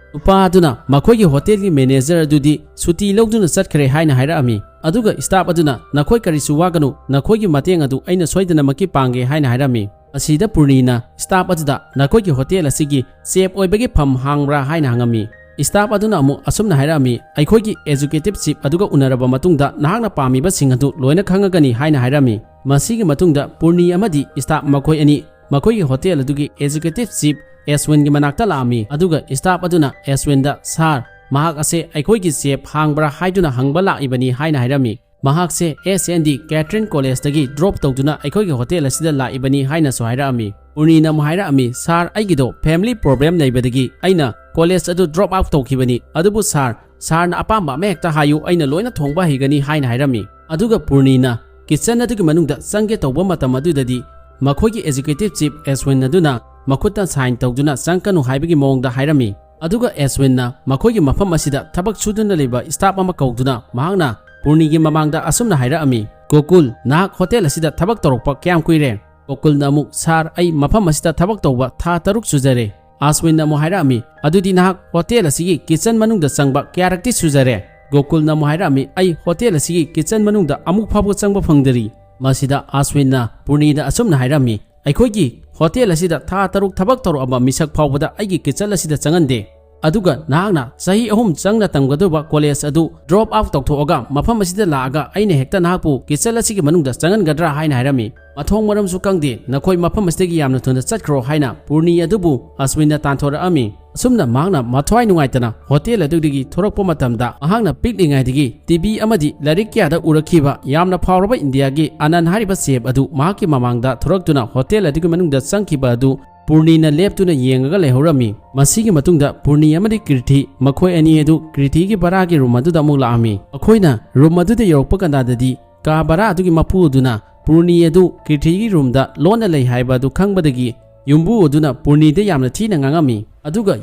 ꯅꯨꯄꯥ ꯑꯗꯨꯅ ꯃꯈꯣꯏꯒꯤ ꯍꯣꯇꯦꯜꯒꯤ ꯃꯦꯅꯦꯖꯔ ꯑꯗꯨꯗꯤ ꯁꯨꯇꯤ ꯂꯧꯗꯨꯅ ꯆꯠꯈ꯭ꯔꯦ ꯍꯥꯏꯅ ꯍꯥꯏꯔꯛꯑꯝꯃꯤ꯫ ꯑꯗꯨꯒ ꯁ꯭ꯇꯥꯐ ꯑꯗꯨꯅ "ꯅꯈꯣꯏ ꯀꯔꯤꯁꯨ ꯋꯥꯒꯅꯨ, ꯅꯈꯣꯏꯒꯤ ꯃꯇꯦꯡ ꯑꯗꯨ ꯑꯩꯅ ꯁꯣꯏꯗꯅꯃꯛꯀꯤ ꯄꯥꯡꯒꯦ" ꯍꯥꯏꯅ ꯍꯥꯏꯔꯝꯃꯤ꯫ ꯑꯁꯤꯗ ꯄꯨꯔꯅꯤꯅ ꯁ꯭ꯇꯥꯐ ꯑꯗꯨꯗ "ꯅꯈꯣꯏꯒꯤ ꯍꯣꯇꯦꯜ ꯑꯁꯤꯒꯤ ꯆꯦꯐ ꯑꯣꯏꯕꯒꯤ ꯐꯝ ꯍꯥꯡꯕ꯭ꯔꯥ?" ꯍꯥꯏꯅ ꯍꯪꯉꯝꯃꯤ꯫ ꯁ꯭ꯇꯥꯐ ꯑꯗꯨꯅ ꯑꯃꯨꯛ ꯑꯁꯨꯝꯅ ꯍꯥꯏꯔꯛꯑꯝꯃꯤ, "ꯑꯩꯈꯣꯏꯒꯤ ꯑꯦꯖꯨꯀꯦꯇꯤꯚ ꯆꯤꯐ ꯑꯗꯨꯒ ꯎꯅꯔꯕ ꯃꯇꯨꯡꯗ ꯅꯍꯥꯛꯅ ꯄꯥꯝꯃꯤꯕꯁꯤꯡ ꯑꯗꯨ ꯂꯣꯏꯅ ꯈꯪꯉꯒꯅꯤ" ꯍꯥꯏꯅ ꯍꯥꯏꯔꯝꯃꯤ꯫ ꯃꯁꯤꯒꯤ ꯃꯇꯨꯡꯗ ꯄꯨꯔꯅꯤ ꯑꯃꯗꯤ ꯁ꯭ꯇꯥꯐ ꯃꯈꯣꯏ ꯑꯅꯤ ꯃꯈꯣꯏꯒꯤ ꯍꯣꯇꯦꯜ ꯑꯗꯨꯒꯤ ꯑꯦꯖꯨꯀꯦꯇꯤꯚ ꯆꯤꯐ ꯑꯦꯁꯋꯤꯟꯒꯤ ꯃꯅꯥꯛꯇ ꯂꯥꯛꯑꯝꯃꯤ꯫ ꯑꯗꯨꯒ ꯁ꯭ꯇꯥꯐ ꯑꯗꯨꯅ ꯑꯦꯁꯋꯤꯟꯗ, "ꯁꯥꯔ, ꯃꯍꯥꯛ ꯑꯁꯦ ꯑꯩꯈꯣꯏꯒꯤ ꯆꯦꯐ ꯍꯥꯡꯕ꯭ꯔꯥ ꯍꯥꯏꯗꯨꯅ ꯍꯪꯕ ꯂꯥꯛꯏꯕꯅꯤ" ꯍꯥꯏꯅ ꯍꯥꯏꯔꯝꯃꯤ꯫ "ꯃꯍꯥꯛꯁꯦ ꯑꯦꯁ ꯑꯦꯟ ꯗꯤ ꯀꯦꯇꯔꯤꯡ ꯀꯣꯂꯦꯖꯇꯒꯤ ꯗ꯭ꯔꯣꯞ ꯇꯧꯗꯨꯅ ꯑꯩꯈꯣꯏꯒꯤ ꯍꯣꯇꯦꯜ ꯑꯁꯤꯗ ꯂꯥꯛꯏꯕꯅꯤ" ꯍꯥꯏꯅꯁꯨ ꯍꯥꯏꯔꯛꯑꯝꯃꯤ꯫ ꯄꯨꯔꯅꯤꯅ ꯑꯃꯨꯛ ꯍꯥꯏꯔꯛꯑꯝꯃꯤ, "ꯁꯥꯔ, ꯑꯩꯒꯤꯗꯣ ꯐꯦꯃꯤꯂꯤ ꯄ꯭ꯔꯣꯕ꯭ꯂꯦꯝ ꯂꯩꯕꯗꯒꯤ ꯑꯩꯅ ꯀꯣꯂꯦꯖ ꯑꯗꯨ ꯗ꯭ꯔꯣꯞ ꯑꯥꯎꯠ ꯇꯧꯈꯤꯕꯅꯤ, ꯑꯗꯨꯕꯨ ꯁꯥꯔ, ꯁꯥꯔꯅ ꯑꯄꯥꯝꯕ ꯑꯃ ꯍꯦꯛꯇ ꯍꯥꯏꯌꯨ, ꯑꯩꯅ ꯂꯣꯏꯅ ꯊꯣꯡꯕ ꯍꯩꯒꯅꯤ" ꯍꯥꯏꯅ ꯍꯥꯏꯔꯝꯃꯤ꯫ ꯑꯗꯨꯒ ꯄꯨꯔꯅꯤꯅ ꯀꯤꯆꯟ ꯑꯗꯨꯒꯤ ꯃꯅꯨꯡꯗ ꯆꯪꯒꯦ ꯇꯧꯕ ꯃꯇꯝ ꯑꯗꯨꯗꯗꯤ ꯃꯈꯣꯏꯒꯤ ꯑꯦꯖꯨꯀꯦꯇꯤꯚ ꯆꯤꯐ ꯑꯦꯁꯋꯤꯟ ꯑꯗꯨꯅ ꯃꯈꯨꯠꯇ ꯁꯥꯏꯟ ꯇꯧꯗꯨꯅ ꯆꯪꯀꯅꯨ ꯍꯥꯏꯕꯒꯤ ꯃꯑꯣꯡꯗ ꯍꯥꯏꯔꯝꯃꯤ꯫ ꯑꯗꯨꯒ ꯑꯦꯁꯋꯤꯟꯅ ꯃꯈꯣꯏꯒꯤ ꯃꯐꯝ ꯑꯁꯤꯗ ꯊꯕꯛ ꯁꯨꯗꯨꯅ ꯂꯩꯕ ꯁ꯭ꯇꯥꯐ ꯑꯃ ꯀꯧꯗꯨꯅ ꯃꯍꯥꯛꯅ ꯄꯨꯔꯅꯤꯒꯤ ꯃꯃꯥꯡꯗ ꯑꯁꯨꯝꯅ ꯍꯥꯏꯔꯛꯑꯝꯃꯤ, "ꯒꯣꯀꯨꯜ, ꯅꯍꯥꯛ ꯍꯣꯇꯦꯜ ꯑꯁꯤꯗ ꯊꯕꯛ ꯇꯧꯔꯛꯄ ꯀꯌꯥꯝ ꯀꯨꯏꯔꯦ?" ꯒꯣꯀꯨꯜꯅ ꯑꯃꯨꯛ, "ꯁꯥꯔ, ꯑꯩ ꯃꯐꯝ ꯑꯁꯤꯗ ꯊꯕꯛ ꯇꯧꯕ ꯊꯥ ꯇꯔꯨꯛ ꯁꯨꯖꯔꯦ"꯫ ꯑꯁꯋꯤꯟꯅ ꯑꯃꯨꯛ ꯍꯥꯏꯔꯛꯑꯝꯃꯤ, "ꯑꯗꯨꯗꯤ ꯅꯍꯥꯛ ꯍꯣꯇꯦꯜ ꯑꯁꯤꯒꯤ ꯀꯤꯆꯟ ꯃꯅꯨꯡꯗ ꯆꯪꯕ ꯀꯌꯥꯔꯛꯇꯤ ꯁꯨꯖꯔꯦ?" ꯒꯣꯀꯨꯜꯅ ꯑꯃꯨꯛ ꯍꯥꯏꯔꯛꯑꯝꯃꯤ, "ꯑꯩ ꯍꯣꯇꯦꯜ ꯑꯁꯤꯒꯤ ꯀꯤꯆꯟ ꯃꯅꯨꯡꯗ ꯑꯃꯨꯛ ꯐꯥꯎꯕ ꯆꯪꯕ ꯐꯪꯗꯔꯤ"꯫ ꯃꯁꯤꯗ ꯑꯁꯋꯤꯟꯅ ꯄꯨꯔꯅꯤꯗ ꯑꯁꯨꯝꯅ ꯍꯥꯏꯔꯝꯃꯤ, "ꯑꯩꯈꯣꯏꯒꯤ ꯍꯣꯇꯦꯜ ꯑꯁꯤꯗ ꯊꯥ ꯇꯔꯨꯛ ꯊꯕꯛ ꯇꯧꯔꯛꯑꯕ ꯃꯤꯁꯛ ꯐꯥꯎꯕꯗ ꯑꯩꯒꯤ ꯀꯤꯆꯟ ꯑꯁꯤꯗ ꯆꯪꯍꯟꯗꯦ"꯫ ꯑꯗꯨꯒ ꯅꯍꯥꯛꯅ ꯆꯍꯤ ꯑꯍꯨꯝ ꯆꯪꯅ ꯇꯝꯒꯗꯧꯕ ꯀꯣꯂꯦꯖ ꯑꯗꯨ ꯗ꯭ꯔꯣꯞ ꯑꯥꯎꯠ ꯇꯧꯊꯣꯛꯑꯒ ꯃꯐꯝ ꯑꯁꯤꯗ ꯂꯥꯛꯑꯒ ꯑꯩꯅ ꯍꯦꯛꯇ ꯅꯍꯥꯛꯄꯨ ꯀꯤꯆꯟ ꯑꯁꯤꯒꯤ ꯃꯅꯨꯡꯗ ꯆꯪꯍꯟꯒꯗ꯭ꯔꯥ ꯍꯥꯏꯅ ꯍꯥꯏꯔꯝꯃꯤ꯫ ꯃꯊꯣꯡ ꯃꯔꯝꯁꯨ ꯈꯪꯗꯦ, ꯅꯈꯣꯏ ꯃꯐꯝ ꯑꯁꯤꯗꯒꯤ ꯌꯥꯝꯅ ꯊꯨꯅ ꯆꯠꯈ꯭ꯔꯣ ꯍꯥꯏꯅ ꯄꯨꯔꯅꯤ ꯑꯗꯨꯕꯨ ꯑꯁ꯭ꯋꯤꯟꯅ ꯇꯥꯟꯊꯣꯔꯛꯑꯝꯃꯤ꯫ ꯑꯁꯨꯝꯅ ꯃꯍꯥꯛꯅ ꯃꯊ꯭ꯋꯥꯏ ꯅꯨꯡꯉꯥꯏꯇꯅ ꯍꯣꯇꯦꯜ ꯑꯗꯨꯗꯒꯤ ꯊꯣꯔꯛꯄ ꯃꯇꯝꯗ ꯃꯍꯥꯛꯅ ꯄꯤꯛꯂꯤꯉꯩꯗꯒꯤ ꯇꯤꯚꯤ ꯑꯃꯗꯤ ꯂꯥꯏꯔꯤꯛ ꯀꯌꯥꯗ ꯎꯔꯛꯈꯤꯕ ꯌꯥꯝꯅ ꯐꯥꯎꯔꯕ ꯏꯟꯗꯤꯌꯥꯒꯤ ꯑꯅꯟ ꯍꯥꯏꯔꯤꯕ ꯆꯦꯐ ꯑꯗꯨ ꯃꯍꯥꯛꯀꯤ ꯃꯃꯥꯡꯗ ꯊꯣꯔꯛꯇꯨꯅ ꯍꯣꯇꯦꯜ ꯑꯗꯨꯒꯤ ꯃꯅꯨꯡꯗ ꯆꯪꯈꯤꯕ ꯑꯗꯨ ꯄꯨꯔꯅꯤꯅ ꯂꯦꯞꯇꯨꯅ ꯌꯦꯡꯉꯒ ꯂꯩꯍꯧꯔꯝꯃꯤ꯫ ꯃꯁꯤꯒꯤ ꯃꯇꯨꯡꯗ ꯄꯨꯔꯅꯤ ꯑꯃꯗꯤ ꯀꯤꯔꯊꯤ ꯃꯈꯣꯏ ꯑꯅꯤ ꯑꯗꯨ ꯀꯤꯔꯊꯤꯒꯤ ꯚꯔꯥꯒꯤ ꯔꯨꯝ ꯑꯗꯨꯗ ꯑꯃꯨꯛ ꯂꯥꯛꯑꯝꯃꯤ꯫ ꯃꯈꯣꯏꯅ ꯔꯨꯝ ꯑꯗꯨꯗ ꯌꯧꯔꯛꯄ ꯀꯥꯟꯗꯗꯤ ꯀꯥ ꯚꯔꯥ ꯑꯗꯨꯒꯤ ꯃꯄꯨ ꯑꯗꯨꯅ ꯄꯨꯔꯅꯤ ꯑꯗꯨ ꯀꯤꯔꯊꯤꯒꯤ ꯔꯨꯝꯗ ꯂꯣꯟꯅ ꯂꯩ ꯍꯥꯏꯕ ꯑꯗꯨ ꯈꯪꯕꯗꯒꯤ ꯌꯨꯝꯕꯨ ꯑꯗꯨꯅ ꯄꯨꯔꯅꯤꯗ ꯌꯥꯝꯅ ꯊꯤꯅ ꯉꯥꯡꯉꯝꯃꯤ꯫ ꯑꯗꯨꯒ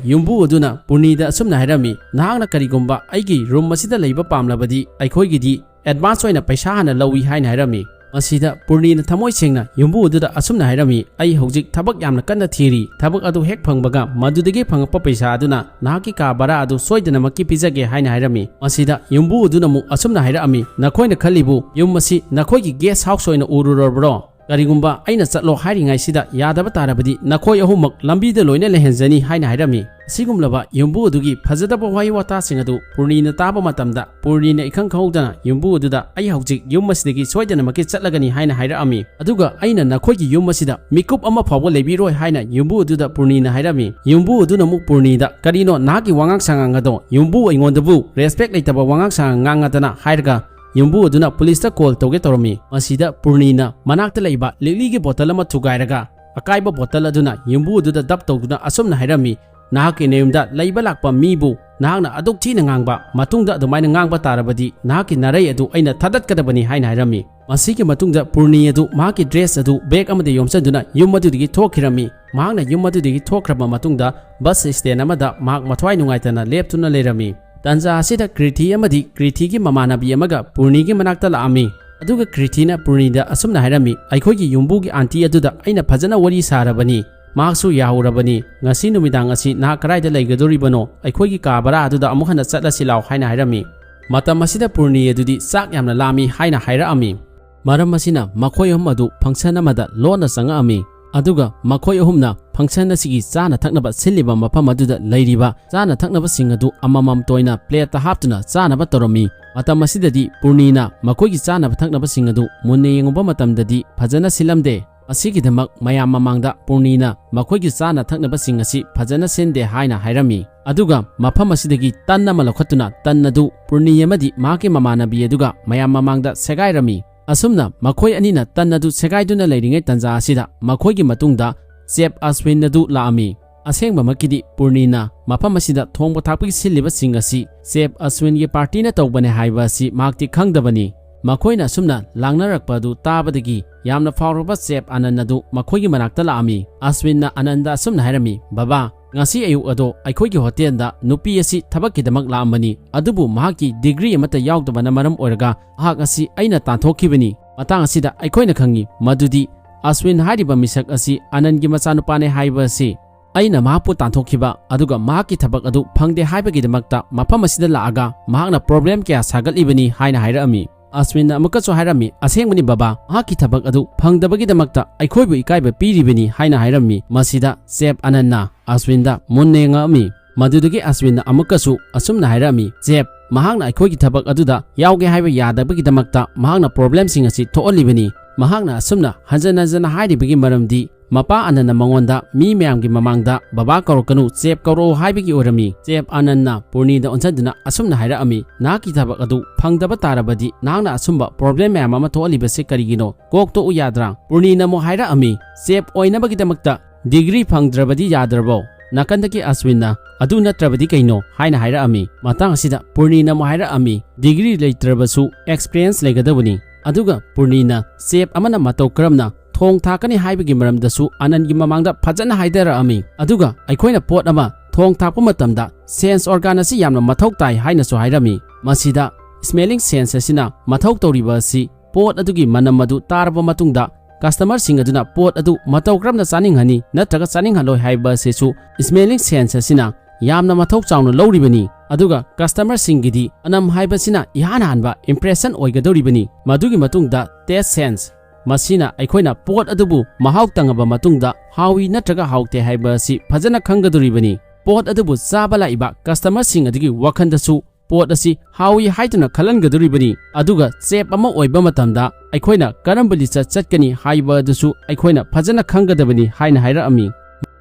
ꯌꯨꯝꯕꯨ ꯑꯗꯨꯅ ꯄꯨꯔꯅꯤꯗ ꯑꯁꯨꯝꯅ ꯍꯥꯏꯔꯝꯃꯤ, "ꯅꯍꯥꯛꯅ ꯀꯔꯤꯒꯨꯝꯕ ꯑꯩꯒꯤ ꯔꯨꯝ ꯑꯁꯤꯗ ꯂꯩꯕ ꯄꯥꯝꯂꯕꯗꯤ ꯑꯩꯈꯣꯏꯒꯤꯗꯤ ꯑꯦꯗꯚꯥꯟꯁ ꯑꯣꯏꯅ ꯄꯩꯁꯥ ꯍꯥꯟꯅ ꯂꯧꯏ" ꯍꯥꯏꯅ ꯍꯥꯏꯔꯝꯃꯤ꯫ ꯃꯁꯤꯗ ꯄꯨꯔꯅꯤꯅ ꯊꯃꯣꯏ ꯁꯦꯡꯅ ꯌꯨꯝꯕꯨ ꯑꯗꯨꯗ ꯑꯁꯨꯝꯅ ꯍꯥꯏꯔꯝꯃꯤ, "ꯑꯩ ꯍꯧꯖꯤꯛ ꯊꯕꯛ ꯌꯥꯝꯅ ꯀꯟꯅ ꯊꯤꯔꯤ꯫ ꯊꯕꯛ ꯑꯗꯨ ꯍꯦꯛ ꯐꯪꯕꯒ ꯃꯗꯨꯗꯒꯤ ꯐꯪꯉꯛꯄ ꯄꯩꯁꯥ ꯑꯗꯨꯅ ꯅꯍꯥꯛꯀꯤ ꯀꯥ ꯚꯔꯥ ꯑꯗꯨ ꯁꯣꯏꯗꯅꯃꯛꯀꯤ ꯄꯤꯖꯒꯦ" ꯍꯥꯏꯅ ꯍꯥꯏꯔꯝꯃꯤ꯫ ꯃꯁꯤꯗ ꯌꯨꯝꯕꯨ ꯑꯗꯨꯅ ꯑꯃꯨꯛ ꯑꯁꯨꯝꯅ ꯍꯥꯏꯔꯛꯑꯝꯃꯤ, "ꯅꯈꯣꯏꯅ ꯈꯜꯂꯤꯕꯨ ꯌꯨꯝ ꯑꯁꯤ ꯅꯈꯣꯏꯒꯤ ꯒꯦꯁ ꯍꯥꯎꯁ ꯑꯣꯏꯅ ꯎꯔꯨꯔꯕ꯭ꯔꯣ? ꯀꯔꯤꯒꯨꯝꯕ ꯑꯩꯅ ꯆꯠꯂꯣ ꯍꯥꯏꯔꯤꯉꯩꯁꯤꯗ ꯌꯥꯗꯕ ꯇꯥꯔꯕꯗꯤ ꯅꯈꯣꯏ ꯑꯍꯨꯝꯃꯛ ꯂꯝꯕꯤꯗ ꯂꯣꯏꯅ ꯂꯩꯍꯟꯖꯅꯤ" ꯍꯥꯏꯅ ꯍꯥꯏꯔꯝꯃꯤ꯫ ꯑꯁꯤꯒꯨꯝꯂꯕ ꯌꯨꯝꯕꯨ ꯑꯗꯨꯒꯤ ꯐꯖꯗꯕ ꯋꯥꯍꯩ ꯋꯥꯇꯥꯁꯤꯡ ꯑꯗꯨ ꯄꯨꯔꯅꯤꯅ ꯇꯥꯕ ꯃꯇꯝꯗ ꯄꯨꯔꯅꯤꯅ ꯏꯈꯪ ꯈꯪꯍꯧꯗꯅ ꯌꯨꯝꯕꯨ ꯑꯗꯨꯗ, "ꯑꯩ ꯍꯧꯖꯤꯛ ꯌꯨꯝ ꯑꯁꯤꯗꯒꯤ ꯁꯣꯏꯗꯅꯃꯛꯀꯤ ꯆꯠꯂꯒꯅꯤ" ꯍꯥꯏꯅ ꯍꯥꯏꯔꯛꯑꯝꯃꯤ꯫ ꯑꯗꯨꯒ "ꯑꯩꯅ ꯅꯈꯣꯏꯒꯤ ꯌꯨꯝ ꯑꯁꯤꯗ ꯃꯤꯀꯨꯞ ꯑꯃ ꯐꯥꯎꯕ ꯂꯩꯕꯤꯔꯣꯏ" ꯍꯥꯏꯅ ꯌꯨꯝꯕꯨ ꯑꯗꯨꯗ ꯄꯨꯔꯅꯤꯅ ꯍꯥꯏꯔꯝꯃꯤ꯫ ꯌꯨꯝꯕꯨ ꯑꯗꯨꯅ ꯑꯃꯨꯛ ꯄꯨꯔꯅꯤꯗ, "ꯀꯔꯤꯅꯣ ꯅꯍꯥꯛꯀꯤ ꯋꯥꯉꯥꯡ ꯁꯉꯥꯡ ꯑꯗꯣ? ꯌꯨꯝꯕꯨ ꯑꯩꯉꯣꯟꯗꯕꯨ ꯔꯦꯁꯄꯦꯛ ꯂꯩꯇꯕ ꯋꯥꯉꯥꯡ ꯁꯉꯥꯡ ꯉꯥꯡꯉꯗꯅ" ꯍꯥꯏꯔꯒ ꯌꯨꯝꯕꯨ ꯑꯗꯨꯅ ꯄꯨꯂꯤꯁꯇ ꯀꯣꯜ ꯇꯧꯒꯦ ꯇꯧꯔꯝꯃꯤ꯫ ꯃꯁꯤꯗ ꯄꯨꯔꯅꯤꯅ ꯃꯅꯥꯛꯇ ꯂꯩꯕ ꯂꯤꯛꯂꯤꯒꯤ ꯕꯣꯇꯜ ꯑꯃ ꯊꯨꯒꯥꯏꯔꯒ ꯑꯀꯥꯏꯕ ꯕꯣꯇꯜ ꯑꯗꯨꯅ ꯌꯨꯝꯕꯨ ꯑꯗꯨꯗ ꯗꯞ ꯇꯧꯗꯨꯅ ꯑꯁꯨꯝꯅ ꯍꯥꯏꯔꯝꯃꯤ, "ꯅꯍꯥꯛꯀꯤ ꯅꯌꯨꯝꯗ ꯂꯩꯕ ꯂꯥꯛꯄ ꯃꯤꯕꯨ ꯅꯍꯥꯛꯅ ꯑꯗꯨꯛ ꯊꯤꯅ ꯉꯥꯡꯕ, ꯃꯇꯨꯡꯗ ꯑꯗꯨꯃꯥꯏꯅ ꯉꯥꯡꯕ ꯇꯥꯔꯕꯗꯤ ꯅꯍꯥꯛꯀꯤ ꯅꯔꯩ ꯑꯗꯨ ꯑꯩꯅ ꯊꯥꯗꯠꯀꯗꯕꯅꯤ" ꯍꯥꯏꯅ ꯍꯥꯏꯔꯝꯃꯤ꯫ ꯃꯁꯤꯒꯤ ꯃꯇꯨꯡꯗ ꯄꯨꯔꯅꯤ ꯑꯗꯨ ꯃꯍꯥꯛꯀꯤ ꯗ꯭ꯔꯦꯁ ꯑꯗꯨ ꯕꯦꯒ ꯑꯃꯗ ꯌꯣꯝꯁꯤꯟꯗꯨꯅ ꯌꯨꯝ ꯑꯗꯨꯗꯒꯤ ꯊꯣꯛꯈꯤꯔꯝꯃꯤ꯫ ꯃꯍꯥꯛꯅ ꯌꯨꯝ ꯑꯗꯨꯗꯒꯤ ꯊꯣꯛꯈ꯭ꯔꯕ ꯃꯇꯨꯡꯗ ꯕꯁ ꯁ꯭ꯇꯦꯟ ꯑꯃꯗ ꯃꯍꯥꯛ ꯃꯊ꯭ꯋꯥꯏ ꯅꯨꯡꯉꯥꯏꯇꯅ ꯂꯦꯞꯇꯨꯅ ꯂꯩꯔꯝꯃꯤ꯫ ꯇꯥꯟꯖꯥ ꯑꯁꯤꯗ ꯀ꯭ꯔꯤꯊꯤ ꯑꯃꯗꯤ ꯀ꯭ꯔꯤꯊꯤꯒꯤ ꯃꯃꯥꯟꯅꯕꯤ ꯑꯃꯒ ꯄꯨꯔꯅꯤꯒꯤ ꯃꯅꯥꯛꯇ ꯂꯥꯛꯑꯝꯃꯤ꯫ ꯑꯗꯨꯒ ꯀ꯭ꯔꯤꯊꯤꯅ ꯄꯨꯔꯅꯤꯗ ꯑꯁꯨꯝꯅ ꯍꯥꯏꯔꯝꯃꯤ, "ꯑꯩꯈꯣꯏꯒꯤ ꯌꯨꯝꯕꯨꯒꯤ ꯑꯥꯟꯇꯤ ꯑꯗꯨꯗ ꯑꯩꯅ ꯐꯖꯅ ꯋꯥꯔꯤ ꯁꯥꯔꯕꯅꯤ꯫ ꯃꯍꯥꯛꯁꯨ ꯌꯥꯍꯧꯔꯕꯅꯤ꯫ ꯉꯁꯤ ꯅꯨꯃꯤꯗꯥꯡ ꯑꯁꯤ ꯅꯍꯥꯛ ꯀꯗꯥꯏꯗ ꯂꯩꯒꯗꯧꯔꯤꯕꯅꯣ? ꯑꯩꯈꯣꯏꯒꯤ ꯀꯥ ꯚꯔꯥ ꯑꯗꯨꯗ ꯑꯃꯨꯛ ꯍꯟꯅ ꯆꯠꯂꯁꯤ ꯂꯥꯎ" ꯍꯥꯏꯅ ꯍꯥꯏꯔꯝꯃꯤ꯫ ꯃꯇꯝ ꯑꯁꯤꯗ ꯄꯨꯔꯅꯤ ꯑꯗꯨꯗꯤ ꯆꯥꯛ ꯌꯥꯝꯅ ꯂꯥꯝꯃꯤ ꯍꯥꯏꯅ ꯍꯥꯏꯔꯛꯑꯝꯃꯤ꯫ ꯃꯔꯝ ꯑꯁꯤꯅ ꯃꯈꯣꯏ ꯑꯍꯨꯝ ꯑꯗꯨ ꯐꯪꯁꯟ ꯑꯃꯗ ꯂꯣꯟꯅ ꯆꯪꯉꯛꯑꯝꯃꯤ꯫ ꯑꯗꯨꯒ ꯃꯈꯣꯏ ꯑꯍꯨꯝꯅ function ꯑꯁꯤꯒꯤ ꯆꯥꯅ ꯊꯛꯅꯕ ꯁꯤꯜꯂꯤꯕ ꯃꯐꯝ ꯑꯗꯨꯗ ꯂꯩꯔꯤꯕ ꯆꯥꯅ ꯊꯛꯅꯕꯁꯤꯡ ꯑꯗꯨ ꯑꯃꯃꯝꯇ ꯑꯣꯏꯅ plateꯇ ꯍꯥꯞꯇꯨꯅ ꯆꯥꯅꯕ ꯇꯧꯔꯝꯃꯤ꯫ ꯃꯇꯝ ꯑꯁꯤꯗꯗꯤ ꯄꯨꯔꯅꯤꯅ ꯃꯈꯣꯏꯒꯤ ꯆꯥꯅꯕ ꯊꯛꯅꯕꯁꯤꯡ ꯑꯗꯨ ꯃꯨꯟꯅ ꯌꯦꯡꯉꯨꯕ ꯃꯇꯝꯗꯗꯤ ꯐꯖꯅ ꯁꯤꯜꯂꯝꯗꯦ꯫ ꯑꯁꯤꯒꯤꯗꯃꯛ ꯃꯌꯥꯝ ꯃꯃꯥꯡꯗ ꯄꯨꯔꯅꯤꯅ ꯃꯈꯣꯏꯒꯤ ꯆꯥꯅ ꯊꯛꯅꯕꯁꯤꯡ ꯑꯁꯤ ꯐꯖꯅ ꯁꯤꯟꯗꯦ ꯍꯥꯏꯅ ꯍꯥꯏꯔꯝꯃꯤ꯫ ꯑꯗꯨꯒ ꯃꯐꯝ ꯑꯁꯤꯗꯒꯤ ꯇꯟ ꯑꯃ ꯂꯧꯈꯠꯇꯨꯅ ꯇꯟ ꯑꯗꯨ ꯄꯨꯔꯅꯤ ꯑꯃꯗꯤ ꯃꯍꯥꯛꯀꯤ ꯃꯃꯥꯟꯅꯕꯤ ꯑꯗꯨꯒ ꯃꯌꯥꯝ ꯃꯃꯥꯡꯗ ꯁꯦꯒꯥꯏꯔꯝꯃꯤ꯫ ꯑꯁꯨꯝꯅ ꯃꯈꯣꯏ ꯑꯅꯤꯅ ꯇꯟ ꯑꯗꯨ ꯁꯦꯒꯥꯏꯗꯨꯅ ꯂꯩꯔꯤꯉꯩ ꯇꯟꯖꯥ ꯑꯁꯤꯗ ꯃꯈꯣꯏꯒꯤ ꯃꯇꯨꯡꯗ chef ꯑꯁ꯭ꯋꯤꯟ ꯑꯗꯨ ꯂꯥꯛꯑꯝꯃꯤ꯫ ꯑꯁꯦꯡꯕꯃꯛꯀꯤꯗꯤ ꯄꯨꯔꯅꯤꯅ ꯃꯐꯝ ꯑꯁꯤꯗ ꯊꯣꯡꯕ ꯊꯥꯛꯄꯒꯤ ꯁꯤꯜꯂꯤꯕꯁꯤꯡ ꯑꯁꯤ chef ꯑꯁ꯭ꯋꯤꯟꯒꯤ partyꯅ ꯇꯧꯕꯅꯦ ꯍꯥꯏꯕ ꯑꯁꯤ ꯃꯍꯥꯛꯇꯤ ꯈꯪꯗꯕꯅꯤ꯫ ꯃꯈꯣꯏꯅ ꯑꯁꯨꯝꯅ ꯂꯥꯡꯅꯔꯛꯄ ꯑꯗꯨ ꯇꯥꯕꯗꯒꯤ ꯌꯥꯝꯅ ꯐꯥꯎꯔꯕ chef ꯑꯅꯟ ꯑꯗꯨ ꯃꯈꯣꯏꯒꯤ ꯃꯅꯥꯛꯇ ꯂꯥꯛꯑꯝꯃꯤ꯫ ꯑꯁ꯭ꯋꯤꯟꯅ ꯑꯅꯟꯗ ꯑꯁꯨꯝꯅ ꯍꯥꯏꯔꯝꯃꯤ, "ꯕꯕꯥ, ꯉꯁꯤ ꯑꯌꯨꯛ ꯑꯗꯣ ꯑꯩꯈꯣꯏꯒꯤ ꯍꯣꯇꯦꯜꯗ ꯅꯨꯄꯤ ꯑꯁꯤ ꯊꯕꯛꯀꯤꯗꯃꯛ ꯂꯥꯛꯑꯝꯕꯅꯤ, ꯑꯗꯨꯕꯨ ꯃꯍꯥꯛꯀꯤ degree ꯑꯃꯠꯇ ꯌꯥꯎꯗꯕꯅ ꯃꯔꯝ ꯑꯣꯏꯔꯒ ꯃꯍꯥꯛ ꯑꯁꯤ ꯑꯩꯅ ꯇꯥꯟꯊꯣꯛꯈꯤꯕꯅꯤ꯫" ꯃꯇꯥꯡ ꯑꯁꯤꯗ ꯑꯩꯈꯣꯏꯅ ꯈꯪꯉꯤ ꯃꯗꯨꯗꯤ ꯑꯁ꯭ꯋꯤꯟ ꯍꯥꯏꯔꯤꯕ ꯃꯤꯁꯛ ꯑꯁꯤ ꯑꯅꯟꯒꯤ ꯃꯆꯥꯅꯨꯄꯥꯅꯦ ꯍꯥꯏꯕ ꯑꯁꯤ꯫ ꯑꯩꯅ ꯃꯍꯥꯛꯄꯨ ꯇꯥꯟꯊꯣꯛꯈꯤꯕ ꯑꯗꯨꯒ ꯃꯍꯥꯛꯀꯤ ꯊꯕꯛ ꯑꯗꯨ ꯐꯪꯗꯦ ꯍꯥꯏꯕꯒꯤꯗꯃꯛꯇ ꯃꯐꯝ ꯑꯁꯤꯗ ꯂꯥꯛꯑꯒ ꯃꯍꯥꯛꯅ problem ꯀꯌꯥ ꯁꯥꯒꯠꯂꯤꯕꯅꯤ ꯍꯥꯏꯅ ꯍꯥꯏꯔꯛꯑꯝꯃꯤ꯫ ꯑꯁ꯭ꯋꯤꯟꯅ ꯑꯃꯨꯛꯀꯁꯨ ꯍꯥꯏꯔꯝꯃꯤ, "ꯑꯁꯦꯡꯕꯅꯤ ꯕꯕꯥ, ꯃꯍꯥꯛꯀꯤ ꯊꯕꯛ ꯑꯗꯨ ꯐꯪꯗꯕꯒꯤꯗꯃꯛꯇ ꯑꯩꯈꯣꯏꯕꯨ ꯏꯀꯥꯏꯕ ꯄꯤꯔꯤꯕꯅꯤ" ꯍꯥꯏꯅ ꯍꯥꯏꯔꯝꯃꯤ꯫ ꯃꯁꯤꯗ chef ꯑꯅꯟꯅ ꯑꯁ꯭ꯋꯤꯟꯗ ꯃꯨꯟꯅ ꯌꯦꯡꯉꯛꯑꯝꯃꯤ꯫ ꯃꯗꯨꯗꯒꯤ ꯑꯁ꯭ꯋꯤꯟꯅ ꯑꯃꯨꯛꯀꯁꯨ ꯑꯁꯨꯝꯅ ꯍꯥꯏꯔꯛꯑꯝꯃꯤ, "Chef, ꯃꯍꯥꯛꯅ ꯑꯩꯈꯣꯏꯒꯤ ꯊꯕꯛ ꯑꯗꯨꯗ ꯌꯥꯎꯒꯦ ꯍꯥꯏꯕ ꯌꯥꯗꯕꯒꯤꯗꯃꯛꯇ ꯃꯍꯥꯛꯅ problemꯁꯤꯡ ꯑꯁꯤ ꯊꯣꯛꯍꯜꯂꯤꯕꯅꯤ꯫ ꯃꯍꯥꯛꯅ ꯑꯁꯨꯝꯅ ꯍꯟꯖꯟ ꯍꯟꯖꯟꯅ ꯍꯥꯏꯔꯤꯕꯒꯤ ꯃꯔꯝꯗꯤ ꯃꯄꯥ ꯑꯅꯟꯅ ꯃꯉꯣꯟꯗ ꯃꯤ ꯃꯌꯥꯝꯒꯤ ꯃꯃꯥꯡꯗ ꯕꯕꯥ ꯀꯧꯔꯛꯀꯅꯨ, chef ꯀꯧꯔꯛꯑꯣ ꯍꯥꯏꯕꯒꯤ ꯑꯣꯏꯔꯝꯃꯤ꯫" Chef ꯑꯅꯟꯅ ꯄꯨꯔꯅꯤꯗ ꯑꯣꯟꯁꯤꯟꯗꯨꯅ ꯑꯁꯨꯝꯅ ꯍꯥꯏꯔꯛꯑꯝꯃꯤ, "ꯅꯍꯥꯛꯀꯤ ꯊꯕꯛ ꯑꯗꯨ ꯐꯪꯗꯕ ꯇꯥꯔꯕꯗꯤ ꯅꯍꯥꯛꯅ ꯑꯁꯨꯝꯕ problem ꯃꯌꯥꯝ ꯑꯃ ꯊꯣꯛꯍꯜꯂꯤꯕꯁꯤ ꯀꯔꯤꯒꯤꯅꯣ? ꯀꯣꯛ ꯇꯣꯛꯎ ꯌꯥꯗ꯭ꯔꯥ?" ꯄꯨꯔꯅꯤꯅ ꯑꯃꯨꯛ ꯍꯥꯏꯔꯛꯑꯝꯃꯤ, "Chef ꯑꯣꯏꯅꯕꯒꯤꯗꯃꯛꯇ degree ꯐꯪꯗ꯭ꯔꯕꯗꯤ ꯌꯥꯗ꯭ꯔꯕꯣ?" ꯅꯥꯀꯟꯗꯒꯤ ꯑꯁ꯭ꯋꯤꯟꯅ, "ꯑꯗꯨ ꯅꯠꯇ꯭ꯔꯕꯗꯤ ꯀꯩꯅꯣ?" ꯍꯥꯏꯅ ꯍꯥꯏꯔꯛꯑꯝꯃꯤ꯫ ꯃꯇꯥꯡ ꯑꯁꯤꯗ ꯄꯨꯔꯅꯤꯅ ꯑꯃꯨꯛ ꯍꯥꯏꯔꯛꯑꯝꯃꯤ, "Degree ꯂꯩꯇ꯭ꯔꯕꯁꯨ experience ꯂꯩꯒꯗꯕꯅꯤ꯫" ꯑꯗꯨꯒ ꯄꯨꯔꯅꯤꯅ chef ꯑꯃꯅ ꯃꯇꯧ ꯀꯔꯝꯅ ꯊꯣꯡ ꯊꯥꯛꯀꯅꯤ ꯍꯥꯏꯕꯒꯤ ꯃꯔꯝꯗꯁꯨ ꯑꯅꯟꯒꯤ ꯃꯃꯥꯡꯗ ꯐꯖꯅ ꯍꯥꯏꯗꯔꯛꯑꯝꯃꯤ꯫ ꯑꯗꯨꯒ ꯑꯩꯈꯣꯏꯅ ꯄꯣꯠ ꯑꯃ ꯊꯣꯡ ꯊꯥꯛꯄ ꯃꯇꯝꯗ sense organ ꯑꯁꯤ ꯌꯥꯝꯅ ꯃꯊꯧ ꯇꯥꯏ ꯍꯥꯏꯅꯁꯨ ꯍꯥꯏꯔꯝꯃꯤ꯫ ꯃꯁꯤꯗ smelling sense ꯑꯁꯤꯅ ꯃꯊꯧ ꯇꯧꯔꯤꯕ ꯑꯁꯤ ꯄꯣꯠ ꯑꯗꯨꯒꯤ ꯃꯅꯝ ꯑꯗꯨ ꯇꯥꯔꯕ ꯃꯇꯨꯡꯗ customerꯁꯤꯡ ꯑꯗꯨꯅ ꯄꯣꯠ ꯑꯗꯨ ꯃꯇꯧ ꯀꯔꯝꯅ ꯆꯥꯅꯤꯡꯍꯟꯅꯤ ꯅꯠꯇ꯭ꯔꯒ ꯆꯥꯅꯤꯡꯍꯜꯂꯣꯏ ꯍꯥꯏꯕ ꯑꯁꯤꯁꯨ smelling sense ꯑꯁꯤꯅ ꯌꯥꯝꯅ ꯃꯊꯧ ꯆꯥꯎꯅ ꯂꯧꯔꯤꯕꯅꯤ꯫ ꯑꯗꯨꯒ customerꯁꯤꯡꯒꯤꯗꯤ ꯃꯅꯝ ꯍꯥꯏꯕꯁꯤꯅ ꯏꯍꯥꯟ ꯍꯥꯟꯕ impression ꯑꯣꯏꯒꯗꯧꯔꯤꯕꯅꯤ꯫ ꯃꯗꯨꯒꯤ ꯃꯇꯨꯡꯗ taste sense, ꯃꯁꯤꯅ ꯑꯩꯈꯣꯏꯅ ꯄꯣꯠ ꯑꯗꯨꯕꯨ ꯃꯍꯥꯎ ꯇꯪꯉꯕ ꯃꯇꯨꯡꯗ ꯍꯥꯎꯏ ꯅꯠꯇ꯭ꯔꯒ ꯍꯥꯎꯇꯦ ꯍꯥꯏꯕ ꯑꯁꯤ ꯐꯖꯅ ꯈꯪꯒꯗꯧꯔꯤꯕꯅꯤ꯫ ꯄꯣꯠ ꯑꯗꯨꯕꯨ ꯆꯥꯕ ꯂꯥꯛꯏꯕ customerꯁꯤꯡ ꯑꯗꯨꯒꯤ ꯋꯥꯈꯜꯗꯁꯨ ꯄꯣꯠ ꯑꯁꯤ ꯍꯥꯎꯏ ꯍꯥꯏꯗꯨꯅ ꯈꯜꯍꯟꯒꯗꯧꯔꯤꯕꯅꯤ꯫ ꯑꯗꯨꯒ chef ꯑꯃ ꯑꯣꯏꯕ ꯃꯇꯝꯗ ꯑꯩꯈꯣꯏꯅ ꯀꯔꯝꯕ ꯂꯤꯆꯠ ꯆꯠꯀꯅꯤ ꯍꯥꯏꯕ ꯑꯗꯨꯁꯨ ꯑꯩꯈꯣꯏꯅ ꯐꯖꯅ ꯈꯪꯒꯗꯕꯅꯤ ꯍꯥꯏꯅ ꯍꯥꯏꯔꯛꯑꯝꯃꯤ꯫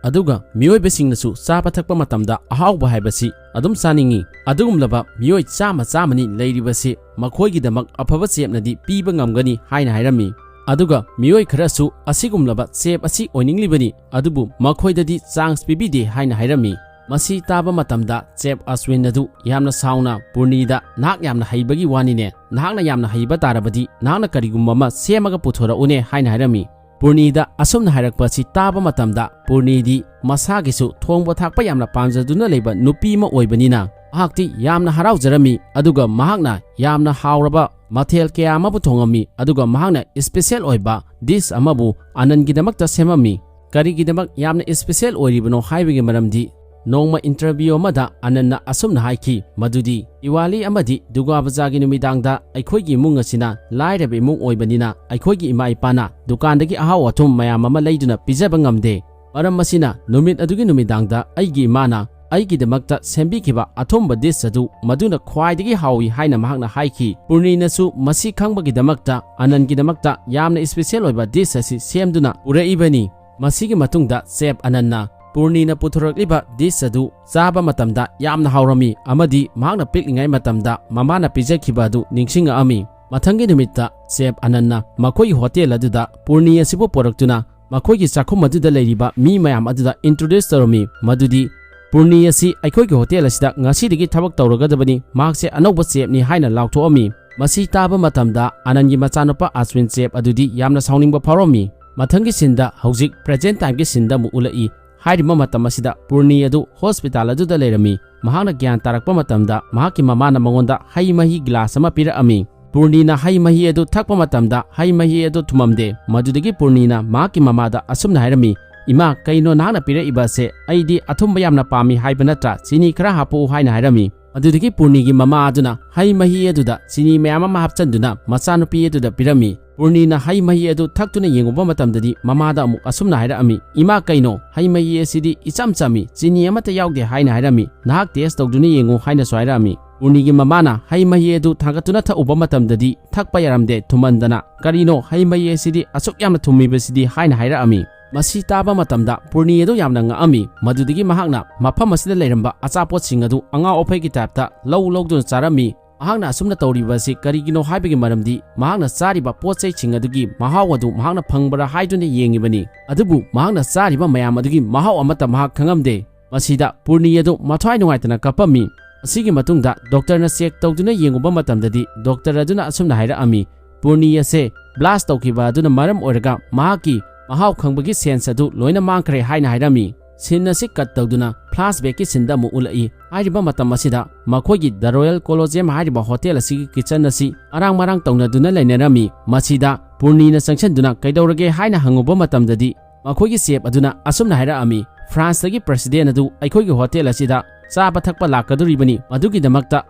ꯑꯗꯨꯒ ꯃꯤꯑꯣꯏꯕꯁꯤꯡꯅꯁꯨ ꯆꯥꯕ ꯊꯛꯄ ꯃꯇꯝꯗ ꯑꯍꯥꯎꯕ ꯍꯥꯏꯕꯁꯤ ꯑꯗꯨꯝ ꯆꯥꯅꯤꯡꯏ꯫ ꯑꯗꯨꯒꯨꯝꯂꯕ ꯃꯤꯑꯣꯏ ꯆꯥꯝꯃ ꯆꯥꯝꯃꯅꯤ ꯂꯩꯔꯤꯕꯁꯤ ꯃꯈꯣꯏꯒꯤꯗꯃꯛ ꯑꯐꯕ chefꯅꯗꯤ ꯄꯤꯕ ꯉꯝꯒꯅꯤ ꯍꯥꯏꯅ ꯍꯥꯏꯔꯝꯃꯤ꯫ ꯑꯗꯨꯒ ꯃꯤꯑꯣꯏ ꯈꯔꯁꯨ ꯑꯁꯤꯒꯨꯝꯂꯕ chef ꯑꯁꯤ ꯑꯣꯏꯅꯤꯡꯂꯤꯕꯅꯤ, ꯑꯗꯨꯕꯨ ꯃꯈꯣꯏꯗꯗꯤ chance ꯄꯤꯕꯤꯗꯦ ꯍꯥꯏꯅ ꯍꯥꯏꯔꯝꯃꯤ꯫ ꯃꯁꯤ ꯇꯥꯕ ꯃꯇꯝꯗ chef ꯑꯁꯋꯤꯟ ꯑꯗꯨ ꯌꯥꯝꯅ ꯁꯥꯎꯅ ꯄꯨꯔꯅꯤꯗ, "ꯅꯍꯥꯛ ꯌꯥꯝꯅ ꯍꯩꯕꯒꯤ ꯋꯥꯅꯤꯅꯦ, ꯅꯍꯥꯛꯅ ꯌꯥꯝꯅ ꯍꯩꯕ ꯇꯥꯔꯕꯗꯤ ꯅꯍꯥꯛꯅ ꯀꯔꯤꯒꯨꯝꯕ ꯑꯃ ꯁꯦꯝꯃꯒ ꯄꯨꯊꯣꯔꯛꯎꯅꯦ" ꯍꯥꯏꯅ ꯍꯥꯏꯔꯝꯃꯤ꯫ ꯄꯨꯔꯅꯤꯗ ꯑꯁꯨꯝꯅ ꯍꯥꯏꯔꯛꯄ ꯑꯁꯤ ꯇꯥꯕ ꯃꯇꯝꯗ ꯄꯨꯔꯅꯤꯗꯤ ꯃꯁꯥꯒꯤꯁꯨ ꯊꯣꯡꯕ ꯊꯥꯛꯄ ꯌꯥꯝꯅ ꯄꯥꯝꯖꯗꯨꯅ ꯂꯩꯕ ꯅꯨꯄꯤ ꯑꯃ ꯑꯣꯏꯕꯅꯤꯅ ꯃꯍꯥꯛꯇꯤ ꯌꯥꯝꯅ ꯍꯔꯥꯎꯖꯔꯝꯃꯤ꯫ ꯑꯗꯨꯒ ꯃꯍꯥꯛꯅ ꯌꯥꯝꯅ ꯍꯥꯎꯔꯕ ꯃꯊꯦꯜ ꯀꯌꯥ ꯑꯃꯕꯨ ꯊꯣꯡꯉꯝꯃꯤ꯫ ꯑꯗꯨꯒ ꯃꯍꯥꯛꯅ special ꯑꯣꯏꯕ dish ꯑꯃꯕꯨ ꯑꯅꯟꯒꯤꯗꯃꯛꯇ ꯁꯦꯝꯃꯝꯃꯤ꯫ ꯀꯔꯤꯒꯤꯗꯃꯛ ꯌꯥꯝꯅ special ꯑꯣꯏꯔꯤꯕꯅꯣ ꯍꯥꯏꯕꯒꯤ ꯃꯔꯝꯗꯤ, ꯅꯣꯡꯃ interview ꯑꯃꯗ ꯑꯅꯟꯅ ꯑꯁꯨꯝꯅ ꯍꯥꯏꯈꯤ ꯃꯗꯨꯗꯤ, "ꯗꯤꯋꯥꯂꯤ ꯑꯃꯗꯤ ꯗꯨꯔꯒꯥ ꯄꯨꯖꯥꯒꯤ ꯅꯨꯃꯤꯗꯥꯡꯗ ꯑꯩꯈꯣꯏꯒꯤ ꯏꯃꯨꯡ ꯑꯁꯤꯅ ꯂꯥꯏꯔꯕ ꯏꯃꯨꯡ ꯑꯣꯏꯕꯅꯤꯅ ꯑꯩꯈꯣꯏꯒꯤ ꯏꯃꯥ ꯏꯄꯥꯅ ꯗꯨꯀꯥꯟꯗꯒꯤ ꯑꯍꯥꯎ ꯑꯊꯨꯝ ꯃꯌꯥꯝ ꯑꯃ ꯂꯩꯗꯨꯅ ꯄꯤꯖꯕ ꯉꯝꯗꯦ꯫ ꯃꯔꯝ ꯑꯁꯤꯅ ꯅꯨꯃꯤꯠ ꯑꯗꯨꯒꯤ ꯅꯨꯃꯤꯗꯥꯡꯗ ꯑꯩꯒꯤ ꯏꯃꯥꯅ ꯑꯩꯒꯤꯗꯃꯛꯇ ꯁꯦꯝꯕꯤꯈꯤꯕ ꯑꯊꯨꯝꯕ dish ꯑꯗꯨ ꯃꯗꯨꯅ ꯈ꯭ꯋꯥꯏꯗꯒꯤ ꯍꯥꯎꯏ" ꯍꯥꯏꯅ ꯃꯍꯥꯛꯅ ꯍꯥꯏꯈꯤ꯫ ꯄꯨꯔꯅꯤꯅꯁꯨ ꯃꯁꯤ ꯈꯪꯕꯒꯤꯗꯃꯛꯇ, ꯑꯅꯟꯒꯤꯗꯃꯛꯇ ꯌꯥꯝꯅ special ꯑꯣꯏꯕ dish ꯑꯁꯤ ꯁꯦꯝꯗꯨꯅ ꯄꯨꯔꯛꯏꯕꯅꯤ꯫ ꯃꯁꯤꯒꯤ ꯃꯇꯨꯡꯗ chef ꯑꯅꯟꯅ ꯄꯨꯔꯅꯤꯅ ꯄꯨꯊꯣꯔꯛꯂꯤꯕ dish ꯑꯗꯨ ꯆꯥꯕ ꯃꯇꯝꯗ ꯌꯥꯝꯅ ꯍꯥꯎꯔꯝꯃꯤ ꯑꯃꯗꯤ ꯃꯍꯥꯛꯅ ꯄꯤꯛꯂꯤꯉꯩ ꯃꯇꯝꯗ ꯃꯃꯥꯅ ꯄꯤꯖꯈꯤꯕ ꯑꯗꯨ ꯅꯤꯡꯁꯤꯡꯉꯛꯑꯝꯃꯤ꯫ ꯃꯊꯪꯒꯤ ꯅꯨꯃꯤꯠꯇ chef ꯑꯅꯟꯅ ꯃꯈꯣꯏꯒꯤ hotel ꯑꯗꯨꯗ ꯄꯨꯔꯅꯤ ꯑꯁꯤꯕꯨ ꯄꯨꯔꯛꯇꯨꯅ ꯃꯈꯣꯏꯒꯤ ꯆꯥꯛꯈꯨꯝ ꯑꯗꯨꯗ ꯂꯩꯔꯤꯕ ꯃꯤ ꯃꯌꯥꯝ ꯑꯗꯨꯗ introduce ꯇꯧꯔꯝꯃꯤ ꯃꯗꯨꯗꯤ, "ꯄꯨꯔꯅꯤ ꯑꯁꯤ ꯑꯩꯈꯣꯏꯒꯤ hotel ꯑꯁꯤꯗ ꯉꯁꯤꯗꯒꯤ ꯊꯕꯛ ꯇꯧꯔꯒꯗꯕꯅꯤ, ꯃꯍꯥꯛꯁꯦ ꯑꯅꯧꯕ chefꯅꯤ" ꯍꯥꯏꯅ ꯂꯥꯎꯊꯣꯛꯑꯝꯃꯤ꯫ ꯃꯁꯤ ꯇꯥꯕ ꯃꯇꯝꯗ ꯑꯅꯟꯒꯤ ꯃꯆꯥꯅꯨꯄꯥ ꯑꯁꯋꯤꯟ chef ꯑꯗꯨꯗꯤ ꯌꯥꯝꯅ ꯁꯥꯎꯅꯤꯡꯕ ꯐꯥꯎꯔꯝꯃꯤ꯫ ꯃꯊꯪꯒꯤ sceneꯗ, ꯍꯧꯖꯤꯛ present timeꯒꯤ sceneꯗ ꯑꯃꯨꯛ ꯎꯠꯂꯛꯏ꯫ ꯍꯥꯏꯔꯤꯕ ꯃꯇꯝ ꯑꯁꯤꯗ ꯄꯨꯔꯅꯤ ꯑꯗꯨ hospital ꯑꯗꯨꯗ ꯂꯩꯔꯝꯃꯤ꯫ ꯃꯍꯥꯛꯅ ꯒ꯭ꯌꯥꯟ ꯇꯥꯔꯛꯄ ꯃꯇꯝꯗ ꯃꯍꯥꯛꯀꯤ ꯃꯃꯥꯅ ꯃꯉꯣꯟꯗ ꯍꯩ ꯃꯍꯤ glass ꯑꯃ ꯄꯤꯔꯛꯑꯝꯃꯤ꯫ ꯄꯨꯔꯅꯤꯅ ꯍꯩ ꯃꯍꯤ ꯑꯗꯨ ꯊꯛꯄ ꯃꯇꯝꯗ ꯍꯩ ꯃꯍꯤ ꯑꯗꯨ ꯊꯨꯝꯃꯝꯗꯦ꯫ ꯃꯗꯨꯗꯒꯤ ꯄꯨꯔꯅꯤꯅ ꯃꯍꯥꯛꯀꯤ ꯃꯃꯥꯗ ꯑꯁꯨꯝꯅ ꯍꯥꯏꯔꯝꯃꯤ, "ꯏꯃꯥ, ꯀꯩꯅꯣ ꯅꯍꯥꯛꯅ ꯄꯤꯔꯛꯏꯕ ꯑꯁꯦ? ꯑꯩꯗꯤ ꯑꯊꯨꯝꯕ ꯌꯥꯝꯅ ꯄꯥꯝꯃꯤ ꯍꯥꯏꯕ ꯅꯠꯇ꯭ꯔꯥ? ꯆꯤꯅꯤ ꯈꯔ ꯍꯥꯞꯄꯛꯎ" ꯍꯥꯏꯅ ꯍꯥꯏꯔꯝꯃꯤ꯫ ꯑꯗꯨꯗꯒꯤ ꯄꯨꯔꯅꯤꯒꯤ ꯃꯃꯥ ꯑꯗꯨꯅ ꯍꯩ ꯃꯍꯤ ꯑꯗꯨꯗ ꯆꯤꯅꯤ ꯃꯌꯥꯝ ꯑꯃ ꯍꯥꯞꯆꯤꯟꯗꯨꯅ ꯃꯆꯥꯅꯨꯄꯤ ꯑꯗꯨꯗ ꯄꯤꯔꯝꯃꯤ꯫ ꯄꯨꯔꯅꯤꯅ ꯍꯩ ꯃꯍꯤ ꯑꯗꯨ ꯊꯛꯇꯨꯅ ꯌꯦꯡꯉꯨꯕ ꯃꯇꯝꯗꯗꯤ ꯃꯃꯥꯗ ꯑꯃꯨꯛ ꯑꯁꯨꯝꯅ ꯍꯥꯏꯔꯛꯑꯝꯃꯤ, "ꯏꯃꯥ, ꯀꯩꯅꯣ, ꯍꯩ ꯃꯍꯤ ꯑꯁꯤꯗꯤ ꯏꯆꯝ ꯆꯝꯃꯤ, ꯆꯤꯅꯤ ꯑꯃꯠꯇ ꯌꯥꯎꯗꯦ" ꯍꯥꯏꯅ ꯍꯥꯏꯔꯝꯃꯤ꯫ "ꯅꯍꯥꯛ ꯇꯦꯁ ꯇꯧꯗꯨꯅ ꯌꯦꯡꯉꯨ" ꯍꯥꯏꯅꯁꯨ ꯍꯥꯏꯔꯛꯑꯝꯃꯤ꯫ ꯄꯨꯔꯅꯤꯒꯤ ꯃꯃꯥꯅ ꯍꯩ ꯃꯍꯤ ꯑꯗꯨ ꯊꯥꯡꯒꯠꯇꯨꯅ ꯊꯛꯎꯕ ꯃꯇꯝꯗꯗꯤ ꯊꯛꯄ ꯌꯥꯔꯝꯗꯦ, ꯊꯨꯝꯃꯟꯗꯅ꯫ "ꯀꯔꯤꯅꯣ, ꯍꯩ ꯃꯍꯤ ꯑꯁꯤꯗꯤ ꯑꯁꯨꯛ ꯌꯥꯝꯅ ꯊꯨꯝꯃꯤꯕꯁꯤꯗꯤ?" ꯍꯥꯏꯅ ꯍꯥꯏꯔꯛꯑꯝꯃꯤ꯫ ꯃꯁꯤ ꯇꯥꯕ ꯃꯇꯝꯗ ꯄꯨꯔꯅꯤ ꯑꯗꯨ ꯌꯥꯝꯅ ꯉꯛꯑꯝꯃꯤ꯫ ꯃꯗꯨꯗꯒꯤ ꯃꯍꯥꯛꯅ ꯃꯐꯝ ꯑꯁꯤꯗ ꯂꯩꯔꯝꯕ ꯑꯆꯥꯄꯣꯠꯁꯤꯡ ꯑꯗꯨ ꯑꯉꯥꯎ ꯑꯐꯩꯒꯤ ꯇꯥꯏꯞꯇ ꯂꯧ ꯂꯧꯗꯨꯅ ꯆꯥꯔꯝꯃꯤ꯫ ꯃꯍꯥꯛꯅ ꯑꯁꯨꯝꯅ ꯇꯧꯔꯤꯕ ꯑꯁꯤ ꯀꯔꯤꯒꯤꯅꯣ ꯍꯥꯏꯕꯒꯤ ꯃꯔꯝꯗꯤ ꯃꯍꯥꯛꯅ ꯆꯥꯔꯤꯕ ꯄꯣꯠ ꯆꯩꯁꯤꯡ ꯑꯗꯨꯒꯤ ꯃꯍꯥꯎ ꯑꯗꯨ ꯃꯍꯥꯛꯅ ꯐꯪꯕ꯭ꯔꯥ ꯍꯥꯏꯗꯨꯅ ꯌꯦꯡꯉꯤꯕꯅꯤ꯫ ꯑꯗꯨꯕꯨ ꯃꯍꯥꯛꯅ ꯆꯥꯔꯤꯕ ꯃꯌꯥꯝ ꯑꯗꯨꯒꯤ ꯃꯍꯥꯎ ꯑꯃꯠꯇ ꯃꯍꯥꯛ ꯈꯪꯉꯝꯗꯦ꯫ ꯃꯁꯤꯗ ꯄꯨꯔꯅꯤ ꯑꯗꯨ ꯃꯊ꯭ꯋꯥꯏ ꯅꯨꯡꯉꯥꯏꯇꯅ ꯀꯞꯄꯝꯃꯤ꯫ ꯑꯁꯤꯒꯤ ꯃꯇꯨꯡꯗ ꯗꯣꯛꯇꯔꯅ ꯆꯦꯛ ꯇꯧꯗꯨꯅ ꯌꯦꯡꯉꯨꯕ ꯃꯇꯝꯗꯗꯤ ꯗꯣꯛꯇꯔ ꯑꯗꯨꯅ ꯑꯁꯨꯝꯅ ꯍꯥꯏꯔꯛꯑꯝꯃꯤ, "ꯄꯨꯔꯅꯤ ꯑꯁꯦ ꯕ꯭ꯂꯥꯁ ꯇꯧꯈꯤꯕ ꯑꯗꯨꯅ ꯃꯔꯝ ꯑꯣꯏꯔꯒ ꯃꯍꯥꯛꯀꯤ ꯃꯍꯥꯎ ꯈꯪꯕꯒꯤ ꯁꯦꯟꯁ ꯑꯗꯨ ꯂꯣꯏꯅ ꯃꯥꯡꯈ꯭ꯔꯦ" ꯍꯥꯏꯅ ꯍꯥꯏꯔꯝꯃꯤ꯫ ꯁꯤꯟ ꯑꯁꯤ ꯀꯠ ꯇꯧꯗꯨꯅ ꯐ꯭ꯂꯥꯁꯕꯦꯛꯀꯤ ꯁꯤꯟꯗ ꯑꯃꯨꯛ ꯎꯠꯂꯛꯏ꯫ ꯍꯥꯏꯔꯤꯕ ꯃꯇꯝ ꯑꯁꯤꯗ ꯃꯈꯣꯏꯒꯤ ꯗ ꯔꯣꯌꯦꯜ ꯀꯣꯂꯣꯖꯤꯌꯝ ꯍꯥꯏꯔꯤꯕ ꯍꯣꯇꯦꯜ ꯑꯁꯤꯒꯤ ꯀꯤꯆꯟ ꯑꯁꯤ ꯑꯔꯥꯡ ꯃꯔꯥꯡ ꯇꯧꯅꯗꯨꯅ ꯂꯩꯅꯔꯝꯃꯤ꯫ ꯃꯁꯤꯗ ꯄꯨꯔꯅꯤꯅ ꯆꯪꯁꯤꯟꯗꯨꯅ ꯀꯩꯗꯧꯔꯒꯦ ꯍꯥꯏꯅ ꯍꯪꯉꯨꯕ ꯃꯇꯝꯗꯗꯤ ꯃꯈꯣꯏꯒꯤ ꯆꯦꯞ ꯑꯗꯨꯅ ꯑꯁꯨꯝꯅ ꯍꯥꯏꯔꯛꯑꯝꯃꯤ, "ꯐ꯭ꯔꯥꯟꯁꯇꯒꯤ ꯄ꯭ꯔꯁꯤꯗꯦꯟ ꯑꯗꯨ ꯑꯩꯈꯣꯏꯒꯤ ꯍꯣꯇꯦꯜ ꯑꯁꯤꯗ ꯆꯥꯕ ꯊꯛꯄ ꯂꯥꯛꯀꯗꯧꯔꯤꯕꯅꯤ꯫ ꯃꯗꯨꯒꯤꯗꯃꯛꯇ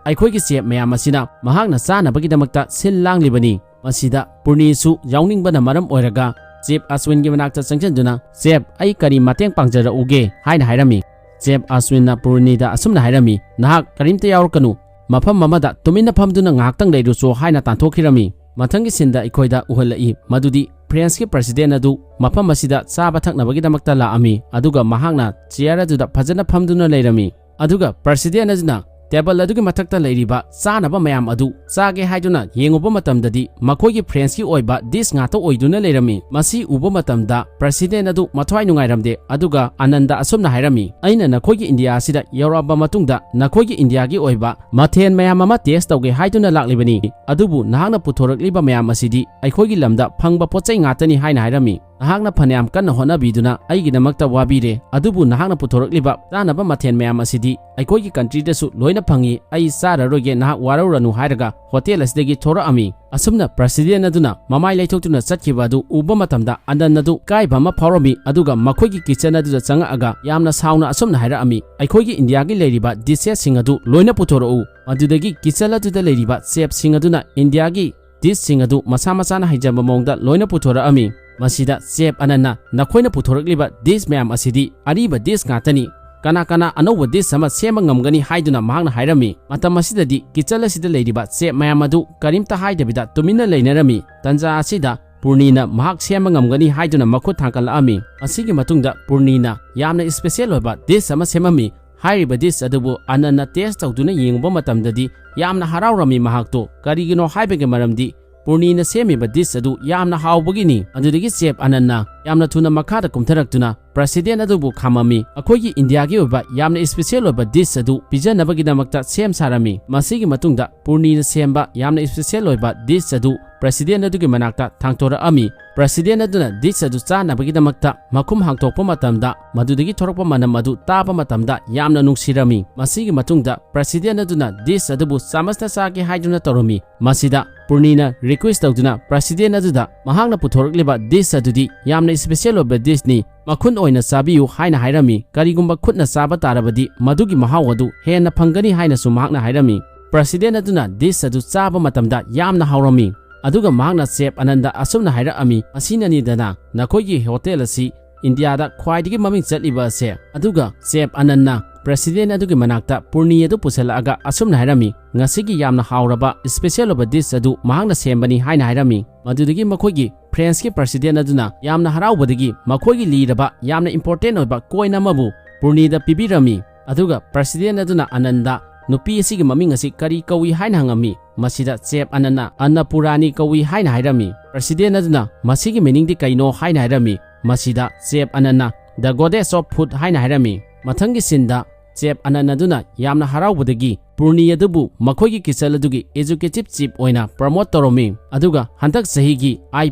ꯑꯩꯈꯣꯏꯒꯤ ꯆꯦꯞ ꯃꯌꯥꯝ ꯑꯁꯤꯅ ꯃꯍꯥꯛꯅ ꯆꯥꯅꯕꯒꯤꯗꯃꯛꯇ ꯁꯤꯜ ꯂꯥꯡꯂꯤꯕꯅꯤ꯫" ꯃꯁꯤꯗ ꯄꯨꯔꯅꯤꯁꯨ ꯌꯥꯎꯅꯤꯡꯕꯅ ꯃꯔꯝ ꯑꯣꯏꯔꯒ ꯆꯦꯞ ꯑꯁꯋꯤꯟꯒꯤ ꯃꯅꯥꯛꯇ ꯆꯪꯁꯤꯟꯗꯨꯅ, "ꯆꯦꯞ, ꯑꯩ ꯀꯔꯤ ꯃꯇꯦꯡ ꯄꯥꯡꯖꯔꯛꯎꯒꯦ?" ꯍꯥꯏꯅ ꯍꯥꯏꯔꯝꯃꯤ꯫ ꯆꯦꯞ ꯑꯁꯋꯤꯟꯅ ꯄꯨꯔꯅꯤꯗ ꯑꯁꯨꯝꯅ ꯍꯥꯏꯔꯝꯃꯤ, "ꯅꯍꯥꯛ ꯀꯔꯤꯝꯇ ꯌꯥꯎꯔꯛꯀꯅꯨ, ꯃꯐꯝ ꯑꯃꯗ ꯇꯨꯃꯤꯟꯅ ꯐꯝꯗꯨꯅ ꯉꯥꯏꯍꯥꯛꯇꯪ ꯂꯩꯔꯨꯆꯣ" ꯍꯥꯏꯅ ꯇꯥꯟꯊꯣꯛꯈꯤꯔꯝꯃꯤ꯫ ꯃꯊꯪꯒꯤ ꯁꯤꯟꯗ ꯑꯩꯈꯣꯏꯗ ꯎꯍꯜꯂꯛꯏ ꯃꯗꯨꯗꯤ ꯐ꯭ꯔꯦꯟꯁꯀꯤ ꯄ꯭ꯔꯁꯤꯗꯦꯟ ꯑꯗꯨ ꯃꯐꯝ ꯑꯁꯤꯗ ꯆꯥꯕ ꯊꯛꯅꯕꯒꯤꯗꯃꯛꯇ ꯂꯥꯛꯑꯝꯃꯤ, ꯑꯗꯨꯒ ꯃꯍꯥꯛꯅ ꯆꯤꯌꯔ ꯑꯗꯨꯗ ꯐꯖꯅ ꯐꯝꯗꯨꯅ ꯂꯩꯔꯝꯃꯤ꯫ ꯑꯗꯨꯒ ꯄ꯭ꯔꯁꯤꯗꯦꯟ ꯑꯗꯨꯅ ꯇꯦꯕꯜ ꯑꯗꯨꯒꯤ ꯃꯊꯛꯇ ꯂꯩꯔꯤꯕ ꯆꯥꯅꯕ ꯃꯌꯥꯝ ꯑꯗꯨ ꯆꯥꯒꯦ ꯍꯥꯏꯗꯨꯅ ꯌꯦꯡꯉꯨꯕ ꯃꯇꯝꯗꯗꯤ ꯃꯈꯣꯏꯒꯤ ꯐ꯭ꯔꯦꯟꯁꯀꯤ ꯑꯣꯏꯕ ꯗꯤꯁ ꯉꯥꯛꯇ ꯑꯣꯏꯗꯨꯅ ꯂꯩꯔꯝꯃꯤ꯫ ꯃꯁꯤ ꯎꯕ ꯃꯇꯝꯗ ꯄ꯭ꯔꯁꯤꯗꯦꯟ ꯑꯗꯨ ꯃꯊ꯭ꯋꯥꯏ ꯅꯨꯡꯉꯥꯏꯔꯝꯗꯦ, ꯑꯗꯨꯒ ꯑꯅꯟꯗ ꯑꯁꯨꯝꯅ ꯍꯥꯏꯔꯝꯃꯤ, "ꯑꯩꯅ ꯅꯈꯣꯏꯒꯤ ꯏꯟꯗꯤꯌꯥ ꯑꯁꯤꯗ ꯌꯧꯔꯛꯑꯕ ꯃꯇꯨꯡꯗ ꯅꯈꯣꯏꯒꯤ ꯏꯟꯗꯤꯌꯥꯒꯤ ꯑꯣꯏꯕ ꯃꯊꯦꯜ ꯃꯌꯥꯝ ꯑꯃ ꯇꯦꯁ ꯇꯧꯒꯦ ꯍꯥꯏꯗꯨꯅ ꯂꯥꯛꯂꯤꯕꯅꯤ, ꯑꯗꯨꯕꯨ ꯅꯍꯥꯛꯅ ꯄꯨꯊꯣꯔꯛꯂꯤꯕ ꯃꯌꯥꯝ ꯑꯁꯤꯗꯤ ꯑꯩꯈꯣꯏꯒꯤ ꯂꯝꯗ ꯐꯪꯕ ꯄꯣꯠ ꯆꯩ ꯉꯥꯛꯇꯅꯤ" ꯍꯥꯏꯅ ꯍꯥꯏꯔꯝꯃꯤ꯫ "ꯅꯍꯥꯛꯅ ꯐꯅꯌꯥꯝ ꯀꯟꯅ ꯍꯣꯠꯅꯕꯤꯗꯨꯅ ꯑꯩꯒꯤꯗꯃꯛꯇ ꯋꯥꯕꯤꯔꯦ, ꯑꯗꯨꯕꯨ ꯅꯍꯥꯛꯅ ꯄꯨꯊꯣꯔꯛꯂꯤꯕ ꯆꯥꯅꯕ ꯃꯊꯦꯜ ꯃꯌꯥꯝ ꯑꯁꯤꯗꯤ ꯑꯩꯈꯣꯏꯒꯤ ꯀꯟꯇ꯭ꯔꯤꯗꯁꯨ ꯂꯣꯏꯅ ꯐꯪꯉꯤ, ꯑꯩ ꯆꯥꯔꯔꯣꯏꯒꯦ, ꯅꯍꯥꯛ ꯋꯥꯔꯧꯔꯅꯨ" ꯍꯥꯏꯔꯒ ꯍꯣꯇꯦꯜ ꯑꯁꯤꯗꯒꯤ ꯊꯣꯔꯛꯑꯝꯃꯤ꯫ ꯑꯁꯨꯝꯅ ꯄ꯭ꯔꯁꯤꯗꯦꯟ ꯑꯗꯨꯅ ꯃꯃꯥꯏ ꯂꯩꯊꯣꯛꯇꯨꯅ ꯆꯠꯈꯤꯕ ꯑꯗꯨ ꯎꯕ ꯃꯇꯝꯗ ꯑꯅꯟ ꯑꯗꯨ ꯏꯀꯥꯏꯕ ꯑꯃ ꯐꯥꯎꯔꯝꯃꯤ, ꯑꯗꯨꯒ ꯃꯈꯣꯏꯒꯤ ꯀꯤꯆꯟ ꯑꯗꯨꯗ ꯆꯪꯉꯛꯑꯒ ꯌꯥꯝꯅ ꯁꯥꯎꯅ ꯑꯁꯨꯝꯅ ꯍꯥꯏꯔꯛꯑꯝꯃꯤ, "ꯑꯩꯈꯣꯏꯒꯤ ꯏꯟꯗꯤꯌꯥꯒꯤ ꯂꯩꯔꯤꯕ ꯗꯤꯁꯦꯁꯁꯤꯡ ꯑꯗꯨ ꯂꯣꯏꯅ ꯄꯨꯊꯣꯔꯛꯎ"꯫ ꯃꯗꯨꯗꯒꯤ ꯀꯤꯆꯟ ꯑꯗꯨꯗ ꯂꯩꯔꯤꯕ ꯆꯦꯐꯁꯤꯡ ꯑꯗꯨꯅ ꯏꯟꯗꯤꯌꯥꯒꯤ ꯗꯤꯁꯁꯤꯡ ꯑꯗꯨ ꯃꯁꯥ ꯃꯁꯥꯅ ꯍꯩꯖꯕ ꯃꯑꯣꯡꯗ ꯂꯣꯏꯅ ꯄꯨꯊꯣꯔꯛꯑꯝꯃꯤ꯫ ꯃꯁꯤꯗ ꯆꯦꯐ ꯑꯅꯟꯅ, "ꯅꯈꯣꯏꯅ ꯄꯨꯊꯣꯔꯛꯂꯤꯕ ꯗꯤꯁ ꯃꯌꯥꯝ ꯑꯁꯤꯗꯤ ꯑꯔꯤꯕ ꯗꯤꯁ ꯉꯥꯛꯇꯅꯤ, ꯀꯅꯥ ꯀꯅꯥ ꯑꯅꯧꯕ ꯗꯤꯁ ꯑꯃ ꯁꯦꯝꯕ ꯉꯝꯒꯅꯤ?" ꯍꯥꯏꯗꯨꯅ ꯃꯍꯥꯛꯅ ꯍꯥꯏꯔꯝꯃꯤ꯫ ꯃꯇꯝ ꯑꯁꯤꯗꯗꯤ ꯀꯤꯆꯟ ꯑꯁꯤꯗ ꯂꯩꯔꯤꯕ ꯆꯦꯐ ꯃꯌꯥꯝ ꯑꯗꯨ ꯀꯔꯤꯝꯇ ꯍꯥꯏꯗꯕꯤꯗ ꯇꯨꯃꯤꯟꯅ ꯂꯩꯅꯔꯝꯃꯤ꯫ ꯇꯟꯖꯥ ꯑꯁꯤꯗ ꯄꯨꯔꯅꯤꯅ ꯃꯍꯥꯛ ꯁꯦꯝꯕ ꯉꯝꯒꯅꯤ ꯍꯥꯏꯗꯨꯅ ꯃꯈꯨꯠ ꯊꯥꯡꯒꯠꯂꯛꯑꯝꯃꯤ꯫ ꯃꯁꯤꯒꯤ ꯃꯇꯨꯡꯗ ꯄꯨꯔꯅꯤꯅ ꯌꯥꯝꯅ ꯏꯁꯄꯦꯁꯦꯜ ꯑꯣꯏꯕ ꯗꯤꯁ ꯑꯃ ꯁꯦꯝꯃꯝꯃꯤ꯫ ꯍꯥꯏꯔꯤꯕ ꯗꯤꯁ ꯑꯗꯨꯕꯨ ꯑꯅꯟꯅ ꯇꯦꯁ ꯇꯧꯗꯨꯅ ꯌꯦꯡꯉꯨꯕ ꯃꯇꯝꯗꯗꯤ ꯌꯥꯝꯅ ꯍꯔꯥꯎꯔꯝꯃꯤ ꯃꯍꯥꯛꯇꯣ꯫ ꯀꯔꯤꯒꯤꯅꯣ ꯍꯥꯏꯕꯒꯤ ꯃꯔꯝꯗꯤ ꯄꯨꯔꯅꯤꯅ ꯁꯦꯝꯃꯤꯕ ꯗꯤꯁ ꯑꯗꯨ ꯌꯥꯝꯅ ꯍꯥꯎꯕꯒꯤꯅꯤ꯫ ꯑꯗꯨꯗꯒꯤ ꯆꯦꯐ ꯑꯅꯟꯅ ꯌꯥꯝꯅ ꯊꯨꯅ ꯃꯈꯥꯗ ꯀꯨꯝꯊꯔꯛꯇꯨꯅ ꯄ꯭ꯔꯁꯤꯗꯦꯟ ꯑꯗꯨꯕꯨ ꯈꯥꯝꯃꯝꯃꯤ꯫ "ꯑꯩꯈꯣꯏꯒꯤ ꯏꯟꯗꯤꯌꯥꯒꯤ ꯑꯣꯏꯕ ꯌꯥꯝꯅ ꯏꯁꯄꯦꯁꯦꯜ ꯑꯣꯏꯕ ꯗꯤꯁ ꯑꯗꯨ ꯄꯤꯖꯅꯕꯒꯤꯗꯃꯛꯇ ꯁꯦꯝ ꯁꯥꯔꯝꯃꯤ"꯫ ꯃꯁꯤꯒꯤ ꯃꯇꯨꯡꯗ ꯄꯨꯔꯅꯤꯅ ꯁꯦꯝꯕ ꯌꯥꯝꯅ ꯏꯁꯄꯦꯁꯦꯜ ꯑꯣꯏꯕ ꯗꯤꯁ ꯑꯗꯨ ꯄ꯭ꯔꯁꯤꯗꯦꯟ ꯑꯗꯨꯒꯤ ꯃꯅꯥꯛꯇ ꯊꯥꯡꯇꯣꯔꯛꯑꯝꯃꯤ꯫ ꯄ꯭ꯔꯁꯤꯗꯦꯟ ꯑꯗꯨꯅ ꯗꯤꯁ ꯑꯗꯨ ꯆꯥꯅꯕꯒꯤꯗꯃꯛꯇ ꯃꯈꯨꯝ ꯍꯥꯡꯇꯣꯛꯄ ꯃꯇꯝꯗ, ꯃꯗꯨꯗꯒꯤ ꯊꯣꯔꯛꯄ ꯃꯅꯝ ꯑꯗꯨ ꯇꯥꯕ ꯃꯇꯝꯗ ꯌꯥꯝꯅ ꯅꯨꯡꯁꯤꯔꯝꯃꯤ꯫ ꯃꯁꯤꯒꯤ ꯃꯇꯨꯡꯗ ꯄ꯭ꯔꯁꯤꯗꯦꯟ ꯑꯗꯨꯅ ꯗꯤꯁ ꯑꯗꯨꯕꯨ ꯆꯥꯃꯁꯅ ꯆꯥꯒꯦ ꯍꯥꯏꯗꯨꯅ ꯇꯧꯔꯝꯃꯤ꯫ ꯃꯁꯤꯗ ꯄꯨꯔꯅꯤꯅ ꯔꯤꯀ꯭ꯋꯦꯁ ꯇꯧꯗꯨꯅ ꯄ꯭ꯔꯁꯤꯗꯦꯟ ꯑꯗꯨꯗ ꯃꯍꯥꯛꯅ ꯄꯨꯊꯣꯔꯛꯂꯤꯕ ꯗꯤꯁ ꯑꯗꯨꯗꯤ ꯌꯥꯝꯅ ꯏꯁꯄꯦꯁꯦꯜ ꯑꯣꯏꯕ ꯗꯤꯁꯅꯤ, ꯃꯈꯨꯠ ꯑꯣꯏꯅ ꯆꯥꯕꯤꯌꯨ ꯍꯥꯏꯅ ꯍꯥꯏꯔꯝꯃꯤ꯫ ꯀꯔꯤꯒꯨꯝꯕ ꯈꯨꯠꯅ ꯆꯥꯕ ꯇꯥꯔꯕꯗꯤ ꯃꯗꯨꯒꯤ ꯃꯍꯥꯎ ꯑꯗꯨ ꯍꯦꯟꯅ ꯐꯪꯒꯅꯤ ꯍꯥꯏꯅꯁꯨ ꯃꯍꯥꯛꯅ ꯍꯥꯏꯔꯝꯃꯤ꯫ ꯄ꯭ꯔꯁꯤꯗꯦꯟ ꯑꯗꯨꯅ ꯗꯤꯁ ꯑꯗꯨ ꯆꯥꯕ ꯃꯇꯝꯗ ꯌꯥꯝꯅ ꯍꯥꯎꯔꯝꯃꯤ꯫ ꯑꯗꯨꯒ ꯃꯍꯥꯛꯅ ꯆꯦꯐ ꯑꯅꯟꯗ ꯑꯁꯨꯝꯅ ꯍꯥꯏꯔꯛꯑꯝꯃꯤ, "ꯑꯁꯤꯅꯅꯤꯗꯅ ꯅꯈꯣꯏꯒꯤ ꯍꯣꯇꯦꯜ ꯑꯁꯤ ꯏꯟꯗꯤꯌꯥꯗ ꯈ꯭ꯋꯥꯏꯗꯒꯤ ꯃꯃꯤꯡ ꯆꯠꯂꯤꯕ ꯑꯁꯦ"꯫ ꯑꯗꯨꯒ ꯆꯦꯐ ꯑꯅꯟꯅ ꯄ꯭ꯔꯁꯤꯗꯦꯟ ꯑꯗꯨꯒꯤ ꯃꯅꯥꯛꯇ ꯄꯨꯔꯅꯤ ꯑꯗꯨ ꯄꯨꯁꯤꯜꯂꯛꯑꯒ ꯑꯁꯨꯝꯅ ꯍꯥꯏꯔꯝꯃꯤ, "ꯉꯁꯤꯒꯤ ꯌꯥꯝꯅ ꯍꯥꯎꯔꯕ ꯏꯁꯄꯦꯁꯦꯜ ꯑꯣꯏꯕ ꯗꯤꯁ ꯑꯗꯨ ꯃꯍꯥꯛꯅ ꯁꯦꯝꯕꯅꯤ" ꯍꯥꯏꯅ ꯍꯥꯏꯔꯝꯃꯤ꯫ ꯃꯗꯨꯗꯒꯤ ꯃꯈꯣꯏꯒꯤ ꯐ꯭ꯔꯦꯟꯁꯀꯤ ꯄ꯭ꯔꯁꯤꯗꯦꯟ ꯑꯗꯨꯅ ꯌꯥꯝꯅ ꯍꯔꯥꯎꯕꯗꯒꯤ ꯃꯈꯣꯏꯒꯤ ꯂꯤꯔꯕ ꯌꯥꯝꯅ ꯏꯝꯄꯣꯔꯇꯦꯟ ꯑꯣꯏꯕ ꯀꯣꯏꯟ ꯑꯃꯕꯨ ꯄꯨꯔꯅꯤꯗ ꯄꯤꯕꯤꯔꯝꯃꯤ꯫ ꯑꯗꯨꯒ ꯄ꯭ꯔꯁꯤꯗꯦꯟ ꯑꯗꯨꯅ ꯑꯅꯟꯗ ꯅꯨꯄꯤ ꯑꯁꯤꯒꯤ ꯃꯃꯤꯡ ꯑꯁꯤ ꯀꯔꯤ ꯀꯧꯏ ꯍꯥꯏꯅ ꯍꯪꯉꯝꯃꯤ꯫ ꯃꯁꯤꯗ ꯆꯦꯐ ꯑꯅꯟꯅ "ꯑꯟꯅꯄꯨꯔꯥꯅꯤ ꯀꯧꯏ" ꯍꯥꯏꯅ ꯍꯥꯏꯔꯝꯃꯤ꯫ ꯄ꯭ꯔꯁꯤꯗꯦꯟ ꯑꯗꯨꯅ "ꯃꯁꯤꯒꯤ ꯃꯤꯅꯤꯡꯗꯤ ꯀꯩꯅꯣ?" ꯍꯥꯏꯅ ꯍꯥꯏꯔꯝꯃꯤ꯫ ꯃꯁꯤꯗ chef ꯑꯅꯟꯅ "The Goddess of Food" ꯍꯥꯏꯅ ꯍꯥꯏꯔꯝꯃꯤ꯫ ꯃꯊꯪꯒꯤ ꯁꯤꯟꯗ ꯆꯦꯐ ꯑꯅꯟ ꯑꯗꯨꯅ ꯌꯥꯝꯅ ꯍꯔꯥꯎꯕꯗꯒꯤ ꯄꯨꯔꯅꯤ ꯑꯗꯨꯕꯨ ꯃꯈꯣꯏꯒꯤ ꯀꯤꯆꯟ ꯑꯗꯨꯒꯤ ꯑꯦꯖꯨꯀꯦꯇꯤꯚ ꯆꯤꯐ ꯑꯣꯏꯅ ꯄ꯭ꯔꯃꯣꯠ ꯇꯧꯔꯝꯃꯤ꯫ ꯑꯗꯨꯒ ꯍꯟꯗꯛ ꯆꯍꯤꯒꯤ ꯑꯥꯏ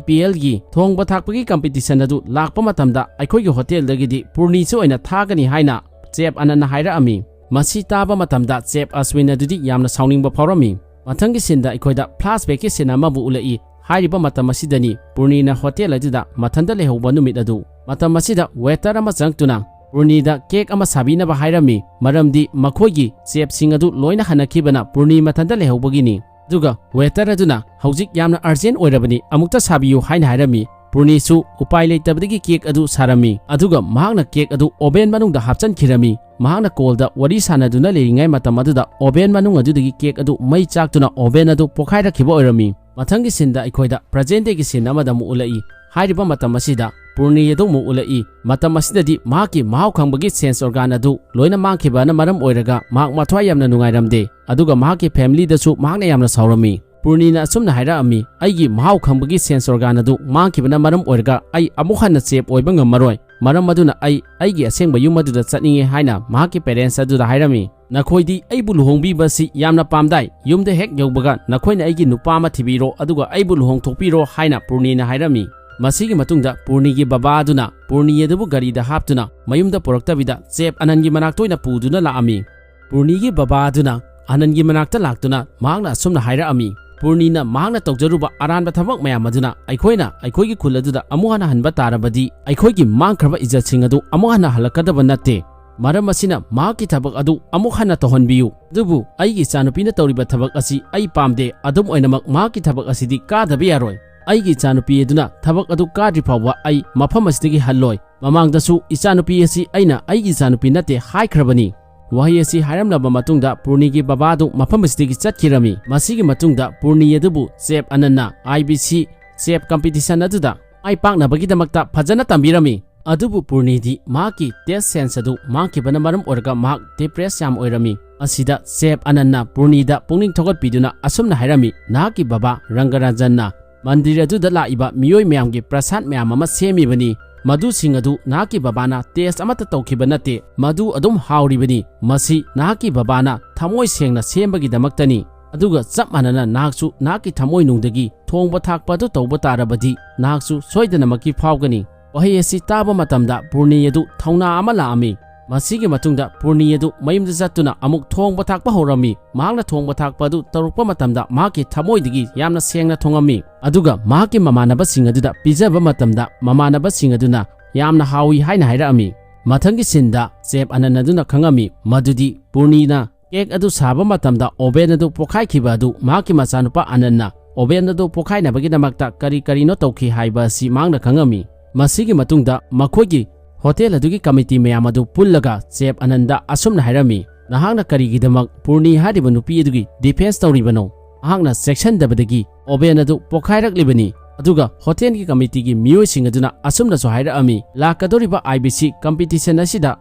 ꯄꯤ ꯑꯦꯜꯒꯤ ꯊꯣꯡꯕ ꯊꯥꯛꯄꯒꯤ ꯀꯝꯄꯤꯇꯤꯁꯟ ꯑꯗꯨ ꯂꯥꯛꯄ ꯃꯇꯝꯗ ꯑꯩꯈꯣꯏꯒꯤ ꯍꯣꯇꯦꯜꯗꯒꯤꯗꯤ ꯄꯨꯔꯅꯤꯁꯨ ꯑꯣꯏꯅ ꯊꯥꯒꯅꯤ ꯍꯥꯏꯅ ꯆꯦꯐ ꯑꯅꯟꯅ ꯍꯥꯏꯔꯛꯑꯝꯃꯤ꯫ ꯃꯁꯤ ꯇꯥꯕ ꯃꯇꯝꯗ ꯆꯦꯐ ꯑꯁꯋꯤꯟ ꯑꯗꯨꯗꯤ ꯌꯥꯝꯅ ꯁꯥꯎꯅꯤꯡꯕ ꯐꯥꯎꯔꯝꯃꯤ꯫ ꯃꯊꯪꯒꯤ ꯁꯤꯟꯗ ꯑꯩꯈꯣꯏꯗ ꯐ꯭ꯂꯥꯁꯕꯦꯛꯀꯤ ꯁꯤꯟ ꯑꯃꯕꯨ ꯎꯠꯂꯛꯏ꯫ ꯍꯥꯏꯔꯤꯕ ꯃꯇꯝ ꯑꯁꯤꯗꯅꯤ ꯄꯨꯔꯅꯤꯅ ꯍꯣꯇꯦꯜ ꯑꯗꯨꯗ ꯃꯊꯟꯇ ꯂꯩꯍꯧꯕ ꯅꯨꯃꯤꯠ ꯑꯗꯨ꯫ ꯃꯇꯝ ꯑꯁꯤꯗ ꯋꯦꯇꯔ ꯑꯃ ꯆꯪꯂꯛꯇꯨꯅ ꯄꯨꯔꯅꯤꯗ ꯀꯦꯛ ꯑꯃ ꯁꯥꯕꯤꯅꯕ ꯍꯥꯏꯔꯝꯃꯤ, ꯃꯔꯝꯗꯤ ꯃꯈꯣꯏꯒꯤ ꯆꯦꯐꯁꯤꯡ ꯑꯗꯨ ꯂꯣꯏꯅ ꯍꯟꯅꯈꯤꯕꯅ ꯄꯨꯔꯅꯤ ꯃꯊꯟꯇ ꯂꯩꯍꯧꯕꯒꯤꯅꯤ꯫ ꯑꯗꯨꯒ ꯋꯦꯇꯔ ꯑꯗꯨꯅ, "ꯍꯧꯖꯤꯛ ꯌꯥꯝꯅ ꯑꯔꯖꯦꯟ ꯑꯣꯏꯔꯕꯅꯤ, ꯑꯃꯨꯛꯇ ꯁꯥꯕꯤꯌꯨ" ꯍꯥꯏꯅ ꯍꯥꯏꯔꯝꯃꯤ꯫ ꯄꯨꯔꯅꯤꯁꯨ ꯎꯄꯥꯏ ꯂꯩꯇꯕꯗꯒꯤ ꯀꯦꯛ ꯑꯗꯨ ꯁꯥꯔꯝꯃꯤ, ꯑꯗꯨꯒ ꯃꯍꯥꯛꯅ ꯀꯦꯛ ꯑꯗꯨ ꯑꯣꯚꯦꯟ ꯃꯅꯨꯡꯗ ꯍꯥꯞꯆꯤꯟꯈꯤꯔꯝꯃꯤ꯫ ꯃꯍꯥꯛꯅ ꯀꯣꯜꯗ ꯋꯥꯔꯤ ꯁꯥꯟꯅꯗꯨꯅ ꯂꯩꯔꯤꯉꯩ ꯃꯇꯝ ꯑꯗꯨꯗ ꯑꯣꯚꯦꯟ ꯃꯅꯨꯡ ꯑꯗꯨꯗꯒꯤ ꯀꯦꯛ ꯑꯗꯨ ꯃꯩ ꯆꯥꯛꯇꯨꯅ ꯑꯣꯚꯦꯟ ꯑꯗꯨ ꯄꯣꯈꯥꯏꯔꯛꯈꯤꯕ ꯑꯣꯏꯔꯝꯃꯤ꯫ ꯃꯊꯪꯒꯤ ꯁꯤꯟꯗ ꯑꯩꯈꯣꯏꯗ ꯄ꯭ꯔꯖꯦꯟ ꯗꯦꯒꯤ ꯁꯤꯟ ꯑꯃꯗ ꯑꯃꯨꯛ ꯎꯠꯂꯛꯏ꯫ ꯍꯥꯏꯔꯤꯕ ꯃꯇꯝ ꯑꯁꯤꯗ ꯄꯨꯔꯅꯤ ꯑꯗꯨ ꯑꯃꯨꯛ ꯎꯠꯂꯛꯏ꯫ ꯃꯇꯝ ꯑꯁꯤꯗꯗꯤ ꯃꯍꯥꯛꯀꯤ ꯃꯍꯥꯎ ꯈꯪꯕꯒꯤ ꯁꯦꯟꯁ ꯑꯣꯔꯒꯥꯟ ꯑꯗꯨ ꯂꯣꯏꯅ ꯃꯥꯡꯈꯤꯕꯅ ꯃꯔꯝ ꯑꯣꯏꯔꯒ ꯃꯍꯥꯛ ꯃꯊ꯭ꯋꯥꯏ ꯌꯥꯝꯅ ꯅꯨꯡꯉꯥꯏꯔꯝꯗꯦ, ꯑꯗꯨꯒ ꯃꯍꯥꯛꯀꯤ ꯐꯦꯃꯤꯂꯤꯗꯁꯨ ꯃꯍꯥꯛꯅ ꯌꯥꯝꯅ ꯁꯥꯎꯔꯝꯃꯤ꯫ ꯄꯨꯔꯅꯤꯅ ꯑꯁꯨꯝꯅ ꯍꯥꯏꯔꯛꯑꯝꯃꯤ, "ꯑꯩꯒꯤ ꯃꯍꯥꯎ ꯈꯪꯕꯒꯤ ꯁꯦꯟꯁ ꯑꯣꯔꯒꯥꯟ ꯑꯗꯨ ꯃꯥꯡꯈꯤꯕꯅ ꯃꯔꯝ ꯑꯣꯏꯔꯒ ꯑꯩ ꯑꯃꯨꯛ ꯍꯟꯅ ꯆꯦꯐ ꯑꯣꯏꯕ ꯉꯝꯃꯔꯣꯏ꯫ ꯃꯔꯝ ꯑꯗꯨꯅ ꯑꯩ ꯑꯩꯒꯤ ꯑꯁꯦꯡꯕ ꯌꯨꯝ ꯑꯗꯨꯗ ꯆꯠꯅꯤꯡꯉꯦ" ꯍꯥꯏꯅ ꯃꯍꯥꯛꯀꯤ ꯄꯦꯔꯦꯟꯁ ꯑꯗꯨꯗ ꯍꯥꯏꯔꯝꯃꯤ꯫ "ꯅꯈꯣꯏꯗꯤ ꯑꯩꯕꯨ ꯂꯨꯍꯣꯡꯕꯤꯕꯁꯤ ꯌꯥꯝꯅ ꯄꯥꯝꯗꯥꯏ꯫ ꯌꯨꯝꯗ ꯍꯦꯛ ꯌꯧꯕꯒ ꯅꯈꯣꯏꯅ ꯑꯩꯒꯤ ꯅꯨꯄꯥ ꯑꯃ ꯊꯤꯕꯤꯔꯣ, ꯑꯗꯨꯒ ꯑꯩꯕꯨ ꯂꯨꯍꯣꯡꯊꯣꯛꯄꯤꯔꯣ" ꯍꯥꯏꯅ ꯄꯨꯔꯅꯤꯅ ꯍꯥꯏꯔꯝꯃꯤ꯫ ꯃꯁꯤꯒꯤ ꯃꯇꯨꯡꯗ ꯄꯨꯔꯅꯤꯒꯤ ꯕꯕꯥ ꯑꯗꯨꯅ ꯄꯨꯔꯅꯤ ꯑꯗꯨꯕꯨ ꯒꯥꯔꯤꯗ ꯍꯥꯞꯇꯨꯅ ꯃꯌꯨꯝꯗ ꯄꯨꯔꯛꯇꯕꯤꯗ ꯆꯦꯐ ꯑꯅꯟꯒꯤ ꯃꯅꯥꯛꯇ ꯑꯣꯏꯅ ꯄꯨꯗꯨꯅ ꯂꯥꯛꯑꯝꯃꯤ꯫ ꯄꯨꯔꯅꯤꯒꯤ ꯕꯕꯥ ꯑꯗꯨꯅ ꯑꯅꯟꯒꯤ ꯃꯅꯥꯛꯇ ꯂꯥꯛꯇꯨꯅ ꯃꯍꯥꯛꯅ ꯑꯁꯨꯝꯅ ꯍꯥꯏꯔꯛꯑꯝꯃꯤ, "ꯄꯨꯔꯅꯤꯅ ꯃꯍꯥꯛꯅ ꯇꯧꯖꯔꯨꯕ ꯑꯔꯥꯟꯕ ꯊꯕꯛ ꯃꯌꯥꯝ ꯑꯗꯨꯅ ꯑꯩꯈꯣꯏꯅ ꯑꯩꯈꯣꯏꯒꯤ ꯈꯨꯜ ꯑꯗꯨꯗ ꯑꯃꯨꯛ ꯍꯟꯅ ꯍꯟꯕ ꯇꯥꯔꯕꯗꯤ ꯑꯩꯈꯣꯏꯒꯤ ꯃꯥꯡꯈ꯭ꯔꯕ ꯏꯖꯠꯁꯤꯡ ꯑꯗꯨ ꯑꯃꯨꯛ ꯍꯟꯅ ꯍꯜꯂꯛꯀꯗꯕ ꯅꯠꯇꯦ꯫ ꯃꯔꯝ ꯑꯁꯤꯅ ꯃꯍꯥꯛꯀꯤ ꯊꯕꯛ ꯑꯗꯨ ꯑꯃꯨꯛ ꯍꯟꯅ ꯇꯧꯍꯟꯕꯤꯌꯨ꯫ ꯑꯗꯨꯕꯨ ꯑꯩꯒꯤ ꯏꯆꯥꯅꯨꯄꯤꯅ ꯇꯧꯔꯤꯕ ꯊꯕꯛ ꯑꯁꯤ ꯑꯩ ꯄꯥꯝꯗꯦ꯫ ꯑꯗꯨꯝ ꯑꯣꯏꯅꯃꯛ ꯃꯍꯥꯛꯀꯤ ꯊꯕꯛ ꯑꯁꯤꯗꯤ ꯀꯥꯗꯕ ꯌꯥꯔꯣꯏ꯫ ꯑꯩꯒꯤ ꯏꯆꯥꯅꯨꯄꯤ ꯑꯗꯨꯅ ꯊꯕꯛ ꯑꯗꯨ ꯀꯥꯗ꯭ꯔꯤ ꯐꯥꯎꯕ ꯑꯩ ꯃꯐꯝ ꯑꯁꯤꯗꯒꯤ ꯍꯜꯂꯣꯏ꯫ ꯃꯃꯥꯡꯗꯁꯨ ꯏꯆꯥꯅꯨꯄꯤ ꯑꯁꯤ ꯑꯩꯅ ꯑꯩꯒꯤ ꯏꯆꯥꯅꯨꯄꯤ ꯅꯠꯇꯦ ꯍꯥꯏꯈ꯭ꯔꯕꯅꯤ"꯫ ꯋꯥꯍꯩ ꯑꯁꯤ ꯍꯥꯏꯔꯝꯂꯕ ꯃꯇꯨꯡꯗ ꯄꯨꯔꯅꯤꯒꯤ ꯕꯕꯥ ꯑꯗꯨ ꯃꯐꯝ ꯑꯁꯤꯗꯒꯤ ꯆꯠꯈꯤꯔꯝꯃꯤ꯫ ꯃꯁꯤꯒꯤ ꯃꯇꯨꯡꯗ ꯄꯨꯔꯅꯤ ꯑꯗꯨꯕꯨ ꯆꯦꯐ ꯑꯅꯟꯅ ꯑꯥꯏ ꯕꯤ ꯁꯤ ꯆꯦꯐ ꯀꯝꯄꯤꯇꯤꯁꯟ ꯑꯗꯨꯗ ꯃꯥꯏ ꯄꯥꯛꯅꯕꯒꯤꯗꯃꯛꯇ ꯐꯖꯅ ꯇꯝꯕꯤꯔꯝꯃꯤ꯫ ꯑꯗꯨꯕꯨ ꯄꯨꯔꯅꯤꯗꯤ ꯃꯍꯥꯛꯀꯤ ꯇꯦꯁ ꯁꯦꯟꯁ ꯑꯗꯨ ꯃꯥꯡꯈꯤꯕꯅ ꯃꯔꯝ ꯑꯣꯏꯔꯒ ꯃꯍꯥꯛ ꯗꯤꯄ꯭ꯔꯦꯁ ꯌꯥꯝ ꯑꯣꯏꯔꯝꯃꯤ꯫ ꯑꯁꯤꯗ ꯆꯦꯐ ꯑꯅꯟꯅ ꯄꯨꯔꯅꯤꯗ ꯄꯨꯛꯅꯤꯡ ꯊꯧꯒꯠꯄꯤꯗꯨꯅ ꯑꯁꯨꯝꯅ ꯍꯥꯏꯔꯝꯃꯤ, "ꯅꯍꯥꯛꯀꯤ ꯕꯕꯥ ꯔꯪꯒꯔꯥꯖꯟꯅ ꯃꯟꯗꯤꯔ ꯑꯗꯨꯗ ꯂꯥꯛꯏꯕ ꯃꯤꯑꯣꯏ ꯃꯌꯥꯝꯒꯤ ꯄ꯭ꯔꯁꯥꯗ ꯃꯌꯥꯝ ꯑꯃ ꯁꯦꯝꯃꯤꯕꯅꯤ꯫ ꯃꯗꯨꯁꯤꯡ ꯑꯗꯨ ꯅꯍꯥꯛꯀꯤ ꯕꯕꯥꯅ ꯇꯦꯁ ꯑꯃꯠꯇ ꯇꯧꯈꯤꯕ ꯅꯠꯇꯦ꯫ ꯃꯗꯨ ꯑꯗꯨꯝ ꯍꯥꯎꯔꯤꯕꯅꯤ꯫ ꯃꯁꯤ ꯅꯍꯥꯛꯀꯤ ꯕꯕꯥꯅ ꯊꯃꯣꯏ ꯁꯦꯡꯅ ꯁꯦꯝꯕꯒꯤꯗꯃꯛꯇꯅꯤ꯫ ꯑꯗꯨꯒ ꯆꯞ ꯃꯥꯟꯅꯅ ꯅꯍꯥꯛꯁꯨ ꯅꯍꯥꯛꯀꯤ ꯊꯃꯣꯏꯅꯨꯡꯗꯒꯤ ꯊꯣꯡꯕ ꯊꯥꯛꯄ ꯑꯗꯨ ꯇꯧꯕ ꯇꯥꯔꯕꯗꯤ ꯅꯍꯥꯛꯁꯨ ꯁꯣꯏꯗꯅꯃꯛꯀꯤ ꯐꯥꯎꯒꯅꯤ"꯫ ꯋꯥꯍꯩ ꯑꯁꯤ ꯇꯥꯕ ꯃꯇꯝꯗ ꯄꯨꯔꯅꯤ ꯑꯗꯨ ꯊꯧꯅꯥ ꯑꯃ ꯂꯥꯛꯑꯝꯃꯤ꯫ ꯃꯁꯤꯒꯤ ꯃꯇꯨꯡꯗ ꯄꯨꯔꯅꯤ ꯑꯗꯨ ꯃꯌꯨꯝꯗ ꯆꯠꯇꯨꯅ ꯑꯃꯨꯛ ꯊꯣꯡꯕ ꯊꯥꯛꯄ ꯍꯧꯔꯝꯃꯤ꯫ ꯃꯍꯥꯛꯅ ꯊꯣꯡꯕ ꯊꯥꯛꯄ ꯑꯗꯨ ꯇꯧꯔꯛꯄ ꯃꯇꯝꯗ ꯃꯍꯥꯛꯀꯤ ꯊꯃꯣꯏꯗꯒꯤ ꯌꯥꯝꯅ ꯁꯦꯡꯅ ꯊꯣꯡꯉꯝꯃꯤ꯫ ꯑꯗꯨꯒ ꯃꯍꯥꯛꯀꯤ ꯃꯃꯥꯟꯅꯕꯁꯤꯡ ꯑꯗꯨꯗ ꯄꯤꯖꯕ ꯃꯇꯝꯗ ꯃꯃꯥꯟꯅꯕꯁꯤꯡ ꯑꯗꯨꯅ ꯌꯥꯝꯅ ꯍꯥꯎꯏ ꯍꯥꯏꯅ ꯍꯥꯏꯔꯛꯑꯝꯃꯤ꯫ ꯃꯊꯪꯒꯤ ꯁꯤꯟꯗ ꯆꯦꯐ ꯑꯅꯟ ꯑꯗꯨꯅ ꯈꯪꯉꯝꯃꯤ ꯃꯗꯨꯗꯤ ꯄꯨꯔꯅꯤꯅ ꯀꯦꯛ ꯑꯗꯨ ꯁꯥꯕ ꯃꯇꯝꯗ ꯑꯣꯚꯦꯟ ꯑꯗꯨ ꯄꯣꯈꯥꯏꯈꯤꯕ ꯑꯗꯨ ꯃꯍꯥꯛꯀꯤ ꯃꯆꯥꯅꯨꯄꯥ ꯑꯅꯟꯅ ꯑꯣꯚꯦꯟ ꯑꯗꯨ ꯄꯣꯈꯥꯏꯅꯕꯒꯤꯗꯃꯛꯇ ꯀꯔꯤ ꯀꯔꯤꯅꯣ ꯇꯧꯈꯤ ꯍꯥꯏꯕ ꯑꯁꯤ ꯃꯍꯥꯛꯅ ꯈꯪꯉꯝꯃꯤ꯫ ꯃꯁꯤꯒꯤ ꯃꯇꯨꯡꯗ ꯃꯈꯣꯏꯒꯤ ꯍꯣꯇꯦꯜ ꯑꯗꯨꯒꯤ ꯀꯃꯤꯇꯤ ꯃꯌꯥꯝ ꯑꯗꯨ ꯄꯨꯜꯂꯒ ꯆꯦꯐ ꯑꯅꯟꯗ ꯑꯁꯨꯝꯅ ꯍꯥꯏꯔꯝꯃꯤ, "ꯅꯍꯥꯛꯅ ꯀꯔꯤꯒꯤꯗꯃꯛ ꯄꯨꯔꯅꯤ ꯍꯥꯏꯔꯤꯕ ꯅꯨꯄꯤ ꯑꯗꯨꯒꯤ ꯗꯤꯐꯦꯟꯁ ꯇꯧꯔꯤꯕꯅꯣ? ꯃꯍꯥꯛꯅ ꯆꯦꯛꯁꯤꯟꯗꯕꯗꯒꯤ ꯑꯣꯚꯦꯟ ꯑꯗꯨ ꯄꯣꯈꯥꯏꯔꯛꯂꯤꯕꯅꯤ꯫ ꯑꯗꯨꯒ ꯍꯣꯇꯦꯜꯒꯤ ꯀꯃꯤꯇꯤꯒꯤ ꯃꯤꯑꯣꯏꯁꯤꯡ ꯑꯗꯨꯅ ꯑꯁꯨꯝꯅꯁꯨ ꯍꯥꯏꯔꯛꯑꯝꯃꯤ, ꯂꯥꯛꯀꯗꯧꯔꯤꯕ ꯑꯥꯏ ꯕꯤ ꯁꯤ ꯀꯝꯄꯤꯇꯤꯁꯟ ꯑꯁꯤꯗ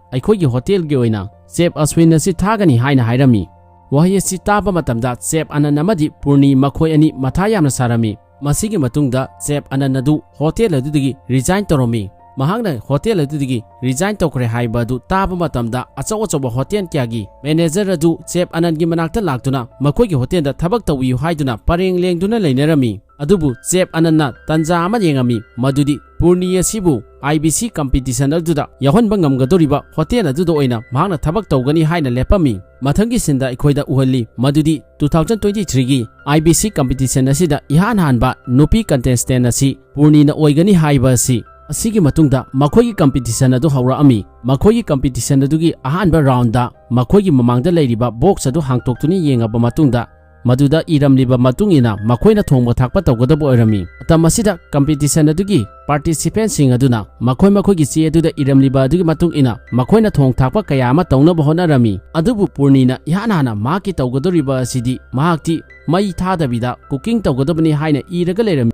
ꯑꯩꯈꯣꯏꯒꯤ ꯍꯣꯇꯦꯜꯒꯤ ꯑꯣꯏꯅ ꯆꯦꯐ ꯑꯁ꯭ꯋꯤꯟ ꯑꯁꯤ ꯊꯥꯒꯅꯤ" ꯍꯥꯏꯅ ꯍꯥꯏꯔꯝꯃꯤ꯫ ꯋꯥꯍꯩ ꯑꯁꯤ ꯇꯥꯕ ꯃꯇꯝꯗ ꯆꯦꯐ ꯑꯅꯟ ꯑꯃꯗꯤ ꯄꯨꯔꯅꯤ ꯃꯈꯣꯏ ꯑꯅꯤ ꯃꯊꯥ ꯌꯥꯝꯅ ꯁꯥꯔꯝꯃꯤ꯫ ꯃꯁꯤꯒꯤ ꯃꯇꯨꯡꯗ ꯆꯦꯐ ꯑꯅꯟ ꯑꯗꯨ ꯍꯣꯇꯦꯜ ꯑꯗꯨꯗꯒꯤ ꯔꯤꯖꯥꯏꯟ ꯇꯧꯔꯝꯃꯤ꯫ ꯃꯍꯥꯛꯅ ꯍꯣꯇꯦꯜ ꯑꯗꯨꯗꯒꯤ ꯔꯤꯖꯥꯏꯟ ꯇꯧꯈ꯭ꯔꯦ ꯍꯥꯏꯕ ꯑꯗꯨ ꯇꯥꯕ ꯃꯇꯝꯗ ꯑꯆꯧ ꯑꯆꯧꯕ ꯍꯣꯇꯦꯜ ꯀꯌꯥꯒꯤ ꯃꯦꯅꯦꯖꯔ ꯑꯗꯨ ꯆꯦꯐ ꯑꯅꯟꯒꯤ ꯃꯅꯥꯛꯇ ꯂꯥꯛꯇꯨꯅ ꯃꯈꯣꯏꯒꯤ ꯍꯣꯇꯦꯜꯗ ꯊꯕꯛ ꯇꯧꯕꯤꯌꯨ ꯍꯥꯏꯗꯨꯅ ꯄꯔꯦꯡ ꯂꯦꯡꯗꯨꯅ ꯂꯩꯅꯔꯝꯃꯤ꯫ ꯑꯗꯨꯕꯨ ꯆꯦꯐ ꯑꯅꯟꯅ ꯇꯟꯖꯥ ꯑꯃ ꯌꯦꯡꯉꯝꯃꯤ, ꯃꯗꯨꯗꯤ ꯄꯨꯔꯅꯤ ꯑꯁꯤꯕꯨ ꯑꯥꯏ ꯕꯤ ꯁꯤ ꯀꯝꯄꯤꯇꯤꯁꯟ ꯑꯗꯨꯗ ꯌꯥꯎꯍꯟꯕ ꯉꯝꯒꯗꯧꯔꯤꯕ ꯍꯣꯇꯦꯜ ꯑꯗꯨꯗ ꯑꯣꯏꯅ ꯃꯍꯥꯛꯅ ꯊꯕꯛ ꯇꯧꯒꯅꯤ ꯍꯥꯏꯅ ꯂꯦꯞꯄꯝꯃꯤ꯫ ꯃꯊꯪꯒꯤ ꯁꯤꯟꯗ ꯑꯩꯈꯣꯏꯗ ꯎꯍꯜꯂꯤ ꯃꯗꯨꯗꯤ two thousand twenty-threeꯒꯤ ꯑꯥꯏ ꯕꯤ ꯁꯤ ꯀꯝꯄꯤꯇꯤꯁꯟ ꯑꯁꯤꯗ ꯏꯍꯥꯟ ꯍꯥꯟꯕ ꯅꯨꯄꯤ ꯀꯟꯇꯦꯁꯇꯦꯟ ꯑꯁꯤ ꯄꯨꯔꯅꯤꯅ ꯑꯣꯏꯒꯅꯤ ꯍꯥꯏꯕ ꯑꯁꯤ꯫ ꯑꯁꯤꯒꯤ ꯃꯇꯨꯡꯗ ꯃꯈꯣꯏꯒꯤ ꯀꯝꯄꯤꯇꯤꯁꯟ ꯑꯗꯨ ꯍꯧꯔꯛꯑꯝꯃꯤ꯫ ꯃꯈꯣꯏꯒꯤ ꯀꯝꯄꯤꯇꯤꯁꯟ ꯑꯗꯨꯒꯤ ꯑꯍꯥꯟꯕ ꯔꯥꯎꯟꯗ ꯃꯈꯣꯏꯒꯤ ꯃꯃꯥꯡꯗ ꯂꯩꯔꯤꯕ ꯕꯣꯛꯁ ꯑꯗꯨ ꯍꯥꯡꯇꯣꯛꯇꯨꯅ ꯌꯦꯡꯉꯕ ꯃꯇꯨꯡꯗ, ꯃꯗꯨꯗ ꯏꯔꯝꯂꯤꯕ ꯃꯇꯨꯡ ꯏꯟꯅ ꯃꯈꯣꯏꯅ ꯊꯣꯡꯕ ꯊꯥꯛꯄ ꯇꯧꯒꯗꯕ ꯑꯣꯏꯔꯝꯃꯤ꯫ ꯃꯇꯝ ꯑꯁꯤꯗ ꯀꯝꯄꯤꯇꯤꯁꯟ ꯑꯗꯨꯒꯤ ꯄꯥꯔꯇꯤꯁꯤꯄꯦꯟꯁꯤꯡ ꯑꯗꯨꯅ ꯃꯈꯣꯏ ꯃꯈꯣꯏꯒꯤ ꯆꯦ ꯑꯗꯨꯗ ꯏꯔꯝꯂꯤꯕ ꯑꯗꯨꯒꯤ ꯃꯇꯨꯡ ꯏꯟꯅ ꯃꯈꯣꯏꯅ ꯊꯣꯡ ꯊꯥꯛꯄ ꯀꯌꯥ ꯑꯃ ꯇꯧꯅꯕ ꯍꯣꯠꯅꯔꯝꯃꯤ꯫ ꯑꯗꯨꯕꯨ ꯄꯨꯔꯅꯤꯅ ꯏꯍꯥꯟ ꯍꯥꯟꯅ ꯃꯍꯥꯛꯀꯤ ꯇꯧꯒꯗꯧꯔꯤꯕ ꯑꯁꯤꯗꯤ ꯃꯍꯥꯛꯇꯤ ꯃꯩ ꯊꯥꯗꯕꯤꯗ ꯀꯨꯀꯤꯡ ꯇꯧꯒꯗꯕꯅꯤ ꯍꯥꯏꯅ ꯏꯔꯒ ꯂꯩꯔꯝꯃꯤ꯫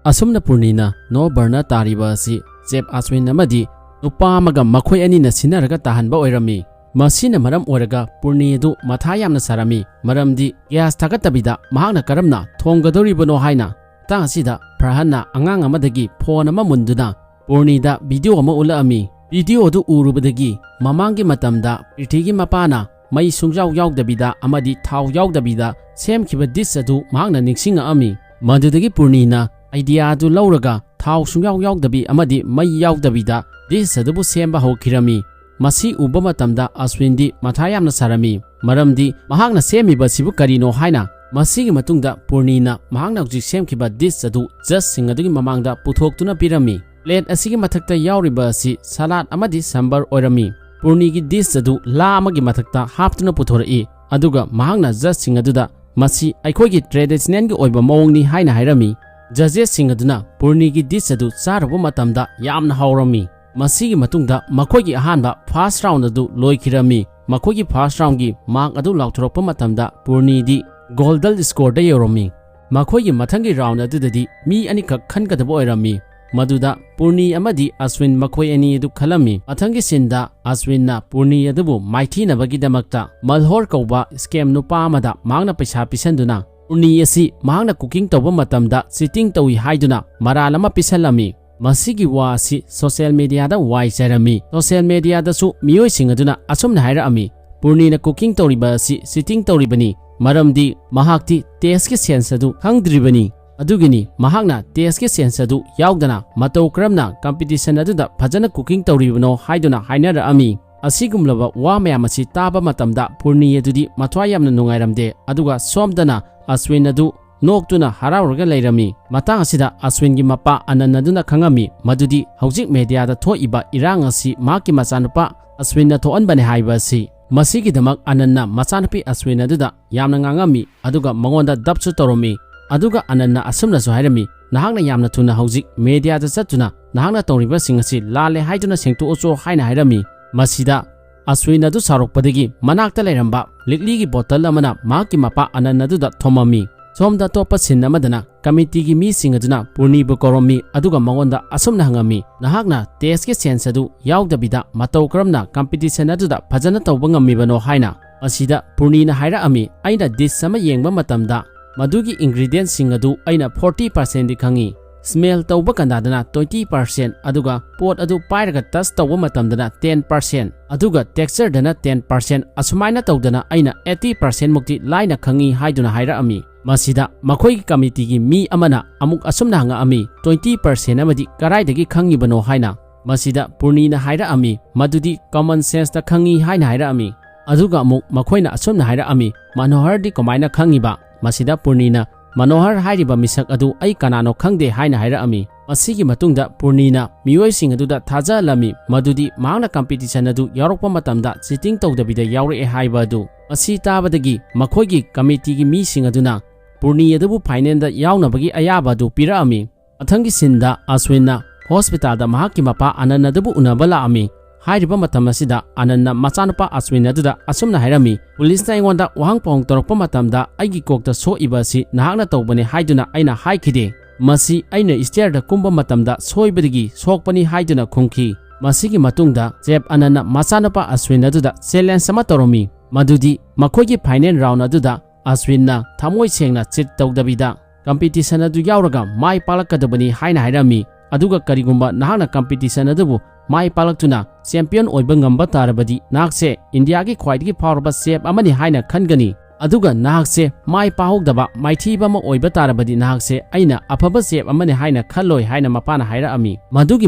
ꯑꯁꯨꯝꯅ ꯄꯨꯔꯅꯤꯅ ꯅꯣ ꯕꯔꯅꯔ ꯇꯥꯔꯤꯕ ꯑꯁꯤ ꯆꯦꯐ ꯑꯁ꯭ꯋꯤꯟ ꯑꯃꯗꯤ ꯅꯨꯄꯥ ꯑꯃꯒ ꯃꯈꯣꯏ ꯑꯅꯤꯅ ꯁꯤꯟꯅꯔꯒ ꯇꯥꯍꯟꯕ ꯑꯣꯏꯔꯝꯃꯤ꯫ ꯃꯁꯤꯅ ꯃꯔꯝ ꯑꯣꯏꯔꯒ ꯄꯨꯔꯅꯤ ꯑꯗꯨ ꯃꯊꯥ ꯌꯥꯝꯅ ꯁꯥꯔꯝꯃꯤ, ꯃꯔꯝꯗꯤ ꯒ꯭ꯌꯥꯁ ꯊꯥꯒꯠꯇꯕꯤꯗ ꯃꯍꯥꯛꯅ ꯀꯔꯝꯅ ꯊꯣꯡꯒꯗꯧꯔꯤꯕꯅꯣ ꯍꯥꯏꯅ꯫ ꯃꯇꯥꯡ ꯑꯁꯤꯗ ꯐꯔꯍꯟꯅ ꯑꯉꯥꯡ ꯑꯃꯗꯒꯤ ꯐꯣꯟ ꯑꯃ ꯃꯨꯟꯗꯨꯅ ꯄꯨꯔꯅꯤꯗ ꯚꯤꯗꯤꯑꯣ ꯑꯃ ꯎꯠꯂꯛꯑꯝꯃꯤ꯫ ꯚꯤꯗꯤꯑꯣ ꯑꯗꯨ ꯎꯔꯨꯕꯗꯒꯤ ꯃꯃꯥꯡꯒꯤ ꯃꯇꯝꯗ ꯄ꯭ꯔꯤꯊꯤꯒꯤ ꯃꯄꯥꯅ ꯃꯩ ꯁꯨꯡꯌꯥꯎ ꯌꯥꯎꯗꯕꯤꯗ ꯑꯃꯗꯤ ꯊꯥꯎ ꯌꯥꯎꯗꯕꯤꯗ ꯁꯦꯝꯈꯤꯕ ꯗꯤꯁ ꯑꯗꯨ ꯃꯍꯥꯛꯅ ꯅꯤꯡꯁꯤꯡꯉꯛꯑꯝꯃꯤ꯫ ꯃꯗꯨꯗꯒꯤ ꯄꯨꯔꯅꯤꯅ ꯑꯥꯏꯗꯤꯌꯥ ꯑꯗꯨ ꯂꯧꯔꯒ ꯊꯥꯎ ꯁꯨꯡꯌꯥꯎ ꯌꯥꯎꯗꯕꯤ ꯑꯃꯗꯤ ꯃꯩ ꯌꯥꯎꯗꯕꯤꯗ ꯗꯤꯁ ꯑꯗꯨꯕꯨ ꯁꯦꯝꯕ ꯍꯧꯈꯤꯔꯝꯃꯤ꯫ ꯃꯁꯤ ꯎꯕ ꯃꯇꯝꯗ ꯑꯁ꯭ꯋꯤꯟꯗꯤ ꯃꯊꯥ ꯌꯥꯝꯅ ꯁꯥꯔꯝꯃꯤ, ꯃꯔꯝꯗꯤ ꯃꯍꯥꯛꯅ ꯁꯦꯝꯃꯤꯕ ꯑꯁꯤꯕꯨ ꯀꯔꯤꯅꯣ ꯍꯥꯏꯅ꯫ ꯃꯁꯤꯒꯤ ꯃꯇꯨꯡꯗ ꯄꯨꯔꯅꯤꯅ ꯃꯍꯥꯛꯅ ꯍꯧꯖꯤꯛ ꯁꯦꯝꯈꯤꯕ dish ꯑꯗꯨ judgeꯁꯤꯡ ꯑꯗꯨꯒꯤ ꯃꯃꯥꯡꯗ ꯄꯨꯊꯣꯛꯇꯨꯅ ꯄꯤꯔꯝꯃꯤ꯫ Plate ꯑꯁꯤꯒꯤ ꯃꯊꯛꯇ ꯌꯥꯎꯔꯤꯕ ꯑꯁꯤ salad ꯑꯃꯗꯤ ꯁꯝꯕꯔ ꯑꯣꯏꯔꯝꯃꯤ꯫ ꯄꯨꯔꯅꯤꯒꯤ dish ꯑꯗꯨ ꯂꯥ ꯑꯃꯒꯤ ꯃꯊꯛꯇ ꯍꯥꯞꯇꯨꯅ ꯄꯨꯊꯣꯔꯛꯏ, ꯑꯗꯨꯒ ꯃꯍꯥꯛꯅ judgeꯁꯤꯡ ꯑꯗꯨꯗ "ꯃꯁꯤ ꯑꯩꯈꯣꯏꯒꯤ traditionalꯒꯤ ꯑꯣꯏꯕ ꯃꯑꯣꯡꯅꯤ" ꯍꯥꯏꯅ ꯍꯥꯏꯔꯝꯃꯤ꯫ Judgesꯁꯤꯡ ꯑꯗꯨꯅ ꯄꯨꯔꯅꯤꯒꯤ dish ꯑꯗꯨ ꯆꯥꯔꯨꯕ ꯃꯇꯝꯗ ꯌꯥꯝꯅ ꯍꯥꯎꯔꯝꯃꯤ꯫ ꯃꯁꯤꯒꯤ ꯃꯇꯨꯡꯗ ꯃꯈꯣꯏꯒꯤ ꯑꯍꯥꯟꯕ first round ꯑꯗꯨ ꯂꯣꯏꯈꯤꯔꯝꯃꯤ꯫ ꯃꯈꯣꯏꯒꯤ first roundꯒꯤ mark ꯑꯗꯨ ꯂꯥꯎꯊꯣꯔꯛꯄ ꯃꯇꯝꯗ ꯄꯨꯔꯅꯤꯗꯤ golden scoreꯗ ꯌꯧꯔꯝꯃꯤ꯫ ꯃꯈꯣꯏꯒꯤ ꯃꯊꯪꯒꯤ round ꯑꯗꯨꯗꯗꯤ ꯃꯤ ꯑꯅꯤꯈꯛ ꯈꯟꯒꯗꯕ ꯑꯣꯏꯔꯝꯃꯤ꯫ ꯃꯗꯨꯗ ꯄꯨꯔꯅꯤ ꯑꯃꯗꯤ ꯑꯁ꯭ꯋꯤꯟ ꯃꯈꯣꯏ ꯑꯅꯤ ꯑꯗꯨ ꯈꯜꯂꯝꯃꯤ꯫ ꯃꯊꯪꯒꯤ sceneꯗ ꯑꯁ꯭ꯋꯤꯟꯅ ꯄꯨꯔꯅꯤ ꯑꯗꯨꯕꯨ ꯃꯥꯏꯊꯤꯅꯕꯒꯤꯗꯃꯛꯇ ꯃꯜꯍꯣꯔ ꯀꯧꯕ scam ꯅꯨꯄꯥ ꯑꯃꯗ ꯃꯍꯥꯛꯅ ꯄꯩꯁꯥ ꯄꯤꯁꯟꯗꯨꯅ ꯄꯨꯔꯅꯤ ꯑꯁꯤ ꯃꯍꯥꯛꯅ cooking ꯇꯧꯕ ꯃꯇꯝꯗ cheating ꯇꯧꯏ ꯍꯥꯏꯗꯨꯅ ꯃꯔꯥꯜ ꯑꯃ ꯄꯤꯁꯜꯂꯝꯃꯤ꯫ ꯃꯁꯤꯒꯤ ꯋꯥ ꯑꯁꯤ social mediaꯗ ꯋꯥꯏ ꯆꯥꯏꯔꯝꯃꯤ꯫ Social mediaꯗꯁꯨ ꯃꯤꯑꯣꯏꯁꯤꯡ ꯑꯗꯨꯅ ꯑꯁꯨꯝꯅ ꯍꯥꯏꯔꯛꯑꯝꯃꯤ, "ꯄꯨꯔꯅꯤꯅ cooking ꯇꯧꯔꯤꯕ ꯑꯁꯤ cheating ꯇꯧꯔꯤꯕꯅꯤ, ꯃꯔꯝꯗꯤ ꯃꯍꯥꯛꯇꯤ tasteꯀꯤ sense ꯑꯗꯨ ꯈꯪꯗ꯭ꯔꯤꯕꯅꯤ꯫ ꯑꯗꯨꯒꯤꯅꯤ ꯃꯍꯥꯛꯅ tasteꯀꯤ sense ꯑꯗꯨ ꯌꯥꯎꯗꯅ ꯃꯇꯧ ꯀꯔꯝꯅ competition ꯑꯗꯨꯗ ꯐꯖꯅ cooking ꯇꯧꯔꯤꯕꯅꯣ" ꯍꯥꯏꯗꯨꯅ ꯍꯥꯏꯅꯔꯛꯑꯝꯃꯤ꯫ ꯑꯁꯤꯒꯨꯝꯂꯕ ꯋꯥ ꯃꯌꯥꯝ ꯑꯁꯤ ꯇꯥꯕ ꯃꯇꯝꯗ ꯄꯨꯔꯅꯤ ꯑꯗꯨꯗꯤ ꯃꯊ꯭ꯋꯥꯏ ꯌꯥꯝꯅ ꯅꯨꯡꯉꯥꯏꯔꯝꯗꯦ, ꯑꯗꯨꯒ ꯁꯣꯝꯗꯅ ꯑꯁ꯭ꯋꯤꯟ ꯑꯗꯨ ꯅꯣꯛꯇꯨꯅ ꯍꯔꯥꯎꯔꯒ ꯂꯩꯔꯝꯃꯤ꯫ ꯃꯇꯥꯡ ꯑꯁꯤꯗ ꯑꯁ꯭ꯋꯤꯟꯒꯤ ꯃꯄꯥ ꯑꯅꯟ ꯑꯗꯨꯅ ꯈꯪꯉꯝꯃꯤ ꯃꯗꯨꯗꯤ ꯍꯧꯖꯤꯛ mediaꯗ ꯊꯣꯛꯏꯕ ꯏꯔꯥꯡ ꯑꯁꯤ ꯃꯍꯥꯛꯀꯤ ꯃꯆꯥꯅꯨꯄꯥ ꯑꯁ꯭ꯋꯤꯟꯅ ꯊꯣꯛꯍꯟꯕꯅꯦ ꯍꯥꯏꯕ ꯑꯁꯤ꯫ ꯃꯁꯤꯒꯤꯗꯃꯛ ꯑꯅꯟꯅ ꯃꯆꯥꯅꯨꯄꯤ ꯑꯁ꯭ꯋꯤꯟ ꯑꯗꯨꯗ ꯌꯥꯝꯅ ꯉꯥꯡꯉꯝꯃꯤ, ꯑꯗꯨꯒ ꯃꯉꯣꯟꯗ ꯗꯞꯁꯨ ꯇꯧꯔꯝꯃꯤ꯫ ꯑꯗꯨꯒ ꯑꯅꯟꯅ ꯑꯁꯨꯝꯅꯁꯨ ꯍꯥꯏꯔꯝꯃꯤ, "ꯅꯍꯥꯛꯅ ꯌꯥꯝꯅ ꯊꯨꯅ ꯍꯧꯖꯤꯛ mediaꯗ ꯆꯠꯇꯨꯅ ꯅꯍꯥꯛꯅ ꯇꯧꯔꯤꯕꯁꯤꯡ ꯑꯁꯤ ꯂꯥꯜꯂꯦ ꯍꯥꯏꯗꯨꯅ ꯁꯦꯡꯇꯣꯛꯎꯆꯣ" ꯍꯥꯏꯅ ꯍꯥꯏꯔꯝꯃꯤ꯫ ꯃꯁꯤꯗ ꯑꯁ꯭ꯋꯤꯟ ꯑꯗꯨ ꯁꯥꯎꯔꯛꯄꯗꯒꯤ ꯃꯅꯥꯛꯇ ꯂꯩꯔꯝꯕ ꯂꯤꯛꯂꯤꯒꯤ bottle ꯑꯃꯅ ꯃꯍꯥꯛꯀꯤ ꯃꯄꯥ ꯑꯅꯟ ꯑꯗꯨꯗ ꯊꯣꯝꯃꯝꯃꯤ꯫ ꯁꯣꯝꯗ ꯑꯇꯣꯞꯄ scene ꯑꯃꯗꯅ committeeꯒꯤ ꯃꯤꯁꯤꯡ ꯑꯗꯨꯅ ꯄꯨꯔꯅꯤꯕꯨ ꯀꯧꯔꯝꯃꯤ, ꯑꯗꯨꯒ ꯃꯉꯣꯟꯗ ꯑꯁꯨꯝꯅ ꯍꯪꯉꯝꯃꯤ, "ꯅꯍꯥꯛꯅ tasteꯀꯤ sense ꯑꯗꯨ ꯌꯥꯎꯗꯕꯤꯗ ꯃꯇꯧ ꯀꯔꯝꯅ competition ꯑꯗꯨꯗ ꯐꯖꯅ ꯇꯧꯕ ꯉꯝꯃꯤꯕꯅꯣ?" ꯍꯥꯏꯅ꯫ ꯃꯁꯤꯗ ꯄꯨꯔꯅꯤꯅ ꯍꯥꯏꯔꯛꯑꯝꯃꯤ, "ꯑꯩꯅ dish ꯑꯃ ꯌꯦꯡꯕ ꯃꯇꯝꯗ ꯃꯗꯨꯒꯤ ingredientꯁꯤꯡ ꯑꯗꯨ ꯑꯩꯅ forty percentꯗꯤ ꯈꯪꯉꯤ꯫ Smell ꯇꯧꯕ ꯀꯥꯟꯗꯗꯅ twenty percent, ꯑꯗꯨꯒ ꯄꯣꯠ ꯑꯗꯨ ꯄꯥꯏꯔꯒ touch ꯇꯧꯕ ꯃꯇꯝꯗꯅ ten percent, ꯑꯗꯨꯒ textureꯗꯅ ten percent, ꯑꯁꯨꯃꯥꯏꯅ ꯇꯧꯗꯅ ꯑꯩꯅ eighty percent ꯃꯨꯛꯇꯤ ꯂꯥꯏꯅ ꯈꯪꯉꯤ" ꯍꯥꯏꯗꯨꯅ ꯍꯥꯏꯔꯛꯑꯝꯃꯤ꯫ ꯃꯁꯤꯗ ꯃꯈꯣꯏꯒꯤ committeeꯒꯤ ꯃꯤ ꯑꯃꯅ ꯑꯃꯨꯛ ꯑꯁꯨꯝꯅ ꯍꯪꯉꯛꯑꯝꯃꯤ, "Twenty percent ꯑꯃꯗꯤ ꯀꯗꯥꯏꯗꯒꯤ ꯈꯪꯉꯤꯕꯅꯣ?" ꯍꯥꯏꯅ꯫ ꯃꯁꯤꯗ ꯄꯨꯔꯅꯤꯅ ꯍꯥꯏꯔꯛꯑꯝꯃꯤ ꯃꯗꯨꯗꯤ common senseꯇ ꯈꯪꯉꯤ ꯍꯥꯏꯅ ꯍꯥꯏꯔꯛꯑꯝꯃꯤ꯫ ꯑꯗꯨꯒ ꯑꯃꯨꯛ ꯃꯈꯣꯏꯅ ꯑꯁꯨꯝꯅ ꯍꯥꯏꯔꯛꯑꯝꯃꯤ, "ꯃꯅꯣꯍꯔꯗꯤ ꯀꯃꯥꯏꯅ ꯈꯪꯉꯤꯕ?" ꯃꯁꯤꯗ ꯄꯨꯔꯅꯤꯅ, "ꯃꯅꯣꯍꯔ ꯍꯥꯏꯔꯤꯕ ꯃꯤꯁꯛ ꯑꯗꯨ ꯑꯩ ꯀꯅꯥꯅꯣ ꯈꯪꯗꯦ" ꯍꯥꯏꯅ ꯍꯥꯏꯔꯛꯑꯝꯃꯤ꯫ ꯃꯁꯤꯒꯤ ꯃꯇꯨꯡꯗ ꯄꯨꯔꯅꯤꯅ ꯃꯤꯑꯣꯏꯁꯤꯡ ꯑꯗꯨꯗ ꯊꯥꯖꯍꯜꯂꯝꯃꯤ ꯃꯗꯨꯗꯤ ꯃꯍꯥꯛꯅ competition ꯑꯗꯨ ꯌꯥꯎꯔꯛꯄ ꯃꯇꯝꯗ cheating ꯇꯧꯗꯕꯤꯗ ꯌꯥꯎꯔꯛꯑꯦ ꯍꯥꯏꯕ ꯑꯗꯨ꯫ ꯃꯁꯤ ꯇꯥꯕꯗꯒꯤ ꯃꯈꯣꯏꯒꯤ committeeꯒꯤ ꯃꯤꯁꯤꯡ ꯑꯗꯨꯅ ꯄꯨꯔꯅꯤ ꯑꯗꯨꯕꯨ finalꯗ ꯌꯥꯎꯅꯕꯒꯤ ꯑꯌꯥꯕ ꯑꯗꯨ ꯄꯤꯔꯛꯑꯝꯃꯤ꯫ ꯃꯊꯪꯒꯤ sceneꯗ ꯑꯁ꯭ꯋꯤꯟꯅ hospitalꯗ ꯃꯍꯥꯛꯀꯤ ꯃꯄꯥ ꯑꯅꯟ ꯑꯗꯨꯕꯨ ꯎꯅꯕ ꯂꯥꯛꯑꯝꯃꯤ꯫ ꯍꯥꯏꯔꯤꯕ ꯃꯇꯝ ꯑꯁꯤꯗ ꯑꯅꯟꯅ ꯃꯆꯥꯅꯨꯄꯥ ꯑꯁ꯭ꯋꯤꯟ ꯑꯗꯨꯗ ꯑꯁꯨꯝꯅ ꯍꯥꯏꯔꯝꯃꯤ, "ꯄꯨꯂꯤꯁꯅ ꯑꯩꯉꯣꯟꯗ ꯋꯥꯍꯪ ꯄꯥꯎꯍꯪ ꯇꯧꯔꯛꯄ ꯃꯇꯝꯗ ꯑꯩꯒꯤ ꯀꯣꯛꯇ ꯁꯣꯛꯏꯕ ꯑꯁꯤ ꯅꯍꯥꯛꯅ ꯇꯧꯕꯅꯤ ꯍꯥꯏꯗꯨꯅ ꯑꯩꯅ ꯍꯥꯏꯈꯤꯗꯦ꯫ ꯃꯁꯤ ꯑꯩꯅ stairꯗ ꯀꯨꯝꯕ ꯃꯇꯝꯗ ꯁꯣꯏꯕꯗꯒꯤ ꯁꯣꯛꯄꯅꯤ" ꯍꯥꯏꯗꯨꯅ ꯈꯨꯝꯈꯤ꯫ ꯃꯁꯤꯒꯤ ꯃꯇꯨꯡꯗ ꯆꯦꯞ ꯑꯅꯟꯅ ꯃꯆꯥꯅꯨꯄꯥ ꯑꯁ꯭ꯋꯤꯟ ꯑꯗꯨꯗ challenge ꯑꯃ ꯇꯧꯔꯝꯃꯤ, ꯃꯗꯨꯗꯤ ꯃꯈꯣꯏꯒꯤ final round ꯑꯗꯨꯗ ꯑꯁ꯭ꯋꯤꯟꯅ ꯊꯃꯣꯏ ꯁꯦꯡꯅ cheat ꯇꯧꯗꯕꯤꯗ competition ꯑꯗꯨ ꯌꯥꯎꯔꯒ ꯃꯥꯏ ꯄꯥꯛꯂꯛꯀꯗꯕꯅꯤ ꯍꯥꯏꯅ ꯍꯥꯏꯔꯝꯃꯤ꯫ ꯑꯗꯨꯒ ꯀꯔꯤꯒꯨꯝꯕ ꯅꯍꯥꯛꯅ competition ꯑꯗꯨꯕꯨ ꯃꯥꯏ ꯄꯥꯛꯂꯛꯇꯨꯅ champion ꯑꯣꯏꯕ ꯉꯝꯕ ꯇꯥꯔꯕꯗꯤ ꯅꯍꯥꯛꯁꯦ ꯏꯟꯗꯤꯌꯥꯒꯤ ꯈ꯭ꯋꯥꯏꯗꯒꯤ ꯐꯥꯎꯔꯕ ꯆꯦꯞ ꯑꯃꯅꯤ ꯍꯥꯏꯅ ꯈꯟꯒꯅꯤ꯫ ꯑꯗꯨꯒ ꯅꯍꯥꯛꯁꯦ ꯃꯥꯏ ꯄꯥꯛꯍꯧꯗꯕ ꯃꯥꯏꯊꯤꯕ ꯑꯃ ꯑꯣꯏꯕ ꯇꯥꯔꯕꯗꯤ ꯅꯍꯥꯛꯁꯦ ꯑꯩꯅ ꯑꯐꯕ ꯆꯦꯞ ꯑꯃꯅꯤ ꯍꯥꯏꯅ ꯈꯜꯂꯣꯏ ꯍꯥꯏꯅ ꯃꯄꯥꯅ ꯍꯥꯏꯔꯛꯑꯝꯃꯤ꯫ ꯃꯗꯨꯒꯤ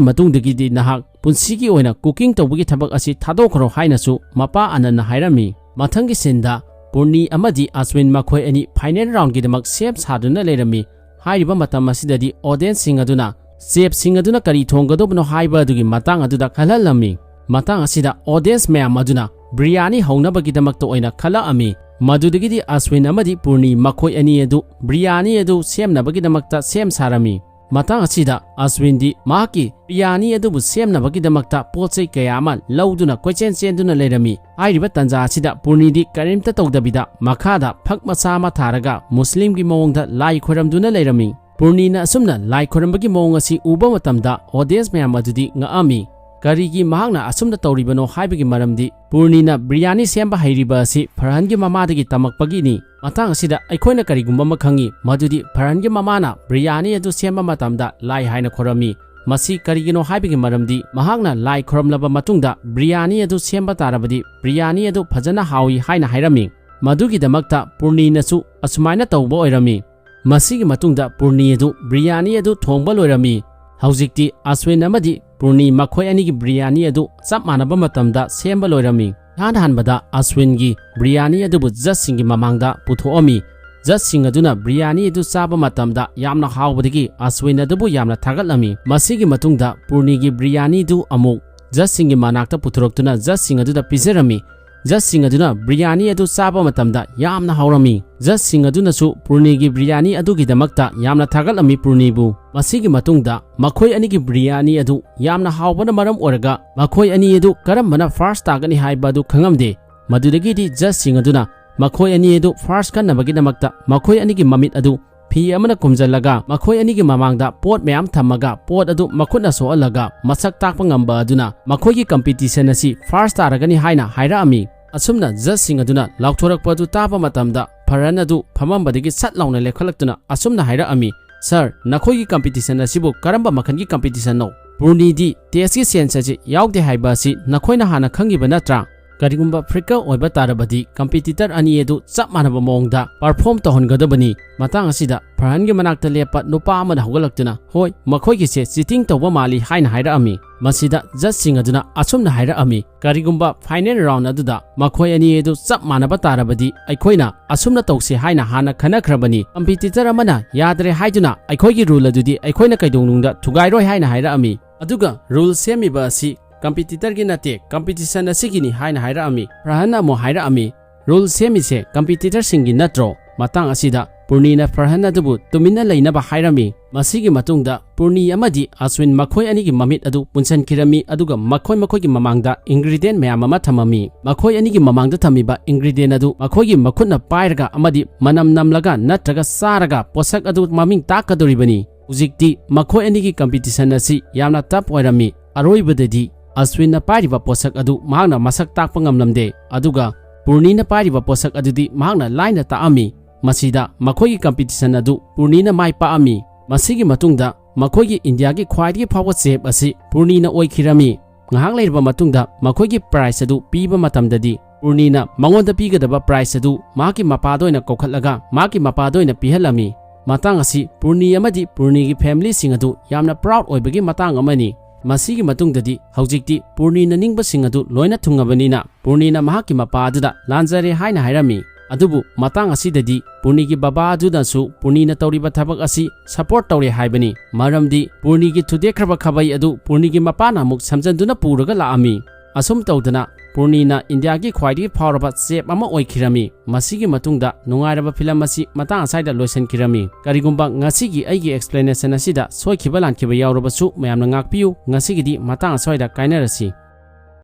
ꯃꯇꯨꯡꯗꯒꯤꯗꯤ ꯅꯍꯥꯛ ꯄꯨꯟꯁꯤꯒꯤ ꯑꯣꯏꯅ cooking ꯇꯧꯕꯒꯤ ꯊꯕꯛ ꯑꯁꯤ ꯊꯥꯗꯣꯛꯈ꯭ꯔꯣ ꯍꯥꯏꯅꯁꯨ ꯃꯄꯥ ꯑꯅꯟꯅ ꯍꯥꯏꯔꯝꯃꯤ꯫ ꯃꯊꯪꯒꯤ sceneꯗ ꯄꯨꯔꯅꯤ ꯑꯃꯗꯤ ꯑꯁ꯭ꯋꯤꯟ ꯃꯈꯣꯏ ꯑꯅꯤ final roundꯒꯤꯗꯃꯛ ꯁꯦꯝ ꯁꯥꯗꯨꯅ ꯂꯩꯔꯝꯃꯤ꯫ ꯍꯥꯏꯔꯤꯕ ꯃꯇꯝ ꯑꯁꯤꯗꯗꯤ audienceꯁꯤꯡ ꯑꯗꯨꯅ ꯆꯦꯞꯁꯤꯡ ꯑꯗꯨꯅ ꯀꯔꯤ ꯊꯣꯡꯒꯗꯧꯕꯅꯣ ꯍꯥꯏꯕ ꯑꯗꯨꯒꯤ ꯃꯇꯥꯡ ꯑꯗꯨꯗ ꯈꯜꯍꯜꯂꯝꯃꯤ꯫ ꯃꯇꯥꯡ ꯑꯁꯤꯗ audience ꯃꯌꯥꯝ ꯑꯗꯨꯅ ꯕ꯭ꯔꯤꯌꯥꯅꯤ ꯍꯧꯅꯕꯒꯤꯗꯃꯛꯇ ꯑꯣꯏꯅ ꯈꯜꯂꯛꯑꯝꯃꯤ꯫ ꯃꯗꯨꯗꯒꯤꯗꯤ ꯑꯁ꯭ꯋꯤꯟ ꯑꯃꯗꯤ ꯄꯨꯔꯅꯤ ꯃꯈꯣꯏ ꯑꯅꯤ ꯑꯗꯨ ꯕ꯭ꯔꯤꯌꯥꯅꯤ ꯑꯗꯨ ꯁꯦꯝꯅꯕꯒꯤꯗꯃꯛꯇ ꯁꯦꯝ ꯁꯥꯔꯝꯃꯤ꯫ ꯃꯇꯥꯡ ꯑꯁꯤꯗ ꯑꯁ꯭ꯋꯤꯟꯗꯤ ꯃꯍꯥꯛꯀꯤ ꯕ꯭ꯔꯤꯌꯥꯅꯤ ꯑꯗꯨꯕꯨ ꯁꯦꯝꯅꯕꯒꯤꯗꯃꯛꯇ ꯄꯣꯠ ꯆꯩ ꯀꯌꯥ ꯑꯃ ꯂꯧꯗꯨꯅ ꯀꯣꯏꯆꯦꯟ ꯆꯦꯟꯗꯨꯅ ꯂꯩꯔꯝꯃꯤ꯫ ꯍꯥꯏꯔꯤꯕ ꯇꯥꯟꯖꯥ ꯑꯁꯤꯗ ꯄꯨꯔꯅꯤꯗꯤ ꯀꯔꯤꯝꯇ ꯇꯧꯗꯕꯤꯗ ꯃꯈꯥꯗ ꯐꯛ ꯃꯆꯥ ꯑꯃ ꯊꯥꯔꯒ ꯃꯨꯁꯂꯤꯝꯒꯤ ꯃꯑꯣꯡꯗ ꯂꯥꯏ ꯈꯣꯏꯔꯝꯗꯨꯅ ꯂꯩꯔꯝꯃꯤ꯫ ꯄꯨꯔꯅꯤꯅ ꯑꯁꯨꯝꯅ ꯂꯥꯏ ꯈꯣꯏꯔꯝꯕꯒꯤ ꯃꯑꯣꯡ ꯑꯁꯤ ꯎꯕ ꯃꯇꯝꯗ audience ꯃꯌꯥꯝ ꯑꯗꯨꯗꯤ ꯉꯛꯑꯝꯃꯤ꯫ ꯀꯔꯤꯒꯤ ꯃꯍꯥꯛꯅ ꯑꯁꯨꯝꯅ ꯇꯧꯔꯤꯕꯅꯣ ꯍꯥꯏꯕꯒꯤ ꯃꯔꯝꯗꯤ ꯄꯨꯔꯅꯤꯅ ꯕ꯭ꯔꯤꯌꯥꯅꯤ ꯁꯦꯝꯕ ꯍꯩꯔꯤꯕ ꯑꯁꯤ ꯐꯔꯍꯥꯟꯒꯤ ꯃꯃꯥꯗꯒꯤ ꯇꯝꯃꯛꯄꯒꯤꯅꯤ꯫ ꯃꯇꯥꯡ ꯑꯁꯤꯗ ꯑꯩꯈꯣꯏꯅ ꯀꯔꯤꯒꯨꯝꯕ ꯑꯃ ꯈꯪꯉꯤ, ꯃꯗꯨꯗꯤ ꯐꯔꯍꯥꯟꯒꯤ ꯃꯃꯥꯅ ꯕ꯭ꯔꯤꯌꯥꯅꯤ ꯑꯗꯨ ꯁꯦꯝꯕ ꯃꯇꯝꯗ ꯂꯥꯏ ꯍꯥꯏꯅ ꯈꯣꯏꯔꯝꯃꯤ꯫ ꯃꯁꯤ ꯀꯔꯤꯒꯤꯅꯣ ꯍꯥꯏꯕꯒꯤ ꯃꯔꯝꯗꯤ ꯃꯍꯥꯛꯅ ꯂꯥꯏ ꯈꯣꯏꯔꯝꯂꯕ ꯃꯇꯨꯡꯗ ꯕ꯭ꯔꯤꯌꯥꯅꯤ ꯑꯗꯨ ꯁꯦꯝꯕ ꯇꯥꯔꯕꯗꯤ ꯕ꯭ꯔꯤꯌꯥꯅꯤ ꯑꯗꯨ ꯐꯖꯅ ꯍꯥꯎꯏ ꯍꯥꯏꯅ ꯍꯥꯏꯔꯝꯃꯤ꯫ ꯃꯗꯨꯒꯤꯗꯃꯛꯇ ꯄꯨꯔꯅꯤꯅꯁꯨ ꯑꯁꯨꯃꯥꯏꯅ ꯇꯧꯕ ꯑꯣꯏꯔꯝꯃꯤ꯫ ꯃꯁꯤꯒꯤ ꯃꯇꯨꯡꯗ ꯄꯨꯔꯅꯤ ꯑꯗꯨ ꯕ꯭ꯔꯤꯌꯥꯅꯤ ꯑꯗꯨ ꯊꯣꯡꯕ ꯂꯣꯏꯔꯝꯃꯤ꯫ ꯍꯧꯖꯤꯛꯇꯤ ꯑꯁ꯭ꯋꯤꯟ ꯑꯃꯗꯤ ꯄꯨꯔꯅꯤ ꯃꯈꯣꯏ ꯑꯅꯤꯒꯤ ꯕ꯭ꯔꯤꯌꯥꯅꯤ ꯑꯗꯨ ꯆꯞ ꯃꯥꯟꯅꯕ ꯃꯇꯝꯗ ꯁꯦꯝꯕ ꯂꯣꯏꯔꯝꯃꯤ꯫ ꯏꯍꯥꯟ ꯍꯥꯟꯕꯗ ꯑꯁ꯭ꯋꯤꯟꯒꯤ ꯕ꯭ꯔꯤꯌꯥꯅꯤ ꯑꯗꯨꯕꯨ ꯖꯖꯁꯤꯡꯒꯤ ꯃꯃꯥꯡꯗ ꯄꯨꯊꯣꯛꯑꯝꯃꯤ꯫ ꯖꯖꯁꯤꯡ ꯑꯗꯨꯅ ꯕ꯭ꯔꯤꯌꯥꯅꯤ ꯑꯗꯨ ꯆꯥꯕ ꯃꯇꯝꯗ ꯌꯥꯝꯅ ꯍꯥꯎꯕꯗꯒꯤ ꯑꯁ꯭ꯋꯤꯟ ꯑꯗꯨꯕꯨ ꯌꯥꯝꯅ ꯊꯥꯒꯠꯂꯝꯃꯤ꯫ ꯃꯁꯤꯒꯤ ꯃꯇꯨꯡꯗ ꯄꯨꯔꯅꯤꯒꯤ ꯕ꯭ꯔꯤꯌꯥꯅꯤꯗꯨ ꯑꯃꯨꯛ ꯖꯖꯁꯤꯡꯒꯤ ꯃꯅꯥꯛꯇ ꯄꯨꯊꯣꯔꯛꯇꯨꯅ ꯖꯖꯁꯤꯡ ꯑꯗꯨꯗ ꯄꯤꯖꯔꯝꯃꯤ꯫ ꯖꯖꯁꯤꯡ ꯑꯗꯨꯅ ꯕ꯭ꯔꯤꯌꯥꯅꯤ ꯑꯗꯨ ꯆꯥꯕ ꯃꯇꯝꯗ ꯌꯥꯝꯅ ꯍꯥꯎꯔꯝꯃꯤ꯫ ꯖꯖꯁꯤꯡ ꯑꯗꯨꯅꯁꯨ ꯄꯨꯔꯅꯤꯒꯤ ꯕ꯭ꯔꯤꯌꯥꯅꯤ ꯑꯗꯨꯒꯤꯗꯃꯛꯇ ꯌꯥꯝꯅ ꯊꯥꯒꯠꯂꯝꯃꯤ ꯄꯨꯔꯅꯤꯕꯨ꯫ ꯃꯁꯤꯒꯤ ꯃꯇꯨꯡꯗ ꯃꯈꯣꯏ ꯑꯅꯤꯒꯤ ꯕ꯭ꯔꯤꯌꯥꯅꯤ ꯑꯗꯨ ꯌꯥꯝꯅ ꯍꯥꯎꯕꯅ ꯃꯔꯝ ꯑꯣꯏꯔꯒ ꯃꯈꯣꯏ ꯑꯅꯤ ꯑꯗꯨ ꯀꯔꯝꯕꯅ ꯐꯥꯔꯁ ꯇꯥꯒꯅꯤ ꯍꯥꯏꯕ ꯑꯗꯨ ꯈꯪꯉꯝꯗꯦ꯫ ꯃꯗꯨꯗꯒꯤꯗꯤ ꯖꯖꯁꯤꯡ ꯑꯗꯨꯅ ꯃꯈꯣꯏ ꯑꯅꯤ ꯑꯗꯨ ꯐꯥꯔꯁ ꯈꯟꯅꯕꯒꯤꯗꯃꯛꯇ ꯃꯈꯣꯏ ꯑꯅꯤꯒꯤ ꯃꯃꯤꯠ ꯑꯗꯨ ꯐꯤ ꯑꯃꯅ ꯈꯨꯝꯖꯤꯜꯂꯒ ꯃꯈꯣꯏ ꯑꯅꯤꯒꯤ ꯃꯃꯥꯡꯗ ꯄꯣꯠ ꯃꯌꯥꯝ ꯊꯝꯃꯒ ꯄꯣꯠ ꯑꯗꯨ ꯃꯈꯨꯠꯅ ꯁꯣꯛꯍꯜꯂꯒ ꯃꯁꯛ ꯇꯥꯛꯄ ꯉꯝꯕ ꯑꯗꯨꯅ ꯃꯈꯣꯏꯒꯤ ꯀꯝꯄꯤꯇꯤꯁꯟ ꯑꯁꯤ ꯐꯥꯔꯁ ꯇꯥꯔꯒꯅꯤ ꯍꯥꯏꯅ ꯍꯥꯏꯔꯛꯑꯝꯃꯤ꯫ ꯑꯁꯨꯝꯅ ꯖꯖꯁꯤꯡ ꯑꯗꯨꯅ ꯂꯥꯎꯊꯣꯔꯛꯄ ꯑꯗꯨ ꯇꯥꯕ ꯃꯇꯝꯗ ꯐꯔꯍꯟ ꯑꯗꯨ ꯐꯝꯃꯝꯕꯗꯒꯤ ꯁꯠ ꯂꯥꯎꯅ ꯂꯦꯞꯈꯠꯂꯛꯇꯨꯅ ꯑꯁꯨꯝꯅ ꯍꯥꯏꯔꯛꯑꯝꯃꯤ, "ꯁꯥꯔ, ꯅꯈꯣꯏꯒꯤ ꯀꯝꯄꯤꯇꯤꯁꯟ ꯑꯁꯤꯕꯨ ꯀꯔꯝꯕ ꯃꯈꯜꯒꯤ ꯀꯝꯄꯤꯇꯤꯁꯟꯅꯣ? ꯄꯨꯔꯅꯤꯗꯤ ꯇꯦꯁꯀꯤ ꯁꯦꯟꯁ ꯑꯁꯤ ꯌꯥꯎꯗꯦ ꯍꯥꯏꯕ ꯑꯁꯤ ꯅꯈꯣꯏꯅ ꯍꯥꯟꯅ ꯈꯪꯉꯤꯕ ꯅꯠꯇ꯭ꯔꯥ? ꯀꯔꯤꯒꯨꯝꯕ ꯐ꯭ꯔꯤꯛꯀ ꯑꯣꯏꯕ ꯇꯥꯔꯕꯗꯤ ꯀꯝꯄꯤꯇꯤꯇꯔ ꯑꯅꯤ ꯑꯗꯨ ꯆꯞ ꯃꯥꯟꯅꯕ ꯃꯑꯣꯡꯗ ꯄꯔꯐꯣꯔꯝ ꯇꯧꯍꯟꯒꯗꯕꯅꯤ꯫" ꯃꯇꯥꯡ ꯑꯁꯤꯗ ꯐꯔꯍꯟꯒꯤ ꯃꯅꯥꯛꯇ ꯂꯦꯞꯄ ꯅꯨꯄꯥ ꯑꯃꯅ ꯍꯧꯒꯠꯂꯛꯇꯨꯅ, "ꯍꯣꯏ, ꯃꯈꯣꯏꯒꯤꯁꯦ ꯆꯤꯇꯤꯡ ꯇꯧꯕ ꯃꯥꯜꯂꯤ" ꯍꯥꯏꯅ ꯍꯥꯏꯔꯛꯑꯝꯃꯤ꯫ ꯃꯁꯤꯗ ꯖꯖꯁꯤꯡ ꯑꯗꯨꯅ ꯑꯁꯨꯝꯅ ꯍꯥꯏꯔꯛꯑꯝꯃꯤ, "ꯀꯔꯤꯒꯨꯝꯕ ꯐꯥꯏꯅꯦꯜ ꯔꯥꯎꯟ ꯑꯗꯨꯗ ꯃꯈꯣꯏ ꯑꯅꯤ ꯑꯗꯨ ꯆꯞ ꯃꯥꯟꯅꯕ ꯇꯥꯔꯕꯗꯤ ꯑꯩꯈꯣꯏꯅ ꯑꯁꯨꯝꯅ ꯇꯧꯁꯤ ꯍꯥꯏꯅ ꯍꯥꯟꯅ ꯈꯟꯅꯈ꯭ꯔꯕꯅꯤ꯫ ꯀꯝꯄꯤꯇꯤꯇꯔ ꯑꯃꯅ ꯌꯥꯗ꯭ꯔꯦ ꯍꯥꯏꯗꯨꯅ ꯑꯩꯈꯣꯏꯒꯤ ꯔꯨꯜ ꯑꯗꯨꯗꯤ ꯑꯩꯈꯣꯏꯅ ꯀꯩꯗꯧꯅꯨꯡꯗ ꯊꯨꯒꯥꯏꯔꯣꯏ" ꯍꯥꯏꯅ ꯍꯥꯏꯔꯛꯑꯝꯃꯤ꯫ ꯑꯗꯨꯒ ꯔꯨꯜ ꯁꯦꯝꯃꯤꯕ ꯑꯁꯤ ꯀꯝꯄꯤꯇꯤꯇꯔꯒꯤ ꯅꯠꯇꯦ, ꯀꯝꯄꯤꯇꯤꯁꯟ ꯑꯁꯤꯒꯤꯅꯤ ꯍꯥꯏꯅ ꯍꯥꯏꯔꯛꯑꯝꯃꯤ꯫ ꯐꯔꯍꯟꯅ ꯑꯃꯨꯛ ꯍꯥꯏꯔꯛꯑꯝꯃꯤ, "ꯔꯨꯜ ꯁꯦꯝꯃꯤꯁꯦ ꯀꯝꯄꯤꯇꯤꯇꯔꯁꯤꯡꯒꯤ ꯅꯠꯇ꯭ꯔꯣ?" ꯃꯇꯥꯡ ꯑꯁꯤꯗ ꯄꯨꯔꯅꯤꯅ ꯐꯔꯍꯟ ꯑꯗꯨꯕꯨ ꯇꯨꯃꯤꯟꯅ ꯂꯩꯅꯕ ꯍꯥꯏꯔꯝꯃꯤ꯫ ꯃꯁꯤꯒꯤ ꯃꯇꯨꯡꯗ ꯄꯨꯔꯅꯤ ꯑꯃꯗꯤ ꯑꯁ꯭ꯋꯤꯟ ꯃꯈꯣꯏ ꯑꯅꯤꯒꯤ ꯃꯃꯤꯠ ꯑꯗꯨ ꯄꯨꯟꯁꯤꯟꯈꯤꯔꯝꯃꯤ, ꯑꯗꯨꯒ ꯃꯈꯣꯏ ꯃꯈꯣꯏꯒꯤ ꯃꯃꯥꯡꯗ ꯏꯟꯒ꯭ꯔꯤꯗꯤꯌꯦꯟ ꯃꯌꯥꯝ ꯑꯃ ꯊꯝꯃꯝꯃꯤ꯫ ꯃꯈꯣꯏ ꯑꯅꯤꯒꯤ ꯃꯃꯥꯡꯗ ꯊꯝꯃꯤꯕ ꯏꯟꯒ꯭ꯔꯤꯗꯤꯌꯦꯟ ꯑꯗꯨ ꯃꯈꯣꯏꯒꯤ ꯃꯈꯨꯠꯅ ꯄꯥꯏꯔꯒ ꯑꯃꯗꯤ ꯃꯅꯝ ꯅꯝꯂꯒ ꯅꯠꯇ꯭ꯔꯒ ꯆꯥꯔꯒ ꯄꯣꯠꯁꯛ ꯑꯗꯨ ꯃꯃꯤꯡ ꯇꯥꯛꯀꯗꯧꯔꯤꯕꯅꯤ꯫ ꯍꯧꯖꯤꯛꯇꯤ ꯃꯈꯣꯏ ꯑꯅꯤꯒꯤ ꯀꯝꯄꯤꯇꯤꯁꯟ ꯑꯁꯤ ꯌꯥꯝꯅ ꯇꯐ ꯑꯣꯏꯔꯝꯃꯤ꯫ ꯑꯔꯣꯏꯕꯗꯗꯤ ꯑꯁ꯭ꯋꯤꯟꯅ ꯄꯥꯏꯔꯤꯕ ꯄꯣꯠꯁꯛ ꯑꯗꯨ ꯃꯍꯥꯛꯅ ꯃꯁꯛ ꯇꯥꯛꯄ ꯉꯝꯂꯝꯗꯦ, ꯑꯗꯨꯒ ꯄꯨꯔꯅꯤꯅ ꯄꯥꯏꯔꯤꯕ ꯄꯣꯠꯁꯛ ꯑꯗꯨꯗꯤ ꯃꯍꯥꯛꯅ ꯂꯥꯏꯅ ꯇꯥꯛꯑꯝꯃꯤ꯫ ꯃꯁꯤꯗ ꯃꯈꯣꯏꯒꯤ ꯀꯝꯄꯤꯇꯤꯁꯟ ꯑꯗꯨ ꯄꯨꯔꯅꯤꯅ ꯃꯥꯏ ꯄꯥꯛꯑꯝꯃꯤ꯫ ꯃꯁꯤꯒꯤ ꯃꯇꯨꯡꯗ ꯃꯈꯣꯏꯒꯤ ꯏꯟꯗꯤꯌꯥꯒꯤ ꯈ꯭ꯋꯥꯏꯗꯒꯤ ꯐꯥꯎꯕ ꯆꯦꯐ ꯑꯁꯤ ꯄꯨꯔꯅꯤꯅ ꯑꯣꯏꯈꯤꯔꯝꯃꯤ꯫ ꯉꯥꯏꯍꯥꯛ ꯂꯩꯔꯕ ꯃꯇꯨꯡꯗ ꯃꯈꯣꯏꯒꯤ ꯄ꯭ꯔꯥꯏꯖ ꯑꯗꯨ ꯄꯤꯕ ꯃꯇꯝꯗꯗꯤ ꯄꯨꯔꯅꯤꯅ ꯃꯉꯣꯟꯗ ꯄꯤꯒꯗꯕ ꯄ꯭ꯔꯥꯏꯖ ꯑꯗꯨ ꯃꯍꯥꯛꯀꯤ ꯃꯄꯥꯗ ꯑꯣꯏꯅ ꯀꯧꯈꯠꯂꯒ ꯃꯍꯥꯛꯀꯤ ꯃꯄꯥꯗ ꯑꯣꯏꯅ ꯄꯤꯍꯜꯂꯝꯃꯤ꯫ ꯃꯇꯥꯡ ꯑꯁꯤ ꯄꯨꯔꯅꯤ ꯑꯃꯗꯤ ꯄꯨꯔꯅꯤꯒꯤ familyꯁꯤꯡ ꯑꯗꯨ ꯌꯥꯝꯅ proud ꯑꯣꯏꯕꯒꯤ ꯃꯇꯥꯡ ꯑꯃꯅꯤ꯫ ꯃꯁꯤꯒꯤ ꯃꯇꯨꯡꯗꯗꯤ ꯍꯧꯖꯤꯛꯇꯤ ꯄꯨꯔꯅꯤꯅ ꯅꯤꯡꯕꯁꯤꯡ ꯑꯗꯨ ꯂꯣꯏꯅ ꯊꯨꯡꯉꯕꯅꯤꯅ ꯄꯨꯔꯅꯤꯅ ꯃꯍꯥꯛꯀꯤ ꯃꯄꯥ ꯑꯗꯨꯗ ꯂꯥꯟꯖꯔꯦ ꯍꯥꯏꯅ ꯍꯥꯏꯔꯝꯃꯤ꯫ ꯑꯗꯨꯕꯨ ꯃꯇꯥꯡ ꯑꯁꯤꯗꯗꯤ ꯄꯨꯔꯅꯤꯒꯤ ꯕꯕꯥ ꯑꯗꯨꯅꯁꯨ ꯄꯨꯔꯅꯤꯅ ꯇꯧꯔꯤꯕ ꯊꯕꯛ ꯑꯁꯤ support ꯇꯧꯔꯦ ꯍꯥꯏꯕꯅꯤ꯫ ꯃꯔꯝꯗꯤ ꯄꯨꯔꯅꯤꯒꯤ ꯊꯨꯗꯦꯛꯈ꯭ꯔꯕ ꯈꯥꯕꯩ ꯑꯗꯨ ꯄꯨꯔꯅꯤꯒꯤ ꯃꯄꯥꯅ ꯑꯃꯨꯛ ꯁꯝꯖꯟꯗꯨꯅ ꯄꯨꯔꯒ ꯂꯥꯛꯑꯝꯃꯤ꯫ ꯑꯁꯨꯝ ꯇꯧꯗꯅ ꯄꯨꯔꯅꯤꯅ ꯏꯟꯗꯤꯌꯥꯒꯤ ꯈ꯭ꯋꯥꯏꯗꯒꯤ ꯐꯥꯎꯔꯕ chef ꯑꯃ ꯑꯣꯏꯈꯤꯔꯝꯃꯤ꯫ ꯃꯁꯤꯒꯤ ꯃꯇꯨꯡꯗ ꯅꯨꯡꯉꯥꯏꯔꯕ film ꯑꯁꯤ ꯃꯇꯥꯡ ꯑꯁ꯭ꯋꯥꯏꯗ ꯂꯣꯏꯁꯤꯟꯈꯤꯔꯝꯃꯤ꯫ ꯀꯔꯤꯒꯨꯝꯕ ꯉꯁꯤꯒꯤ ꯑꯩꯒꯤ explanation ꯑꯁꯤꯗ ꯁꯣꯏꯈꯤꯕ ꯂꯥꯟꯈꯤꯕ ꯌꯥꯎꯔꯕꯁꯨ ꯃꯌꯥꯝꯅ ꯉꯥꯛꯄꯤꯌꯨ꯫ ꯉꯁꯤꯒꯤꯗꯤ ꯃꯇꯥꯡ ꯑꯁ꯭ꯋꯥꯏꯗ ꯀꯥꯏꯅꯔꯁꯤ꯫